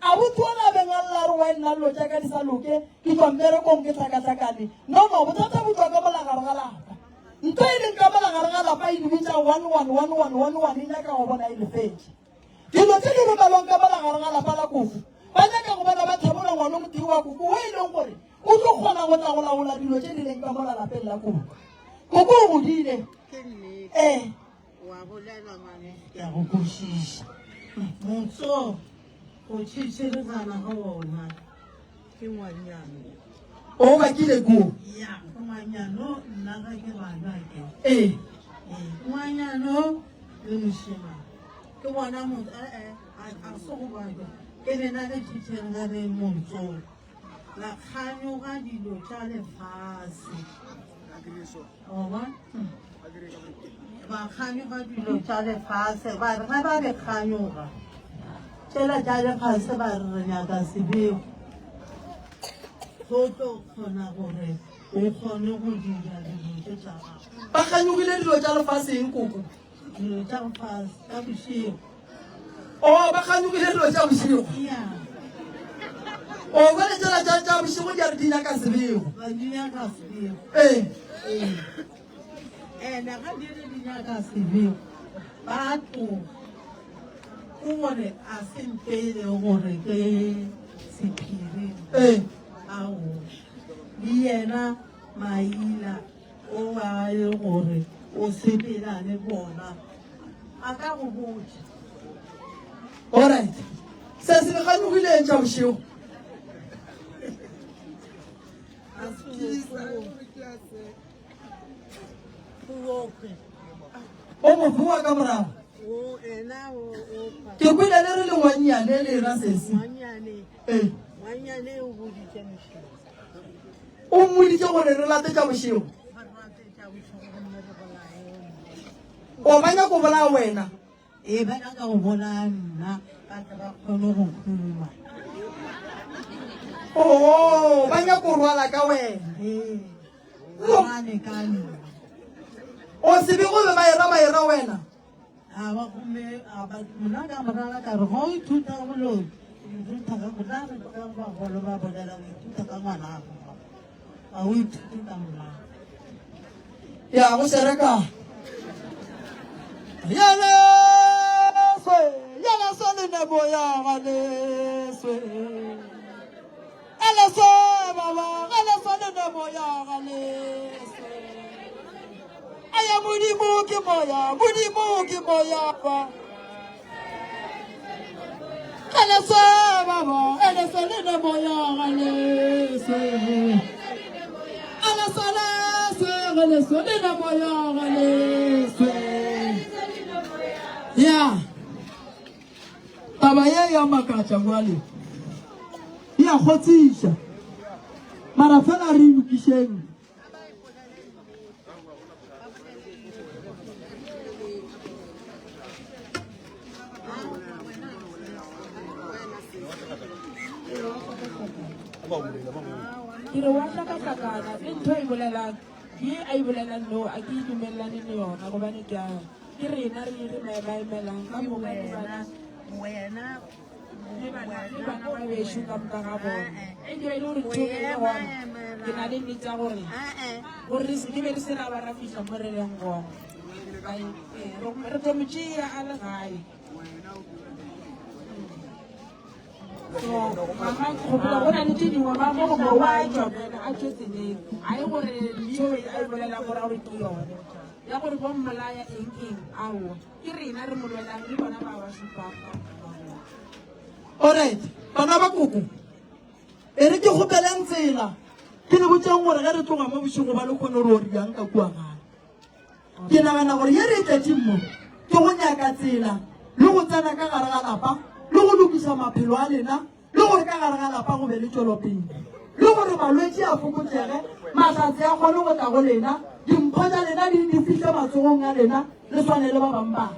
A botho ona a beng a lla re wa nna dilo tša ka di sa loke, ke tšwa mmerekong ke hlakahlakane. No no, bothata bo tšwa ka mola gare ga lapa. Ntho e leng ka mola gare ga lapa e di bitša 1 1 1 1 1 1 e nyaka go bona e lefetše. Dilo tše di romelwang ka mola gare ga lapa la koko, ba nyaka go bona ba thebola ngwana o motee wa koko wo e leng gore O tlo kgona go tla go laola dilo tše di leng ka mola lapeng la koko. Koko o godile. Ke nnete. Ee. Wa bolela ngwane. Ke a go kwešiša. Motso go tšhitšhiregana ga wona ke ngwanyana. O bakile koo. Ya, ke ngwanyano nna ga ke bana ke. Ee. Ee, ngwanyano le mošemane. Ke bona motho eh eh a se go baka. Ke lena le thutšeng ge re motso la kganyoga dilo tša lefase. Wa bona? Ba kganyoga dilo tša lefase, ba re ge ba re kganyoga tšela tša lefase ba re re nyaka sebego go tlo kgona gore o kgone go dira dilo tše tša gago. Ba kganyogile dilo tša lefase eng koko? Dilo tša lefase tša bošego. Oh, ba kganyogile dilo tša bošego. Ya. Oh, bjale tšela tša tša bošego di a re di nyaka sebego. Ba di nyaka sebego. Ee. Ee. Ene ga di re di nyaka sebego, ba tloga. Ke gore a se mpele gore ke sephiri. Ee. Ao. Le yena Maila o a e gore o sepela le bona. A ka go botša. Alright. Se se le kganyogileng tša bošego. O mofe wa ka morago. Ke kwele le re le ngwannyane le ra sesi. Ee. O mmoditše gore re late tša bošego. O ba nyako bolaya wena. Ee, ba nyaka go bolaya nna, ba tle ba kgone go huma. Oo, ba nyako rwala ka wena. Ee, ba rwale ka nna. O se be go be ba era ba era wena. A ba gomme a ba nna ka morala ka re go ithuta go lo ithuta ka go tla re ka bagolo ba bolela o ithuta ka ngwana ga o ithute ka mma. Ya go sereka. Yaleswe, yaleswe le nebo ya galeswe. Eleswe baba, eleswe le nebo ya galeswe. Aya Modimo ke moya, Modimo ke moya ba. Eleswe baba, eleswe le nebo ya galeswe. Eleswe leswe, eleswe le nebo ya galeswe. Ya. Taba ye ya makatša jwale. E a kgotsiša. Mara fela re lokišeng. Ke re wa hlakahlakana le ntho e bolelang ye a e bolelang no a ke e dumelelane le yona gobane ke a ke rena re re maemelang ka moka ke bana Wena le bana le bana ba bešo ka moka ga bona e ke be e le gore ntho e le gona ke na le nnete ya gore gore re se ke be re se ra ba ra fihla mo re leng gona Ee, re tlo mo tšea a le gae so mama ke gopola go na le tše dingwe ba mo gongwe wa tšwa mena a tšwe tseleng a e gore ntho e a e bolelang gore a gore ke yone ya gore bo mmolaya eng eng aowa Ke rena re mo lwelang le bona ba ba šupang ka moka. Alright, bana ba koko, e re ke kgopeleng tsela ke le botšeng gore ge re tloga mo bošego ba lekgono re o riang ka kua gae. Ke nagana gore ye re e tletšeng mo ke go nyaka tsela le go tsena ka gare ga lapa le go lokiša maphelo a lena le gore ka gare ga lapa go be le tšwelopele, le gore malwetši a fokotšege, mahlatse a kgone go tla go lena, dimpho tša lena di di fihle matsogong a lena, le swane le ba bangwe ba.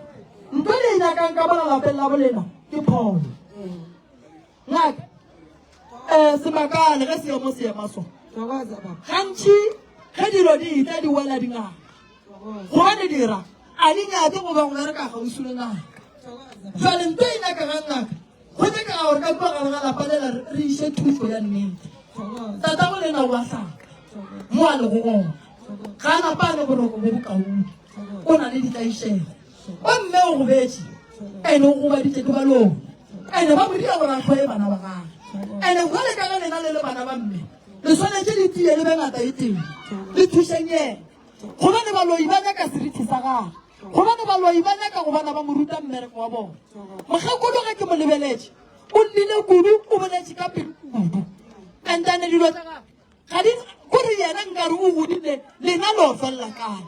Ntho le e nyakang ka mola lapeng la bolena ke pholo. Ngaka, um se makale ge seemo se ema so. Gantši ge dilo di etla di wela dingaka. Gobane dira a di nyake goba go bereka kgauswi le ngaka. Jwale nto e nyakegang ngaka Go nyakega gore ka kua gare ga lapa lela re iše thušo ya nnete. Tatago lena o a hlaka mo a lego gona. Ga a napa a le boroko bo bokaone. O na le ditlaišego. O mme o gobetše ene o gobaditše ke baloi. Ene ba mo dira gore a hloye bana ba gagwe. Ene bjale ka ge lena le le bana ba mme, le swanetše le tie le be ngata e tee, le thušeng yena. Gobane baloi ba nyaka seriti sa gagwe. Gobane baloi ba nyaka go bona ba mo ruta mmereko wa bona. Mokgekolo ge ke mo lebeletše, o llile kudu, o boletše ka pelo kudu. Kantane dilo tša gagwe ga di kore yena nkare o godile, lena lo felela kae?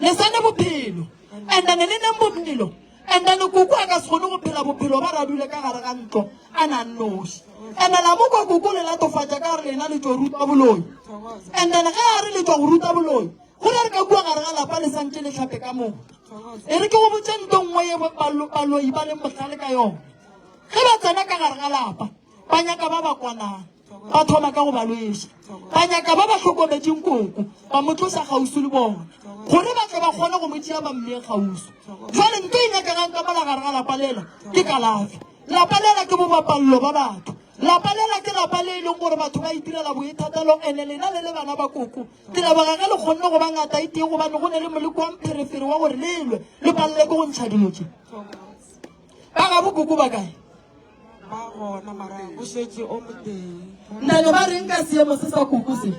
Le sane bophelo, andane le neng bophelo. And then koko a ka se kgone go phela bophelo ba re a dule ka gare ga ntlo a na nnoši. And la mo kwa koko le latofatša ka gore lena le tšo ruta boloi. And then ge a re le tšwa go ruta boloi, go ra re ka kua gare ga lapa le santše le hlape ka moka. E re ke go botše nto nngwe ye baloi ba leng bohlale ka yona. Ge ba tsena ka gare ga lapa, ba nyaka ba ba kwanang. Ba thoma ka go ba lweša. Ba nyaka ba ba hlokometšeng koko, ba mo tloša kgauswi le bona, gore ba tle ba kgone go mo tšea ba mmee kgauswi. Jwale nto e nyakegang ka mola gare ga lapa lela ke kalafi. Lapa lela ke bobapallo ba batho. Lapa lela ke lapa le e leng gore batho ba itirela boithatelo, ene lena le le bana ba koko. Ke leboga ge le kgonne go ba ngata e tee gobane go ne le moleko wa mpherefere wa gore le lwe le palele ke go ntšha dilo tše. Ba gabo koko ba kae? Ba gona mara o šetše o motee. Nane ba reng ka seemo se sa koko se?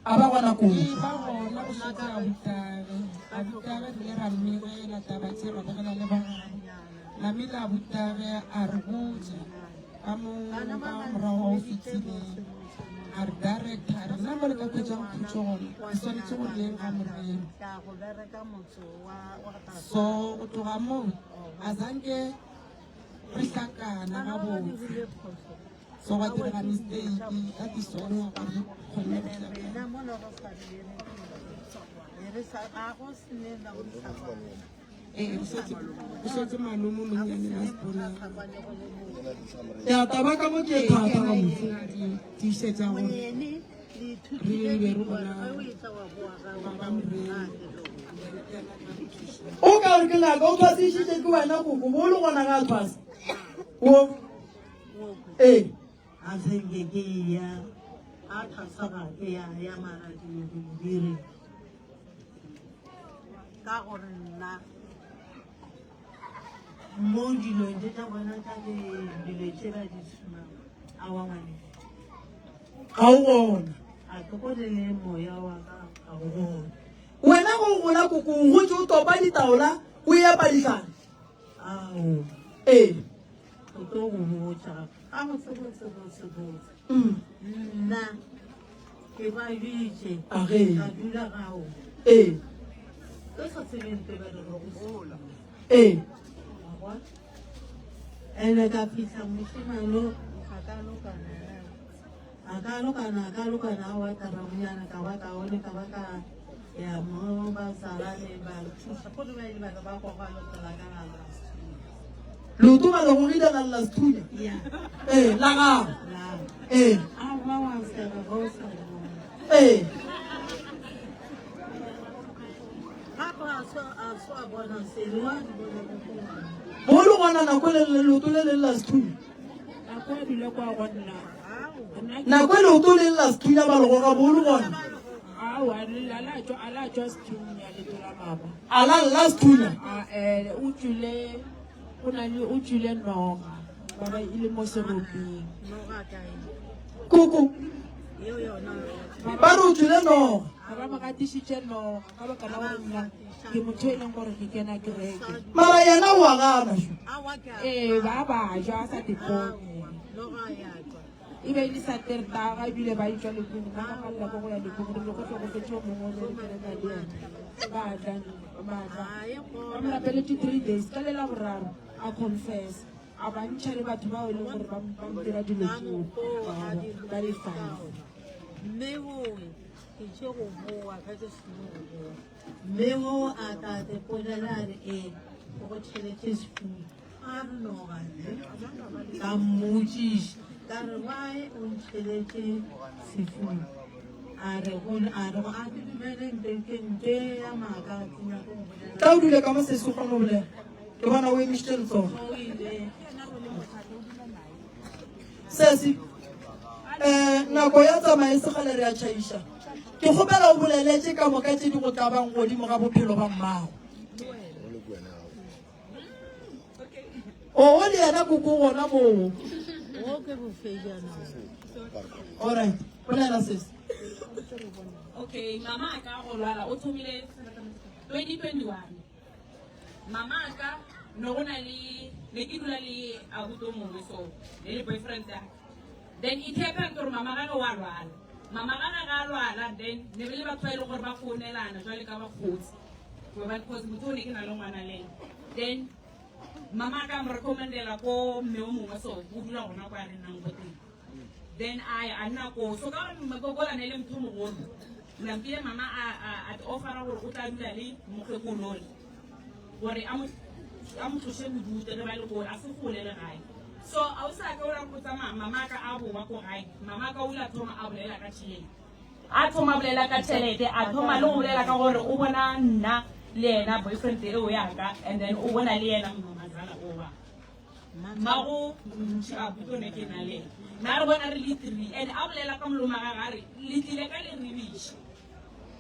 A ba gona koko. Ee, ba gona o šetše a butage. A butage re ile ra mmegela taba tše ra begela le ba gabo. Namile a butage a re botša ka mo ka morago wa o fetileng. A re director a re nna mo le ka hwetšang khutšo gona ke swanetše go reng ga moremi. So go tloga moo a zanke re hlakana gabotse. So gwa direga mistake that is why ga re kgonne go hlakana. Ee, go šetše malome o monnyane last born ya ka. Ya taba ka mo ke e thata gabotse. Tiišetša gore re be re gona ba moremi. O ka re ke ngaka o thwasišitše ke wena koko bo le gona ga a thwasa. O ee. A se nke ke ya a thwasa ga ke ya ya mara dilo ke di dire ka gore nna mo dilong tše tša bona tša dilo tše ba di šomang a wa ngwane Ga o gona. A ke go le moya wa ka ga o gona. Wena go gola koko o gotše o topa ditaola o epa dihlare. Ao. Ee. Ke tlo go botša ga botse botse botse botse. Nna ke ba bitše ka dula gao. Ee. Ke sa tsebe nto ba re go Ee. Ene ka fihla mošemane a ka lokana a ka lokana a ka lokana a wa tarabonyana ka ba kaone ka ba ka ya mo ba salane ba thuša go ba ile ba ba goga leoto la ka la la Leoto ba le gogile la lla sethunya? Ya. Ee, la gago. La. Ee. A ba wa sega ga o sa bona. Ee. Gape a so a so a bona selo wa di bona ko go Bo le gona nako le le leoto le le lla sethunya. Nako a dula kwa go nna. Nako e leoto le lla sethunya ba le goga bo le gona. Aowa, a la tšwa a la tšwa sethunya leoto la mama. A la lla sethunya. A eh o tšwile go na le o tšwile noga ba ba ile mo seroping. Noga kae? Koko. Yeo yona. Ba re o tšwile noga. Ba ba mo gatišitše noga ka baka la gore nna ke motho e leng gore ke kena kereke. Mara yena o a gana. Ee, ba ba ja a sa dipone. E be e le Saterdaga ebile ba etšwa lekung, nna ka palela ke go ya lekung, re go hlokofetše o mongwe o be re kereka le yena. Ba tla, ba tla. Ba mo rapeletše three days, ka le la boraro a confess, a ba ntšha le batho bao e leng gore ba ba mo dira dilo tšeo, ba le five. Mme owe ke tše go boa ge ke seno go boa mme o a tla te polela a re ee o go tšheletše sefuba a re noga ne ka mmotšiša ka re why o ntšheletše sefuba a re go a re a ke dumele nte ke nte ya maaka ke nyaka go bolela Tla o dule ka mo sesi o kgone go bolela. Ke bona o emišitše letsogo. o ile Sesi, eh, nako ya tsamaye segale re a tšhaiša. Ke kgopela o bolele tše ka moka tše di go tlabang godimo ga bophelo ba mmago. O le yena koko gona moo. o ke bofejana Alright, bolela sesi. Okay, mama a ka go lwala o thomile 2021. Mama a ka no go na le ne ke dula le abuti o mongwe so le le boyfriend ya ka. Then it happened gore mama gage wa lwala. Mama gage ga a lwala then ne be le batho ba e leng gore ba founelana jwale ka bakgotsi. Because motho o ne ke na le ngwana le ena. Then mama ka mo recommendela ko mme o mongwe so o dula gona kwa re nnang ko teng. Then a ya a nna koo. So ka gore mmekokola ne e le motho o mogolo, nampile mama a a a offera gore o tla dula le mokgekolole gore a mo a mo tlose bodutu ge ba le koo a se gole le gae. So ausi a ka o la go tsamaya mama ka a boa ko gae, mama ka o ile a thoma a bolela ka tšhelete. A thoma a bolela ka tšhelete, a thoma le go bolela ka gore o bona nna le yena boyfriend eo ya ka and then o bona le yena mamazala o wa. Mmago Mtšhabu ke ne ke na le ena. Na re bona re le three and a bolela ka molomo wa gagwe a re le tlile ka leribiši.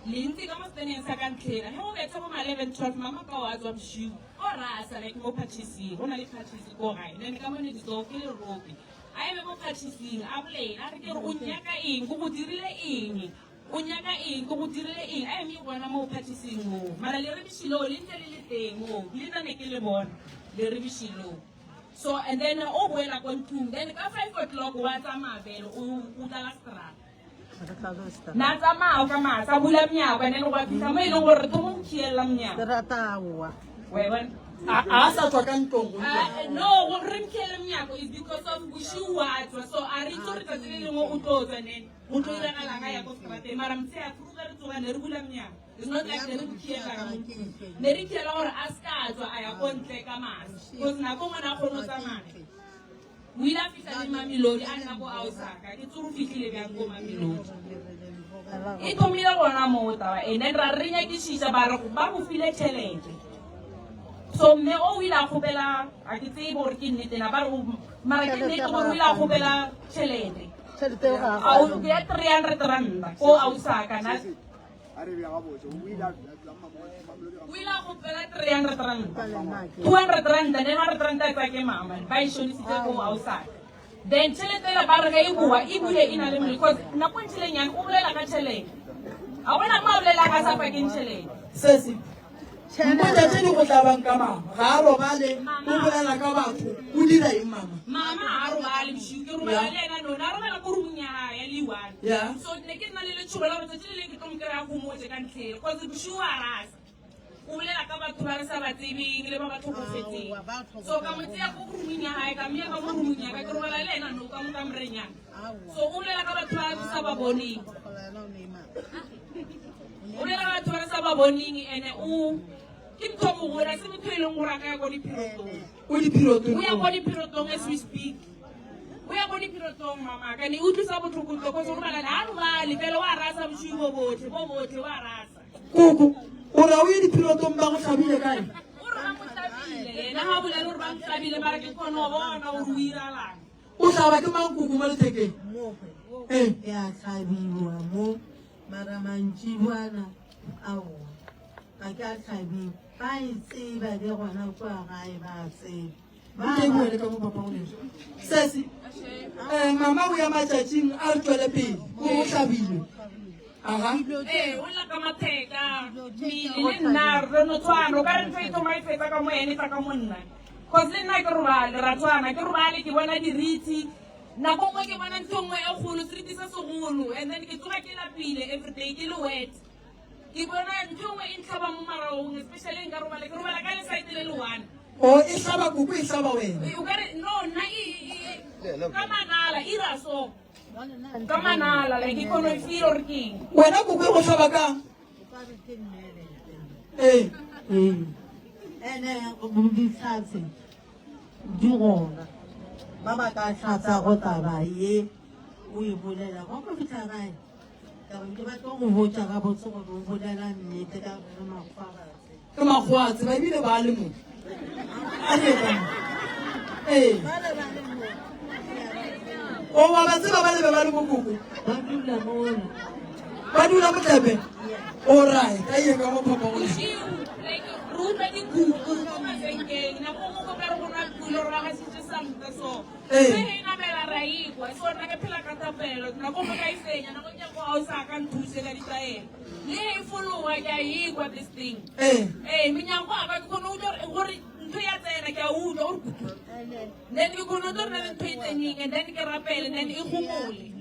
Le ntse ka mo seteneng sa ka ntlhela. Ge go betha bo ma 11 12 mama ka o a tswa bošiu. O rasa like mo phatšhising. Go na le phatšhisi ko gae. Then ka mo ne ditso ke lerope. A eme mo phatšhising a bolela a re ke re o nyaka eng ke go dirile eng. O nyaka eng ke go dirile eng. A eme gona mo phatšhising moo. Mara leribiši leo le ntse le le teng moo. Le nna ne ke le bona leribiši leo. So and then o boela ko ntlong then ka 5 o'clock wa tsamaya vele o o tlala strata. Na tsamaya ka masa bula monyako and then gwa fitlha mo e leng gore re thoma go khiella monyako. Wa e bona? A a sa tswa ka ntlong go utlwa. No, gore re mkhiele monyako is because of boshiu wa tswa. So a re itse gore tsatsi le lengwe o tlo tswa then go tlo iragalang a ya ko strateng. Mara motshehare ge re tsoga ne re bula monyako. It's not like ne re mo khiela ka mo ntlong. Ne re khiela gore a se ka a tswa a ya ko ntle ka masa. Because nako nngwe ne a kgone go tsamaya. O ile a fihla le Mamelodi a nna ko Ausaka. Ke tsore o fihlile bjang ko Mamelodi. E thomile gona moo taba and then ra re nyakišiša ba re ba mo file tšhelete. So mme o ile a kgopela a ke tsebe gore ke nnete na ba re mara ke nnete gore o ile a kgopela tšhelete. A o ya 300 rand ko Ausaka na A re bja gabotse, o ile a o ile a gopela 300 rand 200 rand then 100 rand a tsa ke mama ba e šonisitse ko ausaka then tšhelete ela ba re ge e boa e bule e na le mmele cause nako e ntšhileng yana o bolela ka tšhelete ga gona mo a bolelang a sa pakeng tšhelete Sesi, mpotša tše di go tlabang ka mama. Ga a robale, o bolela ka batho, o dira eng mama? Mama ga a robale bošiu, ke robala le yena nona, a robala ko roomong ya gage ya le-one. Yeah. So ne ke nna le letšhogo la gore tsatši le leng ke tlo mo kry-a gomotse ka ntlhele, cause bošiu a rasa. O bolela ka batho ba re sa ba tsebeng le ba ba tlhokofetseng. So ka mo tseya ko roomong ya gae, ka meya ka mo roomong ya ka, ke robala le yena no ka mo kamoreng ya ka. So o bolela ka batho ba re sa ba boneng. O bolela ka batho ba re sa ba boneng ene o ke motho o mogolo, a se motho e leng gore a ka ya ko diphirotong. O diphirotong. O ya ko diphirotong as we speak. O ya ko diphirotong mama ka ne utlwisa botlhoko tloko so robala le ha robale fela wa rasa bosiu bo botlhe bo botlhe wa rasa. Koko, o ra o ye diphirotong ba go hlabile kae? O re ba mo hlabile yena ha bolele gore ba mo hlabile mara ke kgone go bona gore o iralang. O hlaba ke mang koko mo lethekeng? Ee. Ke a hlabiwa mo mara mantšiboana aowa ga ke a hlabiwa ba e tseba le gona kua gae ba tseba. Nke e boele ka mo papa go lena. Sesi, eh, mama o ya matšatšing a re tšwele pele o o hlabilwe. Aga. Ee, o lla ka matheka mmele le nna re no tshwana o ka re ntho e thoma e fetsa ka mo ene e tla ka mo nna. Cause le nna ke robale ra tshwana ke robale ke bona diriti nako nngwe ke bona ntho nngwe e kgolo seriti se segolo and then ke tsoga ke lapile everyday ke le wet ke bona ntho nngwe e ntlhaba mo maraong especially nka robala ke robala ka lesaete le le one O e hlaba koko e hlaba wena. O ka re no nna e, e, e, ka manala ira so ka manala like ke kgone go feel gore ke eng Wena koko e go hlaba kang? Ee. Ee. Ene dihlatse di gona ba ba ka hlatsa go taba ye o e bolela go go fitlha gae ka re ke batlo go botša gabotse gore o bolela nnete ka gore makgowa ga a tsebe. Ke makgowa a tseba ebile ba le mo. A re ka mo. Ee. O wa ba tseba ba lebe ba le mo koko. Ba dula mola. Ba dula motlepe. All right, a ye ka mo papa go. Bosiu, like re utlwa dikuku ko mabenkeng nako nngwe go ka re go na pula gore ba gasitse santa so Ee. mme ge e namela ra ikwa so nna ke phela ka thapelo nako nngwe ka e fenya nako ke go a o sa ka nthuse ka ditaelo le ge e fologa ke a ikwa this thing Ee. ee menyako a ka ke kgone go utlwa gore ntho ya tsena ke a utlwa gore kutu. Then ke kgone go tlo re ntho e tseneng and then ke rapele then e gomole.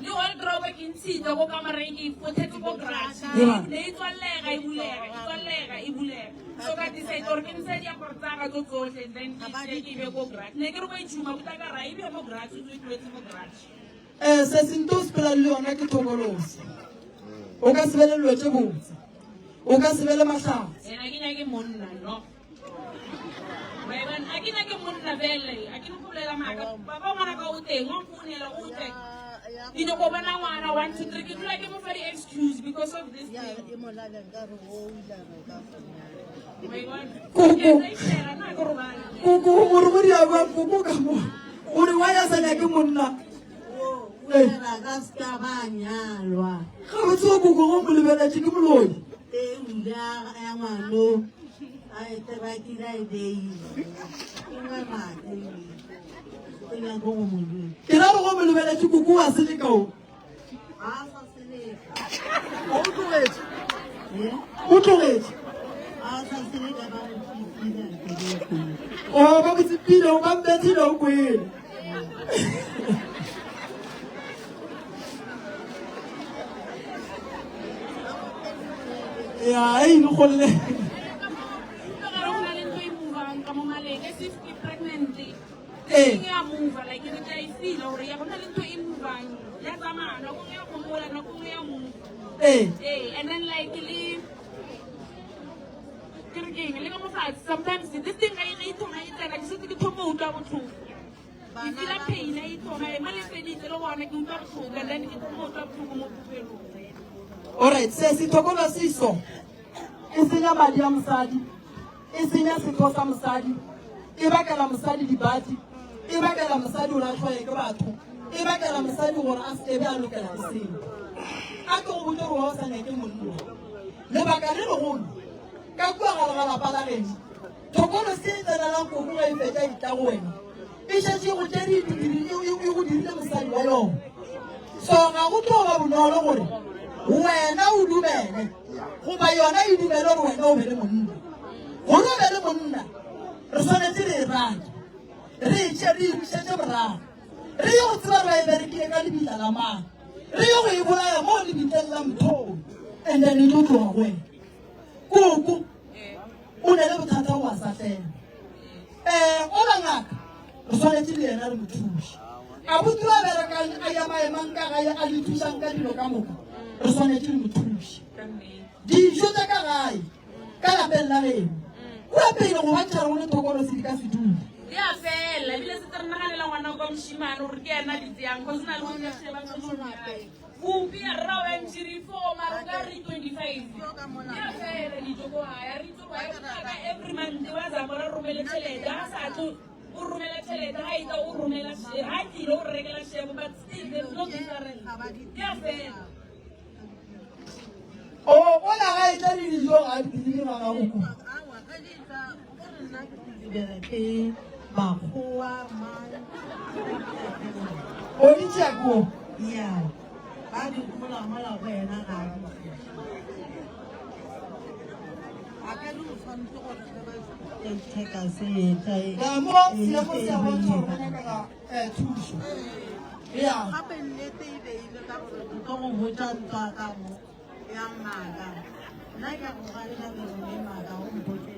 Le wardrobe ke ntshitse ko kamareng ke e fothetse ko garage. Ne e tswallega e bulega, e tswallega e bulega. So ka decide gore ke ntshe diaparo tsa ka tso tsohle then ke tseye ke be ko garage. Ne ke re ko itšhuma buta ka ra e be mo garage o tlo e tlohetse mo garage. Um se sento o sepela le yona ke thokolosi. O ka se be le dilo tše botse. O ka se be le mahlatse. Ena ke nyake monna no. A ke nyake monna bele, a ke no bolela maaka. Papa ngwana ka o teng, wa mfounela o tle. Ke nyako bona ngwana 1 2 3 ke dula ke mo fa di-excuse because of this thing. Koko. Koko o re go dia bjang koko ka mo. O re wa ya sa nyake monna. O re ka se ka ba nyalwa. Gabotse o koko go mo lebeletše ke moloi. E o ile a ya ngwano a e terakile a e beile. E nwe madi ebile. E nyake go mo lwetša. Ke ra re go mo lebeletše koko wa seleka o. Ga a sa seleka. O tlogetše. O tlogetše. Ga a sa seleka ba mo tsipile a ke be kwele. O ba mo tsipile o ba mbethile o kwele. Ya, e ile go le. Ka gare go na le ntho e movang ka mo maleng as if ke pregnant. Ee. Ya move like ke tla e feel gore ya go na le ntho e movang ya tsamaya nako nngwe ya gomola nako nngwe ya move. Ee. Ee, and then like le ke re keng le ka mo fatshe sometimes this thing ga e thoma e tsena ke setse ke thoma go utlwa botlhoko. Ke feel pain e thoma e ma le feditse le gona ke utlwa botlhoko and then ke thoma go utlwa botlhoko mo popelong. Alright, se se thokolo se so e senya madi a mosadi, e senya setho sa mosadi, e bakela mosadi dibati, e bakela mosadi gore a hloye ke batho, e bakela mosadi gore a se be a lokela ke selo. A ke go botse gore wa o sa nyake monna. Lebaka le legolo ka kua gare ga lapa la geno, thokolo se e tsenelang koko ge e fetša e tla go wena, e šetše e go tšere e e go dirile mosadi wa yona. So ga go tlo ba bonolo gore wena o dumele goba yona e dumele gore wena o be le monna. Gore o be le monna re swanetše re e rate, re e tše re e bušetše morago, re ye go tseba re ba e berekile ka lebitla la mang, re ye go e bolaya mo lebitleng la mothomi and then e tlo tloga go wena. Koko o ne le bothata go a sahlela. Um ola ngaka re swanetše le yena re mo thuše. Abuti wa berekang a ya maemang ka gae a le thušang ka dilo ka moka re swanetše re mo thuše. Dijo tša ka gae ka lapeng la geno kua pele go bontšha gore go le thokolosi di ka se dule. Di a fela ebile setse re naganela ngwana kwa mošimane gore ke yena a di tseyang cause o na le go sheba Kopi ya rra wa mchiri 4 mara o ka re 25. Ya fela dijo ko gae a re itse gore ya ka every month wa zama gore a romele tšhelete ga sa tlo o romela tšhelete ga e tla o romela ga tlile o rekela shebo but still there's no difference. Ya fela. O o la ga e tla le dijo ga di dire ga gago ko. Ke makgowa mang. O di tšea ko. Ya. Ba di gola mola go yena ga a di. A ka re o tshwanetse gore ge ba theka se etla e. Ya mo seemo se a bontšha gore go nyakega eh, thušo. Ya. Gape nnete e be e le ka gore ke tlo go botša ntwa ka mo. Ya maaka. Nna ke a go galela merong e maaka o mpotse.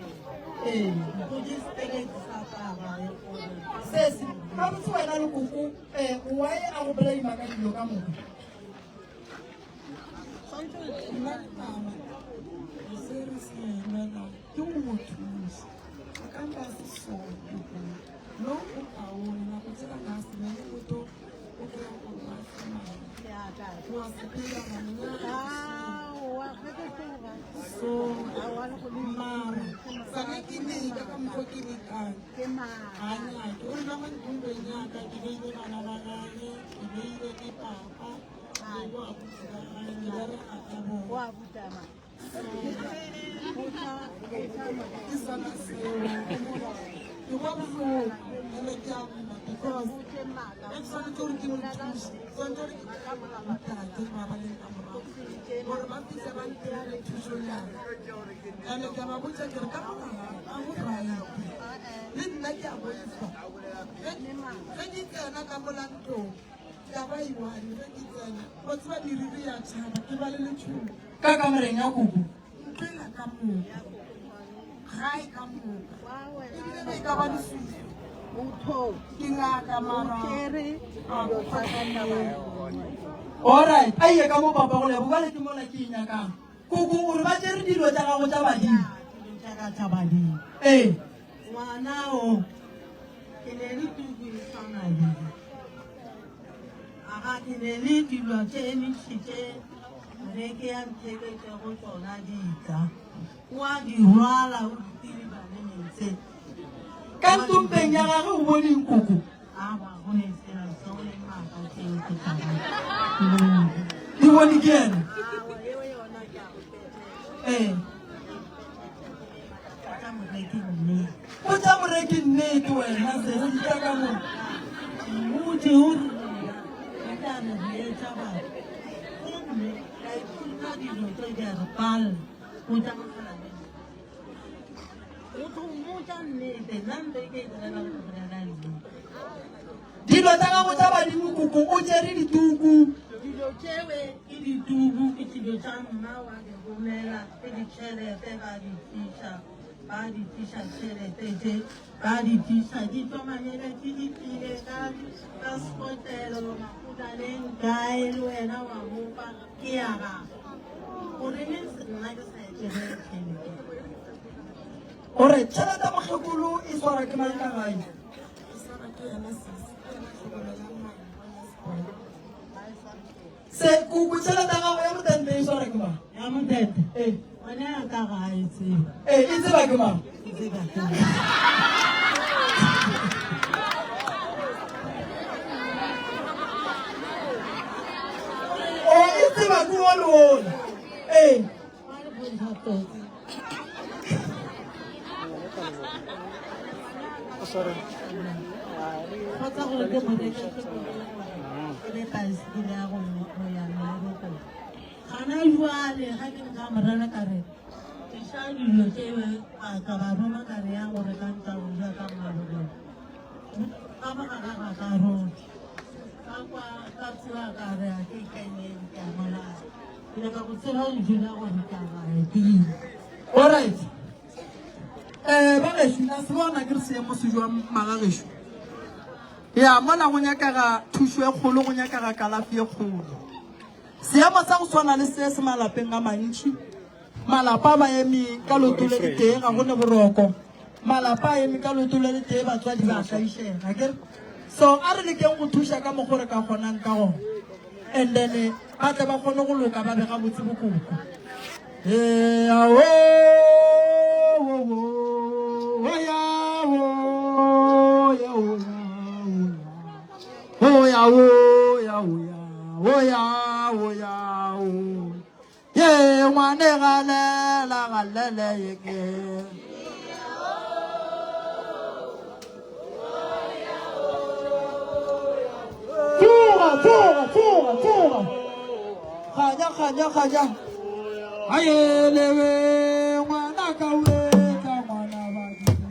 Ee. Mpotse setelete sa taba e gore. Sesi, gabotse wena le koko eh, why a go blame ka dilo ka moka? Nna le mama se re se emelang ke go mo thuša a ka mpa se sone no o kaone nako tsela ka se be le motho o kry-a gore wa tsamaya wa sepela so mara sana ke leka ka mokgwa ke lekang ga nyake o re ba ntumbeng yaka ke beile bana ba gage ke beile le papa le bo abuti ba gage ke bereka ka bona ke sona seo ke kwa bohloko ene ke a mma ke Because ge ke swanetše gore ke mo thuse, ke swanetše gore ke ntate ba ba leng ka morago gore ba fihle ba ntirele thušo nyana. And-e ke a ba botša ke re ka mogala ga go right. Le nna ke a boifa. Ge ke tsena ka mola ntlong, ke a ba i-one ge ke tsena. Wa tseba meriri ya tšhaba, ke ba le letšhogo. Ka kamoreng ya koko. Ntlo ela ka moka, gae ka moka, ebile be e ka ba leswiswi. Ke ngaka mara a go kgotlelele. Alright, a ye ka mo papa go lebo bale ke mola ke e nyakang. Koko o re ba tšere dilo tša gago tša badimo. Dilo tša ka tša badimo. Ee. Ngwana o ke ne le tuku e tshwana le. Aga ke ne le dilo tše ntši tše moreki a ntheketšego tšona di tla. O a di rwala o di tiriba le meetse. Ka ntompeng ya gagwe o bone eng koko? Awa go ne selo seo le maaka tšeo ke tla ba. Di bone ke yena? Awa eo yona ke a go petlela. Ee. Botša moreki nnete. Botša moreki nnete wena sesi tša ka mo. Mmotše o re re tla re reetša batho. Gomme ka ithuta dilo tše di a re palela. Botša mokgalabje. O tlo mmotša nnete. Nna nto e ke e bolelang ke bolela nnete. Dilo tša gago tša badimo koko o tšere dituku. Dilo tšewe ke dituku ke dilo tša mma wa di romela ke ditšhelete ba di tliša ba di tliša tšhelete tše ba di tliša di tšwa manyeletše di tlile ka ka sekotlelo makulaleng kae le wena wa mopa ke ya gago goreng nna ke sa e tšere tšhelete. Gore tšhelete mokgekolo e swara ke mang ka gae? Se kuku tšhelete ya gago ya motente e swara ke mang? Ya motente? Ee. Ngwana ya ka ga a e tsebe. Ee, e tseba ke mang? E tseba ke O e tseba ke o le ola. Ee. Kgotsa gore ke mo reketse koloi gore e be paesekele ya go ya mmerekong. Gana jwale ga ke nka morena ka re tliša dilo tše ka ba roma ka re ya go reka ntla go ja ka mmalobeng. Ka mogare ga ka rona. Ka kwa ka tsoga ka re a ke keneng ke a molaya. Ke nyaka go tseba lentšu la gore taba ke eng. Alright. Eh, ba gešo, la se bona ke re seemo se jwang magagešo? Ya, mola go nyakega thušo e kgolo, go nyakega kalafi e kgolo. Seemo sa go swana le se se malapeng a mantši. Malapa ba eme ka leoto le letee, ga go ne boroko. Malapa a eme ka leoto le letee, batswadi ba tlaišega. Akere? So a re lekeng go thuša ka mokgo re ka kgonang ka gona. And then eh, ba tle ba kgone go loka ba be gabotse bokoko. Ee, a o, o, o, o, ya, o, ya, o, ya, o, ya. O, ya, o, ya, o, ya, o, ya, o, ya, o. Ye ngwane galela galele ye ke. Tsoga, tsoga, tsoga, tsoga. Kganya, kganya, kganya. Aye lewe ngwana ka wetla ngwana badimo.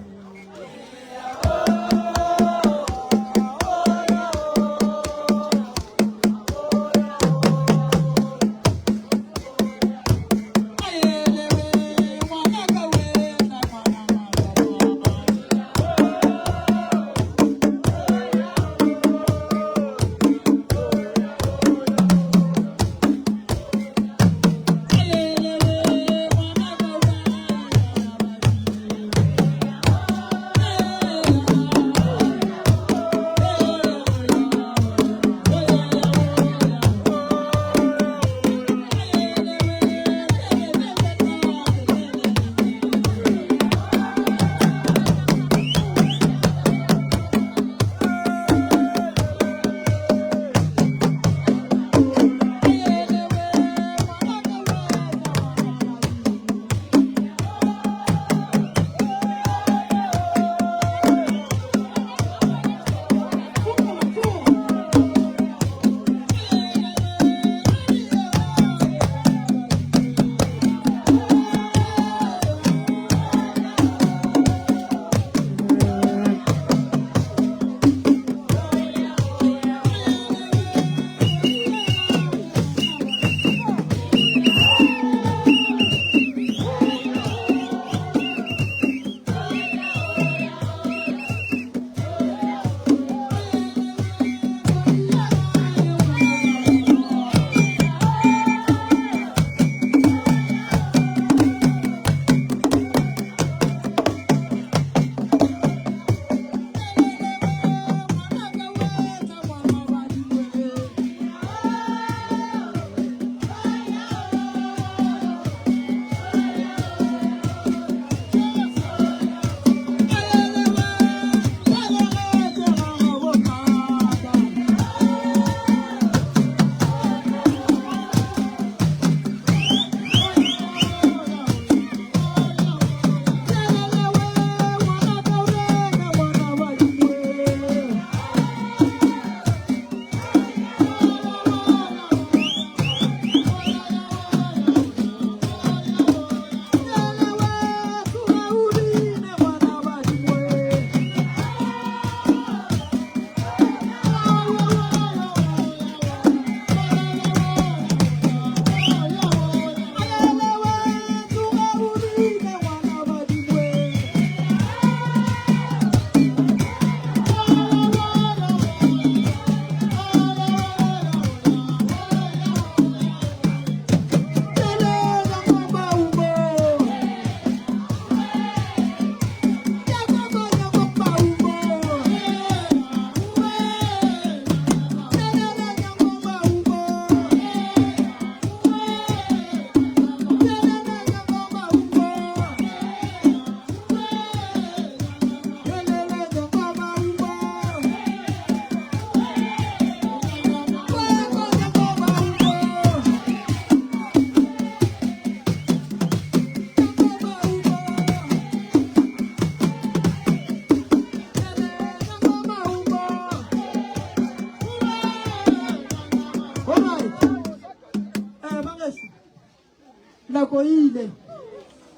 Nako e ile,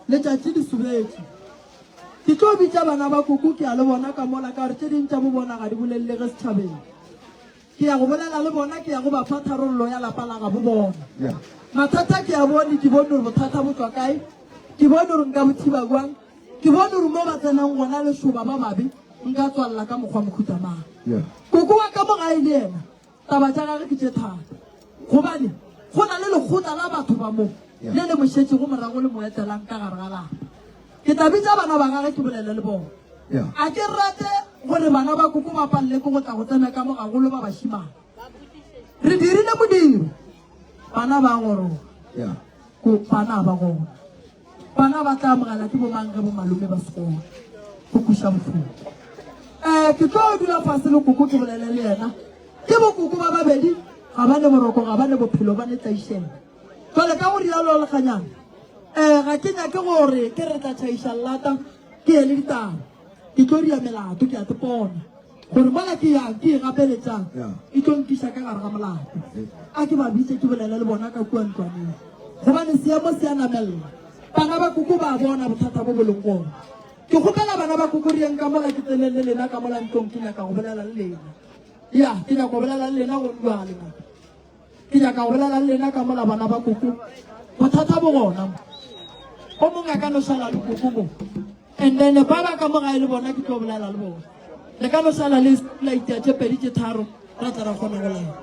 letšatši le subetše. Ke tlo bitša bana ba koko ke ya le bona ka mola ka gore tše ding tša bo bona ga di bolelelege setšhabeng. Ke ya go bolela le bona, ke ya go ba fa tharollo ya lapa la gabo bona. Mathata ke a bone, ke bone gore bothata bo tšwa kae, ke bone gore nka bo thiba bjang, ke bone gore mo ba tsenang gona lešoba ba babe nka tswalela ka mokgwa mohuta mang. Koko wa ka mo gae le yena Taba tša gagwe ke tše thata, gobane go na le lekgotla la batho ba mo le le mo šetšego morago le mo etelang ka gare ga lapa. Ke tla bitša bana ba gagwe ke bolele le bona. A ke rate gore bana ba koko ba palele ke go tla go tsena ka mo gagolo ba bašemane. Re dirile modiro, bana ba goroga. Ko bana ba gona. Bana ba tla amogela ke bomang ge bomalome ba se gona? Go kweša bohloko. Um ke tlo dula fase le koko ke bolele le yena. Ke bokoko ba babedi, ga ba ne boroko, ga ba ne bophelo, ba ne tlaišego. Jwale ka go rialo lekganyana, um ga ke nyake gore ke re tla tšhaiša llata ke ye le ditaba. Ke tlo ria melato, ke a tepona. Gore mola ke yang ke e gapeletšang e tlo nkiša ka gare ga molato. A ke ba bitše ke bolele le bona ka kua ntlwaneng, gobane seemo se a namelela. Bana ba koko ba a bona bothata bo bo leng gona. Ke kgopela bana ba koko re yeng ka mola ke tseneng le lena ka mola ntlong ke nyaka go bolela le lena. Ya, ke nyaka go bolela le lena gong bjale ngaka. Ke nyaka go bolela le lena ka mola bana ba koko. Bothata bo gona mo. O mongwe a ka no šala le koko mo. And then ba ba ka mo gae le bona ke tlo bolela le bona. Le ka no šala le la itia tše pedi tše tharo ra tla ra kgona go laela.